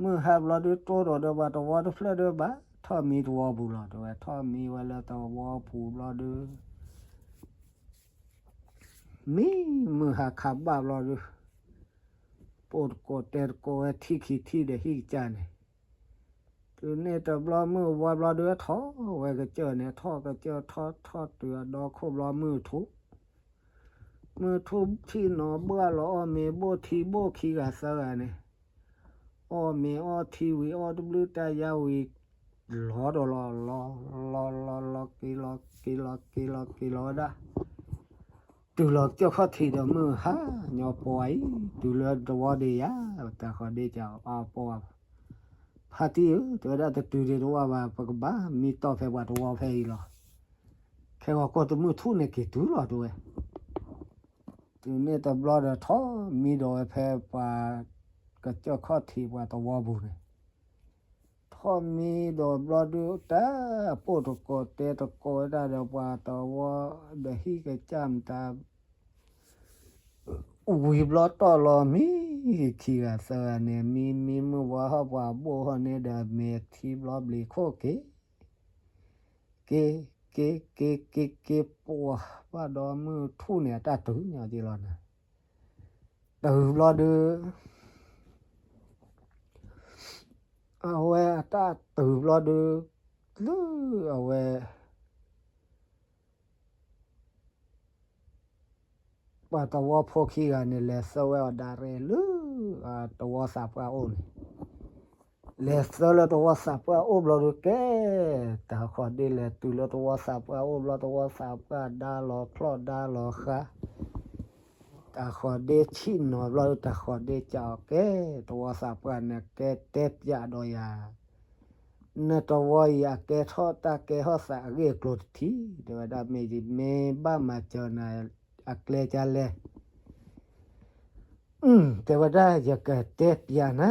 မုၢ်ဟါဘျီဒုး တိၢ်ဒီးဒီးဘၣ်တဝီတဖျၢၣ်ဒုးဘၣ် ထီၣ်မံတဝီပူၤလီၤ တဲဝဲ ထီၣ်မံဝဲလၢတဝီပူၤဘျီဒုး မံမုၢ်ဟါခးဘၣ်ဘျီဒုး ပိာ်တကိးတဲတကိးဝဲထံခံထံဒီးဟံၣ်ကစၢ်န့ၣ် တုၤန့ၣ်တဘျီမုၢ်ဝါဘျီဒုး ထီၣ်ဝဲကစၢၢ်န့ၣ် ထီၣ်ကစၢၢ်ထီၣ်ထီၣ်တုၤအဒီခိၣ်ဘျီမုၢ်ထူ မုၢ်ထူၣ်ထံၣ်နီၤဘၣ်လီၤ အီၣ်မ့ၤဘိၣ်ထံဘိၣ်ခံဂၤသၢဂၤန့ၣ် အီၣ်မ့ၤအီထံဝံၤ အီၣ်တဘျုးတၢ်ယါဝံၤ လီၤဒီးလီၤ လီၤ လီၤ လီၤ လီၤ က့ၤလီၤ က့ၤလီၤ က့ၤလီၤ က့ၤလီၤဝဲဒၣ် တုၤလီၤကစၢၢ်ခီၣ်ထံးဒီးမုၢ်ဟါညီပှၤအံၤ တုၤလၢတဝီဒ့ယါ တၢ်ဃီဒ့ကပှၤ ဖါတံၢ်ဧၢ တဲဝဲဒၣ် တတုၤဒ့တဝီဘၣ် ပကဘၣ်မံတီၢ်ဖဲပှၤတဝီဖဲအံၤလီၤ. ခဲဂီၤကိၢ်တမုၢ်ထူၣ်န့ၣ်က့ၤတုၤလီၤ တဲဝဲ တုၤန့ၣ်တဘျီဒီးထီၣ်မံဒီးဝဲဖဲပှၤ ကစၢၢ်ခီၣ်ထံးပှၤတဝီပူၤန့ၣ် ထီၣ်မံဒီးဘျီဒုး တၢ်ပိာ်တကိးတဲတကိးဝဲဒၣ်ဒီးပှၤတဝီ ဒီးဟံၣ်ကစၢ်မတၤ ဝံၤဘျီတီၢ်လီၤမံ ခံဂၤသၢဂၤန့ၣ် မံမံမုၢ်ဝါဟီၣ်ပှၤဘိၣ်ဟီၣ်န့ၣ်ဒီး မဲာ်ထံဘျီဘျံးခိၣ်က့ၤ က့ၤ က့ၤ က့ၤ က့ၤ က့ၤ ပှၤဘၣ်ဒီးမုၢ်ထူၣ်န့ၣ် အတၢ်တုၤညီက့ၤလီၤနၤ တုၤဘျီဒုး အဝဲအတၢ်တုၤဘျီဒုး လၢအဝဲ ပှၤတဝီဖိခံဂၤန့ၣ် လဲၤဆှၢဝဲအီၤဒၣ်ရဲၣ်လၢ တဝီသးပှၢ်အိၣ်န့ၣ်, လဲၤဆှၢလၢတဝီသးပှၢ်အိၣ်ဘျီဒုးကဲ, တၢ်ဃီဒ့လဲၤတုၤလၢတဝီသးပှၢ်အိၣ်ဘျီ တဝီသးပှၢ်ဒါလီၤချီၣ်ဒါလီၤဃါ, တၢ်ဃီဒ့ဆံးနီၤဘျီဒုး တၢ်ဃီဒ့ကးအီၤကဲ, တဝီသးပှၢ်န့ၣ်ကဲတဲပျးဒီးယၤ နတဝီအံၤအကဲထီၣ်တၢ်ကဲထီၣ်သးအဂ့ၢ်အကျိၤတထံၣ်, တဲဝဲဒၣ်မ့ၢ်ယမ့ၢ်ဘၣ်မၤစၢၤနၤအကျဲကလဲၣ်, တဲဝဲဒၣ်ယကတဲပျးန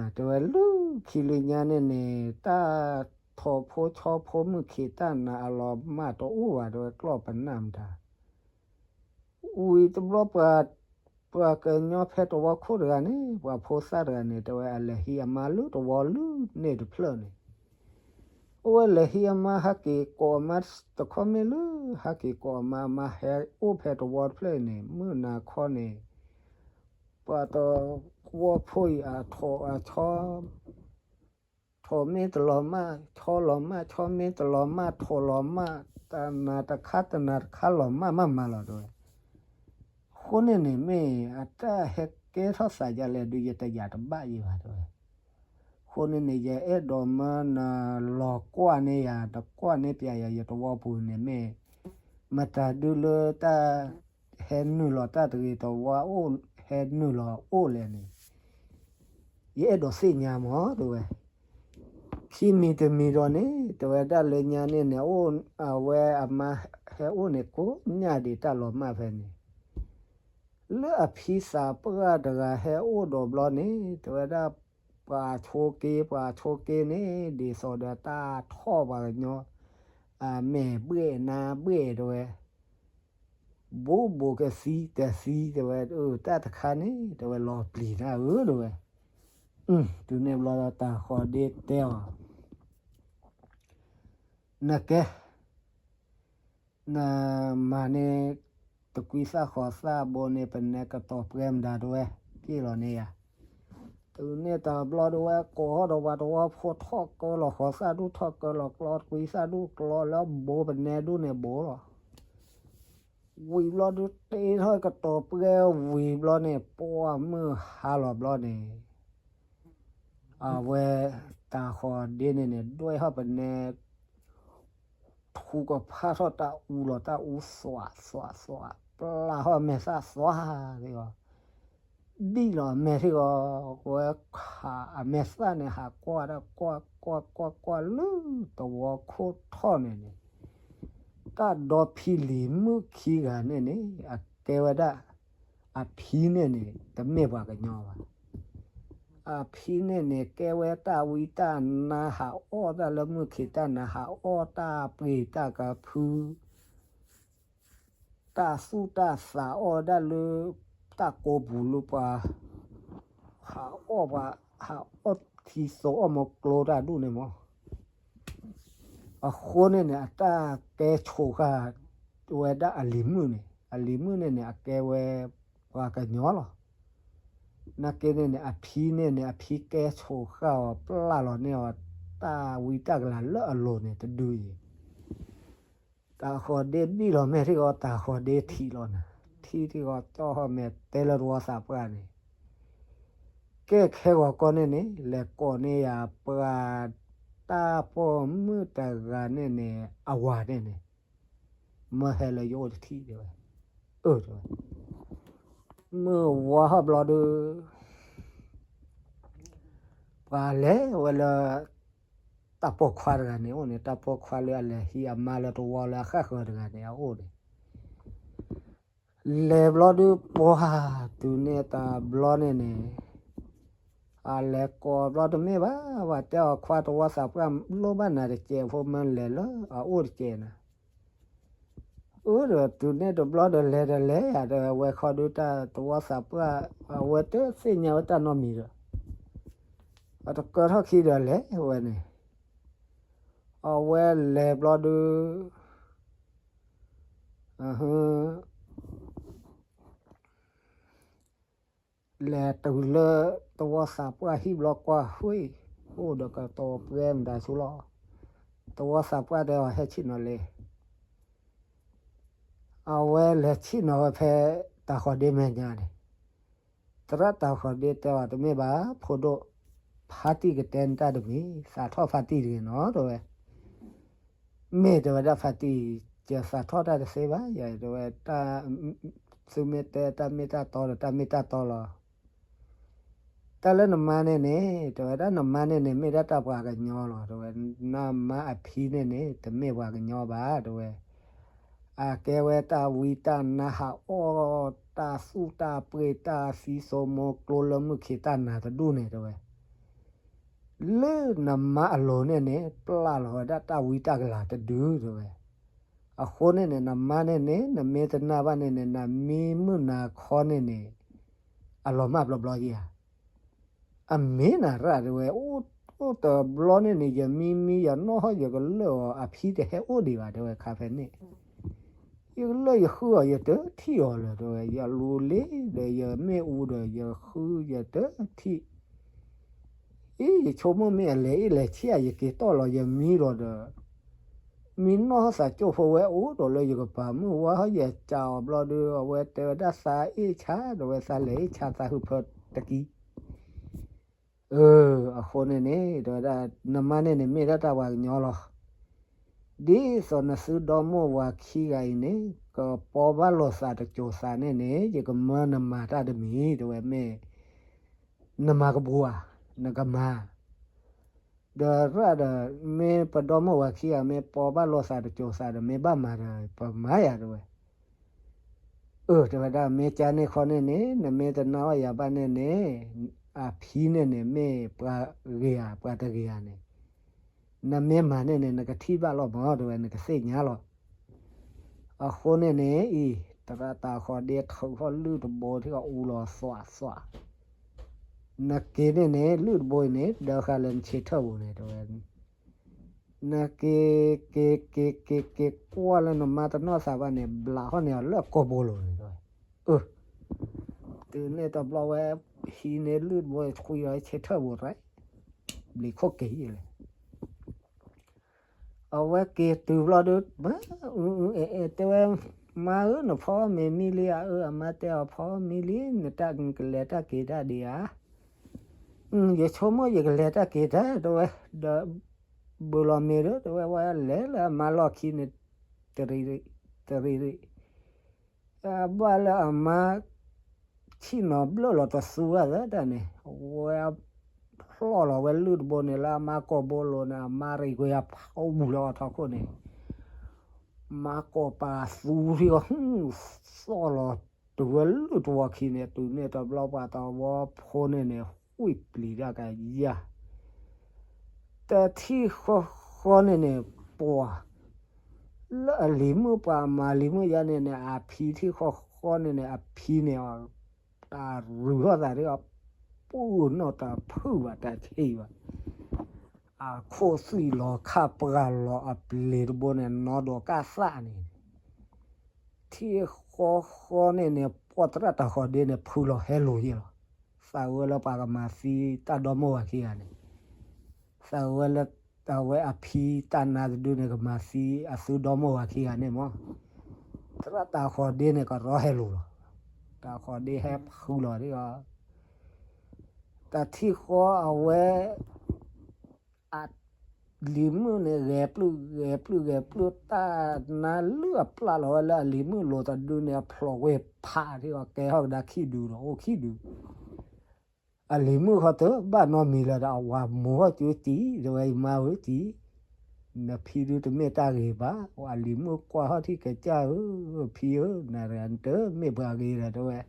ၤ, တဲဝဲလၢခံလၢညါန့ၣ်န့ၣ် တၢ်ထိးဖိဆီဖိမုၢ်ခံးတၢ်နးအလီၤမၢ်တအိၣ်ဘၣ် တဲဝဲကျီၢ်ပနၢ်မတၤ ဝံၤတဘျီ ပှၤကညီဖဲတဝီခိၣ်တဂၤန့ၣ် ပှၤဖိသၣ်တဂၤန့ၣ် တဲဝဲအလဲၤဟံးအမါလၢတဝီလၢန့ၣ်တဖျၢၣ်န့ၣ်, အိၣ်ဝဲလဲၤဟံးအမါဟးက့ၤကိးအမါတခီမ့ၢ်လၢ ဟးက့ၤကိးအမါ အမါဟဲအိၣ်ဖဲတဝီတဖျၢၣ်အံၤန့ၣ် မုၢ်နၤခီန့ၣ် ပှၤတဝီဖိအံၤအထိးအဆီ ထိးမ့ၢ်တလီၤမၢ် ဆီလီၤမၢ် ဆီမ့ၢ်တလီၤမၢ် ထိးလီၤမၢ် တနၤတခါတနၤတခါလီၤမၢ်မးမးလီၤတဲဝဲ, အဃိန့ၣ်န့ၣ် မ့ၢ်အတၢ်ဟဲကဲထီၣ်သးဒ်လဲၣ်ဒုး ယတယာ်တဘၣ်ယံၤဘၣ်တဲဝဲ, အဃိန့ၣ်န့ၣ် ယအဲၣ်ဒိးမၢနၤလီၤကွၢ်န့ၢ်ယၤ တကွၢ်န့ၢ်ပျးယၤ ယတဝီပူၤန့ၣ်မ့ၢ် မတၤဒုလၢတၢ် ဟဲနုာ်လီၤတၢ်တဂ့ၤတဝါအိၣ် ဟဲနုာ်လီၤအိၣ်လဲၣ်န့ၣ် ယအဲၣ်ဒိးသ့ၣ်ညါမးတဲဝဲ, ခံမံၤတမံၤဒီးန့ၣ် တဲဝဲဒၣ်လၢညါန့ၣ်န့ၣ် အဝဲအမါဟဲအိၣ်န့ၣ် ကိးညၣ်ဒံးတၢ်လီၤမၢ်ဖဲန့ၣ်, လၢအဖံသးပှၢ်တဂၤဟဲအိၣ်ဒီးဘျီန့ၣ် တဲဝဲဒၣ် ပှၤဆိက့ ပှၤဆိက့န့ၣ် ဒ်သိးဒီးတၢ်ထီၣ်ပှၤကညီ အ အမဲာ်ဘှဲၣ်နါဘှဲၣ်တဲဝဲ, ဘိးဘိးကသံတသံတဲဝဲ, အတၢ်တခါန့ၣ် တဲဝဲလီၤပျံၤနၤဧၢတဲဝဲ, တုၤန့ၣ်ဘျီဒီးတၢ်ဃီၤဒ့တဲအီၤ, နကဲ နမၤန့ၢ် တကွံသၣ်ဃီၤသၣ်ဘိန့ၣ် ပနဲကတီၤပှဲၤမတၤတဲဝဲ, က့ၣ်လီၤန့ၢ်ယၤ, တုၤန့ၣ်တဘျီတဲဝဲ ကိးထီၣ်ဒီးပှၤတဝီဖိထီၣ်ကၢလီၤဃီၤသၣ်ဒူၣ်ထီၣ်ကၢလီၤကျီ တကွံသၣ်ဒူၣ်ကျီလၢဘိပနဲဒူၣ်န့ၣ်ဘိလီၤ. ဝံၤဘျီဒုးတ့ထီၣ်ကတီၤပှဲၤဝံၤဘျီန့ၣ် ပှၢ်မုၢ်ဟါလီၤဘျီန့ၣ် အဝဲတၢ်ဃီၤဒ့န့ၣ်န့ၣ် ဒွဲၣ်ထီၣ်ပနဲ ထူကဖးထီၣ်တၢ်အူလီၤ တၢ်အူသွးသွးသွး ပျၢ်ထီၣ်အမဲာ်သၣ်သွးဒၣ်အီၤ, ဘံၣ်လီၤအမဲာ်ထံဂီၤ, ဝဲခးအမဲာ်သၣ်န့ၣ် ဟးကွၢ်တၢ်ကွၢ်ကွၢ်ကွၢ်ကွၢ် လၢတဝီခိၣ်ထီၣ်န့ၣ်န့ၣ် တၢ်ဒီဖံလံၤမုၣ်ခံဂၤန့ၣ်န့ၣ် အကဲဝဲဒၣ် အဖံန့ၣ်န့ၣ် တမ့ၢ်ပှၤကညီဘၣ်. အဖံန့ၣ်န့ၣ် ကဲဝဲတၢ်ဝံတၢ်နါ ဟးအီၣ်တၢ်လၢမုၢ်ခံးတၢ်နၤ ဟးအီၣ်တၢ်ပှ့ၤတၢ်ကဖု တၢ်သူၣ်တၢ်သးအီၣ်ဒၣ်လၢ တၢ်ကိးပူၤလၢပှၤ ဟးအီၣ်ပှၤ ဟးအီၣ်ထံသိအီၣ်မီကျိတၢ်ဒူၣ်န့ၣ်မီၢ်. အဃိန့ၣ်န့ၣ် အတၢ်ကဲဆိးဃာ်ဝဲဒၣ်အလံၤမုၣ်န့ၣ် အလံၤမုၣ်န့ၣ်န့ၣ် အကဲဝဲပှၤကညီလီၤ. နာ်က့န့ၣ်န့ၣ် အဖံန့ၣ်န့ၣ် အဖံကဲဆိးဃာ်အီၤ ပျၢ်လီၤန့ၢ်အီၤ တၢ်ဝံတၢ်ကလၤလၢအလိၤန့ၣ်တဒုအံၤ တၢ်ဃီၤဒ့ဘံၣ်လီၤမဲာ်ထံဂီၤ တၢ်ဃီၤဒ့ထံးလီၤနၤ, ထံထံဂီၤကၠီၣ်ဟီၣ်မဲာ်တဲလၢတဝီသးပှၢ်န့ၣ်, ကဲခဲဂီၤကီၢ်န့ၣ်န့ၣ် လဲၤကိးန့ၢ်ယၤပှၤ တၢ်ပိာ်မုၣ်တဂၤန့ၣ်န့ၣ် အဝၤန့ၣ်န့ၣ် မၢဟဲလၢယအိၣ်တထံၣ်တဲဝဲ, အၢ တဲဝဲ, မုၢ်ဝါဟီၣ်ဘျီဒုး ပှၤလဲၤဝဲလၢ တၢ်ပိာ်ခွါတဂၤန့ၣ်အိၣ်န့ၣ် တၢ်ပိာ်ခွါလၢအလဲၤဟံးအမါလၢတဝီလၢအဃၣ်ဃၢၤတဂၤန့ၣ် အအိၣ်န့ၣ်, လဲၤဘျီဒုးပှၤ တုၤန့ၣ်တဘျီန့ၣ်န့ၣ် အလဲၤကိးဘျီတမ့ၢ်ဘၣ် ပှၤတဲအီၤခွါတဝီသးပှၢ်လိၣ်ဘၣ်နၤတစဲးဖိ မၢလဲၤလၢအအိၣ်တစဲးနၤ အၢ ဒီးတုၤန့ၣ်တဘျီဒီးလဲၤဒီးလဲၤယၤဒီး အဝဲခီဒုးတၢ်တဝီသးပှၢ် အဝဲတသ့ၣ်ညါဝဲတၢ်နီတမံၤဒီး အတကၢထီၣ်ခံဒီးလဲၤဝဲန့ၣ် အဝဲလဲၤဘျီဒုး လဲၤတုၤလၢတဝီသးပှၢ်ဟံၣ်ဘျီကွၢ်ဝဲ အိၣ်ဒီးကတီၤပှဲၤမတၤဆူလီၤ. တဝီသးပှၢ်တဲအီၤ ဟဲဆ့ၣ်နီၤလံ. အဝဲလဲၤဆ့ၣ်နီၤဝဲဖဲတၢ်ဃီၤဒ့မဲာ်ညါန့ၣ်, သရၣ်တၢ်ဃီၤဒ့တဲအီၤ တမ့ၢ်ဘၣ် ဖိဒိၣ်, ဖါတံၢ်ကတဲနတၢ်တမံၤ, သးထီၣ်ဖါတံၢ်တဂ့ၤနီၤ တဲဝဲ. မ့ၢ်တဲဝဲဒၣ်ဖါတံၢ်, ယသးထီၣ်တၢ်တသ့ဘၣ် ယတဲဝဲ, သုမ့ၢ်တဲတၢ်မ့ၢ်တၢ်တီဒီး တၢ်မ့ၢ်တၢ်တီလီၤ. တၢ်လၢနမါန့ၣ်န့ၣ် တဲဝဲဒၣ် နမါန့ၣ်န့ၣ် မ့ၢ်ဒၣ်တၢ်ပှၤကညီလီၤ တဲဝဲ, နမါအဖံန့ၣ်န့ၣ် တမ့ၢ်ပှၤကညီဘၣ် တဲဝဲ. အကဲဝဲတၢ်ဝံတၢ်နါ ဟးအီၣ်တၢ်သူၣ်တၢ်ပှ့ၤ တၢ်သံသိမိကျိလၢမုၢ်ခံးတၢ်နၤတဒူၣ်န့ၣ် တဲဝဲ. လၢနမါအလိၤန့ၣ်န့ၣ် ပျၢ်လီၤဝဲဒၣ်တၢ်ဝံတၢ်ကလၤတဒု တဲဝဲ. အဃိန့ၣ်န့ၣ် နမါန့ၣ်န့ၣ် နမ့ၢ်တနာ်ဘၣ်န့ၣ်န့ၣ် နမံမုၣ်နၤခီန့ၣ်န့ၣ် အလီၤမၢ်ဘျီဘျီဧါ. အမ့ၢ်နၤရၣ် တဲဝဲ, အိၣ်တဘျီန့ၣ်န့ၣ် ယမံမံယနီၢ်ဟီၣ် ယကလၢာ်အီၤ အဖံတဟဲအိၣ်ဒံးဘၣ် တဲဝဲ ခါဖဲန့ၣ် ယကလၢာ်ယဃုအီၤ ယတထံၣ်အီၤလၢၤ တဲဝဲ, ယလူၤလ့ဒီး ယမ့ၣ်အူဒီး ယဃုယတထံၣ် အံၤ ယဆိကမိၣ်မ့ၢ်အလဲၤအ့ၣ်လဲၤဆံၣ်ဧါ ယက့ၤတီၢ်လီၤ ယမံလီၤဒီး မံနီၢ်ဟီၣ်သးကၠိဖိဝဲအိၣ်ဒီးလၢယကပၤ မုၢ်ဝါဟီၣ်ယကးအီၤဘျီဒီး အဝဲတဲဝဲဒၣ်သးအ့ၣ်ဆါ တဲဝဲ သးလဲၤအ့ၣ်ဆါသးဟုးဖၢတကံ အၢ အဃိန့ၣ်န့ၣ် တဲဝဲဒၣ် နမါန့ၣ်န့ၣ် မ့ၢ်ဒၣ်တၢ်ပှၤကညီလီၤ. ဒ်သိးနသုဒီမိၢ်ဝၤခံဂၤအံၤန့ၣ် ကပီဘၣ်လိာ်သးတစိၤသးန့ၣ်န့ၣ် ယကမၢနမၤတၢ်တမံၤ တဲဝဲ မ့ၢ် နမၤကပူၤဧါ နကမၤ ဒီးရၣ်ဒီး မ့ၢ်ပဒီမိၢ်ဝၤခံဂၤ မ့ၢ်ပီဘၣ်လိာ်သးတစိၤသးဒီး မ့ၢ်ဘၣ်မၤဒီး ပမၤယၤ တဲဝဲ. အၢ တဲဝဲဒၣ် မ့ၢ်ကန့ၣ်ခီန့ၣ်န့ၣ် နမ့ၢ်တနာ်အီၣ်ယၤဘၣ်န့ၣ်န့ၣ် အဖံန့ၣ်န့ၣ် မ့ၢ်ပှၤဂ့ၤဧါ ပှၤတဂ့ၤဧါန့ၣ် နမ့ၢ်မၤန့ၣ်န့ၣ် နကထံၣ်ဘၣ်လီၤမး တဲဝဲ နကသ့ၣ်ညါလီၤ. အဃိန့ၣ်န့ၣ်အံၤ သရၣ်တၢ်ဃီဒ့ထုးထီၣ်လုၢ်တဘိ ထံၣ်အီၤအူလီၤသွးသွး, နက့ၤန့ၣ်န့ၣ် လုၢ်တဘိအံၤန့ၣ် ဒၢဃာ်လၢနဆံးထၢၣ်ပူၤန့ၣ် တဲဝဲ နက့ၤ က့ၤ က့ၤ က့ၤ က့ၤကွၢ်လၢနမါတနီၢ်သးဘၣ်န့ၣ် ဘျးထီၣ်န့ၢ်အီၤလၢအကိာ်ဘိလိၤန့ၣ် တဲဝဲ. အၢ တုၤန့ၣ်တဘျီဝဲ ဟံးန့ၢ်လုၢ်တဘိ ဆှံလီၤဆံးထၢၣ်ပူၤ တဲဝဲ ဘျံးခိၣ်က့ၤယံၤလဲၣ်. အဝဲက့ၤတုၤဘျီဒီး မၤ အူအူအဲၣ်အဲၣ် တဲဝဲ မါဧၢ နဖီမ့ၤမံလံဧါ. အၢ အမါတဲအီၤ ဖီမံလံ နတၢ်ကလဲၤတၢ်က့ၤတၢ်ဒံးဧါ. ယဆိကမိၣ်ယကလဲၤတၢ်က့ၤတၢ် တဲဝဲ, ဒီး ဘုးလီၤမ့ၤဒီး တဲဝဲ ဝဲလဲၤလၢအမါလီၢ်ခံန့ၣ် တရံးရံး တရံးရံး ဘၣ်လၢအမါ ဆံၣ်နီၤဘျၢၣ်လီၤတသူဘၣ်သၢတၢ်န့ၣ် ဝဲ ဖျီၣ်လီၤဝဲလုၢ်တဘိန့ၣ် လၢအမါကိာ်ဘိလိၤန့ၣ် အမါရံၣ်ကွံာ်အဖးအူလၢအထီခိၣ်န့ၣ် မါကိာ်ပာ်သူထံအီၤ သီၣ်လီၤတုၤဝဲလုၢ်တဝီခံန့ၣ် တုၤန့ၣ်တဘျီပှၤသဝီဖိန့ၣ်န့ၣ် ဝံၣ်ပျံၤတၢ်ကယၤ တထံၣ်ဃီဃီန့ၣ်န့ၣ် ပှၤ လၢအလံၤမုၣ်ပှၤအမၤလံၤမုၣ်ယါန့ၣ်န့ၣ် အဖံထံၣ်ဃီဃီန့ၣ်န့ၣ် အဖံန့ၣ် တၢ်ရူၤထီၣ်သးဒ်အီၤ ပူၣ်နီၣ်တဖုၣ်ဘၣ်တၢ်ဆံးဘၣ် အခိၣ်သွံၣ်လီၤခၣ်ပှၢ်လီၤအပျ့ၤတဘိန့ၣ် နီၢ်ဒိးကၣ်သၣ်န့ၣ် ထံၣ်ဃီဃီန့ၣ်န့ၣ် ပှၤသရၣ်တၢ်ဃီဒ့န့ၣ် ဖုလီၤဟဲလိၤယ့ၢ်လီၤ. သးဝဲလၢပှၤကမၤသံတၢ်ဒီမိၢ်ဝၤခံဂၤန့ၣ် သးဝဲလၢ အဝဲအဖံတၢ်နါတဒုန့ၣ် ကမၤသံအသုဒီမိၢ်ဝၤခံဂၤန့ၣ်မး သရၣ်တၢ်ဃီဒ့န့ၣ် ကရီဟဲလိၤလီၤ. တၢ်ဃီဒ့ဟဲဖုလီၤဒ်အီၤ တထံၣ်ဃီအဝဲ အ လံၤမုၣ်န့ၣ် ဂဲၤပျုၢ်ဂဲၤပျုၢ်ဂဲၤပျုၢ် တၢ်နါလုၢ်အပျၢ်လီၤဝဲလၢအလံၤမုၣ်လိၤတဒုန့ၣ် အဖျိးကွံာ်ဖးထံအီၤ ကဲထီၣ်ကဒါခံဒုဒီး အိၣ်ခံဒု အလံၤမုၣ်ဃီတဘၣ်နီတမံၤလၢၤဒီး အဝၤမိၤထီၣ်ကၠိတံၢ် တဲဝဲ ယမါဧၢတံၢ် နဖံဒုတမ့ၢ်တၢ်ဂ့ၤဘၣ် အလံၤမုၣ်ကွၢ်ထီၣ်ထံၣ်ကစၢ်ဧၢ ဖံဧၢ နတမ့ၢ်ပှၤဂ့ၤဒီး တဲဝဲ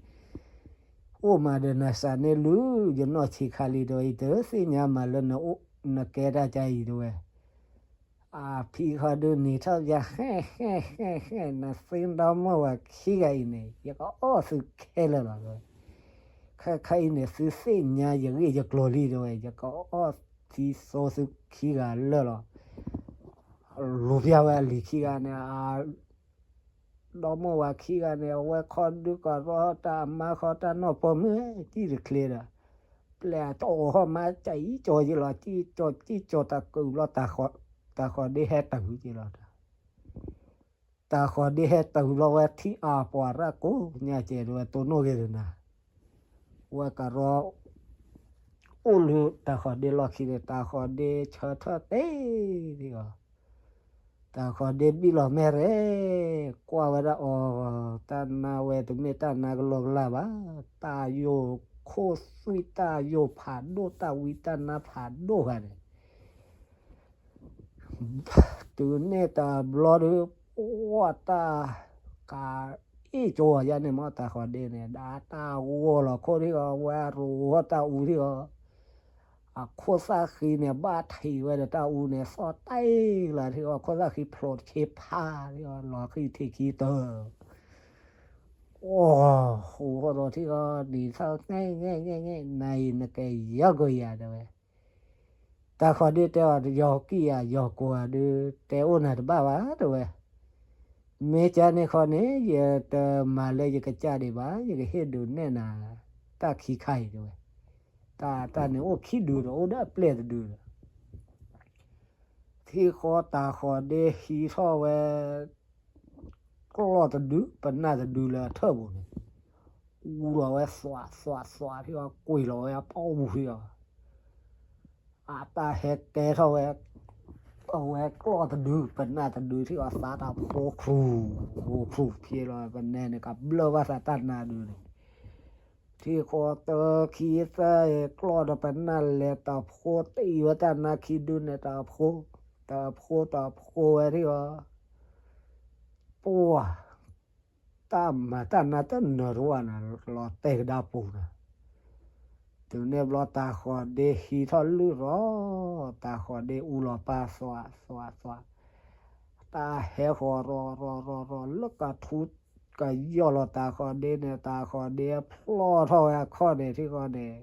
အိၣ်မးဒီးနစးန့ၢ်လုၢ် ယနီၢ်ဆံးခါလံ တဲဝဲ ယတသ့ၣ်ညါမးလၢနအိၣ် နကဲတၢ်ကါအံၤ တဲဝဲ အဖံခီဒုန့ၣ်ထီၣ်ယၤ ဟဲ ဟဲ ဟဲ ဟဲ နသ့ဒီမိၢ်ဝၤခံဂၤအံၤန့ၣ် ယကအီၣ်သုခဲလၢာ်လီၤ တဲဝဲ ခဲခါအံၤန့ၣ် သုသ့ၣ်ညါယဂ့ၢ်ယကျိၤလံ တဲဝဲ ယကအီၣ်သံသိသုခံဂၤလၢာ်လီၤ လူၤပျၢ်ဝဲအလံၤခံဂၤန့ၣ် ဒီမိၢ်ဝၤခံဂၤန့ၣ် အဝဲခီဒုကရီတၢ်အမါဃီတၢ်နီၢ်ဖိမုၣ် တံၢ်တချ့ဒီး ပျဲၢ်အတအိးထီၣ်မါ ကၠံကၠီယ့ၢ်လီၤ ကၠံကၠီ ကၠံကၠီတၢ်ကုာ်ဘျီ တၢ်ဃီဒ့ဟဲတုၤက့ၤလီၤ တၢ်ဃီဒ့ဟဲတုၤဘျီဝဲထံၣ်အပှၤရၣ်ကိးညါကဲး တဲဝဲ တိၢ်နီၣ်ဂ့ၤတနၤ ဝဲကရီ အိၣ်လၢတၢ်ဃီဒ့လီၢ်ခံန့ၣ် တၢ်ဃီဒ့ဆၢထၢၣ်တ့ၢ်ဒံးအီၤ တၢ်ဃီဒ့ဘံၣ်လီၤမဲာ်ရဲၣ် ကွၢ်ဝဲဒၣ်အီၤ တၢ်နါဝဲတမ့ၢ်တၢ်နါကလီကလီဘၣ် တၢ်ယိာ်ခိၣ်သွံၣ်တၢ်ယိာ်ဖးဒိၣ် တၢ်ဝံတၢ်နါဖးဒိၣ်ဂၤန့ၣ် တုၤန့ၣ်တဘျီဒီး ပှၤတၢ် ကအ့ၣ်ကၠိအီၤယါန့ၣ်မ့ၢ် တၢ်ဃီဒ့န့ၣ် ဒၣ်တၢ်ဂီၤလီၤခိၣ်ထံအီၤ ဝဲရိၤဝဲတၢ်အူထံအီၤ အခိၣ်သၣ်ဃံန့ၣ် ဘၣ်ထံးဝဲဒီးတၢ်အူန့ၣ် သီၣ်တ့ၢ်လီၤထံအီၤ ခိၣ်သၣ်ဃံဖျိးတဆ့ဖးထံအီၤ လီၤဃံထံးခံတၢၢ် အိၣ်ဃူဃီဒီးထံအီၤ ဒ်ထီၣ် ငဲၣ် ငဲၣ် ငဲၣ် ငဲၣ် နၤအံၤနကဲယီၤကယၤ တဲဝဲ တၢ်ဃီဒ့တဲအီၤ ယီၤကံၢ်ယၤ ယီၤကိးဂၤဒုး တဲအိၣ်နၤတဘၣ်ဘၣ် တဲဝဲ မ့ၢ်ကါန့ၣ်ဃီန့ၣ် ယတမၤလၢယကစၢ်ဒံးဘၣ် ယကဟ့ၣ်ဒုးနဲၣ်နၤ တၢ်ခံခါအံၤ တဲဝဲ တၢ်တၢ်န့ၣ်အိၣ်ခံဒုဒီး အိၣ်ဒီးအပျဲၢ်တဒုဒီး ထံဃီတၢ်ဃီဒ့ဟံးထီၣ်ဝဲ ကျီၢ်တဒု ပနၢ်တဒုလၢအထၢၣ်ပူၤန့ၣ် အူလီၤဝဲသွးသွးသွးထံအီၤ ကွံာ်လီၤဝဲအပီၣ်ပူၤထံအီၤ အတၢ်ဟဲကဲထီၣ်ဝဲ အဝဲကျီၢ်တဒု ပနၢ်တဒုထံအီၤ သးတၢ်ဖိချုး ချုးဖျ့လီၤ ပနဲန့ၣ် ကဘျၢၣ်ဘၣ်သးတၢ်နါဒုန့ၣ် ထံဃီတခံသၢ ကျီၢ်ဒီးပနၢ်လဲၤတၢ်ဖိတအံၤဝဲတၢ်နါခံဒုန့ၣ် တၢ်ဖိ တၢ်ဖိတၢ်ဖိဝဲထံအီၤ ပှၤ တၢ်မၤတၢ်နါတနၢၤတဝၢ်နၤ လီၤတဲာ်ကဒါပူၤနၤ တုၤန့ၣ်ဘျီတၤဃီၤဒ့ဟံးထီၣ်လုၢ်ရီၤ, တၤဃီၤဒ့အူလီၤပၢ်သွးသွးသွး, တၢ်ဟဲဃီၤရီၤရီၤရီၤရီၤလၢကထူ ကယီၢ်လီၤတၤဃီၤဒ့န့ၣ်, တၤဃီၤဒ့ဖျီၣ်ထီၣ်ဝဲအခီၣ်န့ၣ်ထံဃီန့ၣ်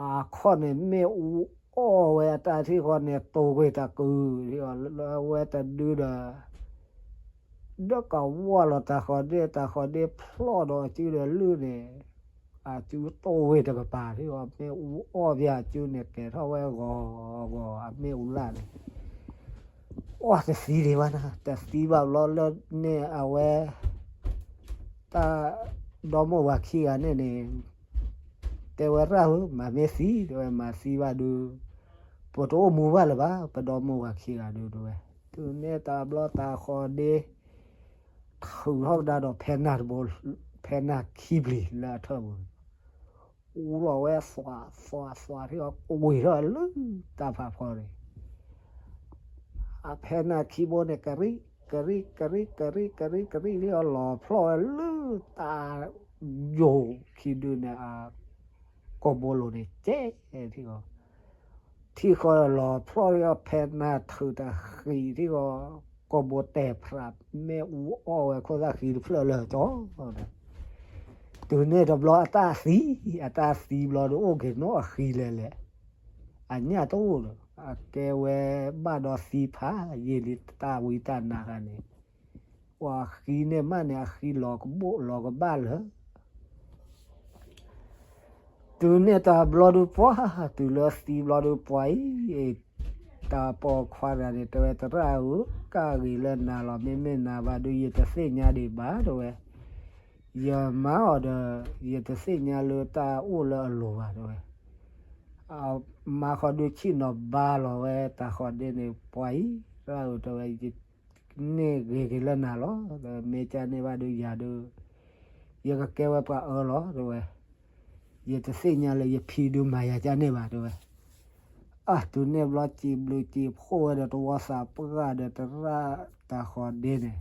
အခီၣ်န့ၣ်မ့ၣ်အူအီၣ်ဝဲအတၢ်ထံဃီန့ၣ် တိၢ်ကွံာ်တၢ်ကုၢ်ထံဃီလၢအဝဲတဒုဒီး ဒီးကဝီၢ်လီၤတၤဃီၤဒ့, တၤဃီၤဒ့ဖျီၣ်ဒီးအစုဒီးလုၢ်န့ၣ်, အစုတိၢ်ဝ့ၢ်တကပၤထံဃီ မ့ၣ်အူအီၣ်ပၠးအစုန့ၣ် ကဲၤထီၣ်ဝဲဂီၤဂီၤအမ့ၣ်အူလၢ်န့ၣ် အီၣ်တသံဒံးဘၣ်နၤ, တသံဘၣ်ဘျီလၢန့ၣ်အဝဲ တၢ်ဒီမိၢ်ဝၤခံဂၤန့ၣ်န့ၣ် တဲဝဲရၣ်ဧၢ, မၤမ့ၢ်သံ တဲဝဲ မၤသံဘၣ်ဒုး ပတအိၣ်မူဘၣ်လၢၤဘၣ် ပဒီမိၢ်ဝၤခံဂၤဒုး တဲဝဲ. တုၤန့ၣ်တဘျီတၤဃီၤဒ့ ထုးထီၣ်ကဒါဒီးဖဲနၢ်တဘိ ဖဲနၢ်ခံပျံၤလၢအထၢၣ်ပူၤ အူလီၤဝဲသွးသွးသွးထံဃီ ကွံာ်ထီၣ်လၢတၢ်ဖးဖီန့ၣ် အဖဲနၢ်ခံဘိန့ၣ် ကရံၣ် ကရံၣ် ကရံၣ် ကရံၣ် ကရံၣ် ကရံၣ်လံအီၤ လီၤဖျီၣ်ဝဲလၢတၢ်ယိာ်ခံဒုန့ၣ် ကိာ်ဘိလိၤန့ၣ် ကဲထံဃီ ထံဃီလီၤဖျီၣ်ထံဃီ ဖဲနၢ်ထုးတဃံးထံဃီ ကိာ်ဘိတဲာ်ဖြး မ့ၣ်အူအီၣ်ဝဲခိၣ်သၣ်ဃံတဖျၢၣ်လၢကၠီ တုၤန့ၣ်တဘျီအတၢ်သံ, အတၢ်သံဘျီဒီးအိၣ်က့ၤနီၢ်အဃံလဲၣ်လဲၣ်, အညၣ်တအိၣ်ဒီး အကဲဝဲဘၣ်ဒီးသံဖးယံာ်လံ တၢ်ဝံတၢ်နါခါန့ၣ်, ပှၤဃံန့ၣ်မးန့ၣ် အဃံလီၤကဘၣ်လၢ တုၤန့ၣ်တဘျီဒုးပှၤ, တုၤလၢသံဘျီဒုးပှၤအံၤ, တၢ်ပိာ်ခွါတဂၤန့ၣ် တဲဝဲ သရၣ်ဧၢ, ကၣ်ဂ့ၤလၢနၤလီၤ, မ့မ့ၢ်နၤဘၣ်ဒုး ယတသ့ၣ်ညါဒံးဘၣ် တဲဝဲ, ယမၤအီၤဒီး ယတသ့ၣ်ညါလၢတၢ်အိၣ်လၢအလိၤဘၣ် တဲဝဲ, မၤဃီဒုးဆ့ၣ်နီၤဘါလီၤဝဲတၤဃီၤဒ့န့ၣ် ပှၤအံၤ, သရၣ်ဧၢ တဲဝဲ န့ၢ်ဂ့ၤက့ၤလၢနၤလီၤ, မ့ၢ်ကန့ၣ်ဘၣ်ဒုးယၤဒုး ယကကဲဝဲပှၤအၢလီၤ တဲဝဲ, ယတသ့ၣ်ညါလၢယဖံဒုးမၤယၤကန့ၣ်ဘၣ် တဲဝဲ, အတုၤန့ၣ်ဘျီ စံးဘျုးစံးဖှိၣ်ဝဲဒီးတဝီသးပှၢ်ဒီးသရၣ်တၤဃီၤဒ့န့ၣ်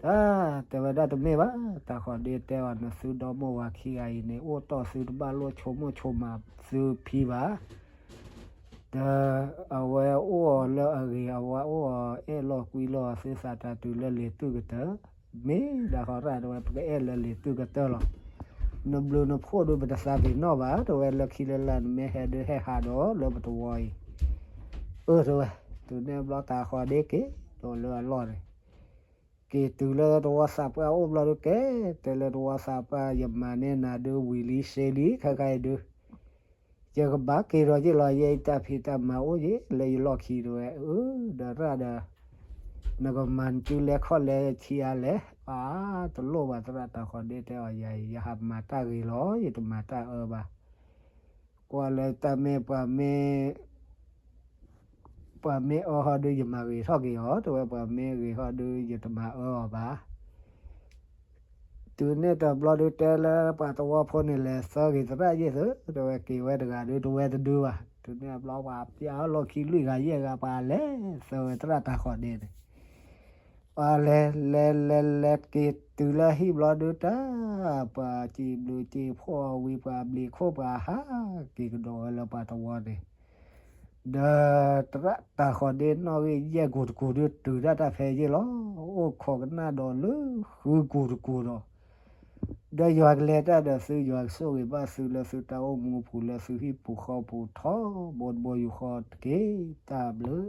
တၢ်တဲဝဲဒၣ်တမ့ၢ်ဘၣ်, တၤဃီၤဒ့တဲအီၤ နသုဒီမိၢ်ဝၤခံဂၤအံၤန့ၣ် အိၣ်တီၢ်သုတဘၣ်လိၣ်ဆိကမိၣ်ဆိကမးသုဖံဘၣ်, ဒီးအဝဲအိၣ်အီၤလၢအဂ့ၤ အဝဲအိၣ်အီၤအဲၣ်လီၤကွံလီၤသုသးတၢ်တုၤလၢလ့ၤသုၣ်ကတၢၢ်, မ့ၢ်ဒၣ်ဃီရၣ် တဲဝဲ ပကအဲၣ်လၢလ့ၤသုၣ်ကတၢၢ်လီၤ, နဘျုးနဖှိၣ်ဒုးပတသးပ့ၤနီၣ်ဘၣ် တဲဝဲ လၢခံလၢလာ်နမ့ၢ်ဟဲဒုးဟဲဟးဒီးလၢပတဝီအံၤ, အၢ တဲဝဲ, တုၤန့ၣ်ဘျီတၤဃီၤဒ့က့ၤဒီးလၢအလီၢ်န့ၣ် က့ၤတုၤလၢတဝီသးပှၢ်အိၣ်ဘျီဒုးကဲ, တဲလၢတဝီသးပှၢ် ယမၤန့ၢ်နၤဒုးဝံၤလံစ့လံ ခဲခါအံၤဒုး ယကဘၣ်က့ၤဒီးယ့ၢ်လီၤ ယဲအံၤတၢ်ဖံးတၢ်မၤအိၣ်ယ့ၢ်လၢယလီၢ်ခံ တဲဝဲ, အၢ ဒီးရၣ်ဒီး နကမၤနစုလဲၤခီၣ်လဲၤဆံးအါလဲၣ်, အါ တလိၣ်ဘၣ်သရၣ်တၤဃီၤဒ့တဲအီၤ ယၤအံၤ ယဟးမၤတၢ်ဂ့ၤလီၤ ယတမၤတၢ်အၢဘၣ်, ကွၢ်လၢတၢ်မ့ၢ်ပှၤမ့ၢ် ပှၤမ့ၢ်အၢဟီဒုး ယမၤဂ့ၤထီၣ်က့ၤအီၤ တဲဝဲ, ပှၤမ့ၢ်ဂ့ၤဟီဒုး ယတမၤအၢအီၤဘၣ်. တုၤန့ၣ်တဘျီဒုးတဲလၢပှၤသဝီဖိန့ၣ် လဲၤသၢဂ့ၤသရၣ်ယ့ၢ်သု, တဲဝဲ, က့ၤဝဲတဂၤဒုး တဝဲတဒုဘၣ်. တုၤန့ၣ်အဘျီပှၤပျၢ်အလီၢ်ခံလွံၢ်ဂၤယဲၢ်ဂၤ ပှၤလဲၤသၢဝဲသရၣ်တၤဃီၤဒ့န့ၣ် ပှၤလဲၤလဲၤလဲၤလဲၤက့ၤတုၤလၢဟံၣ်ဘျီဒုးတၢ်, ပှၤစံးဘျုးစံးဖှိၣ်အီၤဝံၤ ပှၤဘျံးခိၣ်ပှၤဟးက့ၤကဒီးဝဲလၢပှၤသဝီန့ၣ်, ဒီးသရၣ်တၤဃီၤဒ့နီၣ်ဂံၢ်ယဲၢ်ကူာ်တကူာ်ဒုး တုၤဒၣ်တၢ်ဖဲယ့ၢ်လီၤ. အိၣ်ခိးကနၣ်ဒီးလၢဃုကူာ်တကူာ်ဒီး ဒီးယွၤကလဲၤတၢ်ဒီးသု ယွၤကဆိၣ်ဂ့ၤဘၣ်သုလၢသုတၢ်အိၣ်မူပူၤ လၢသုဟံၣ်ပူၤဃီပူၤထီဘိတဘိယူၢ်ဃီတက့ၢ်. တၢ်ဘျုး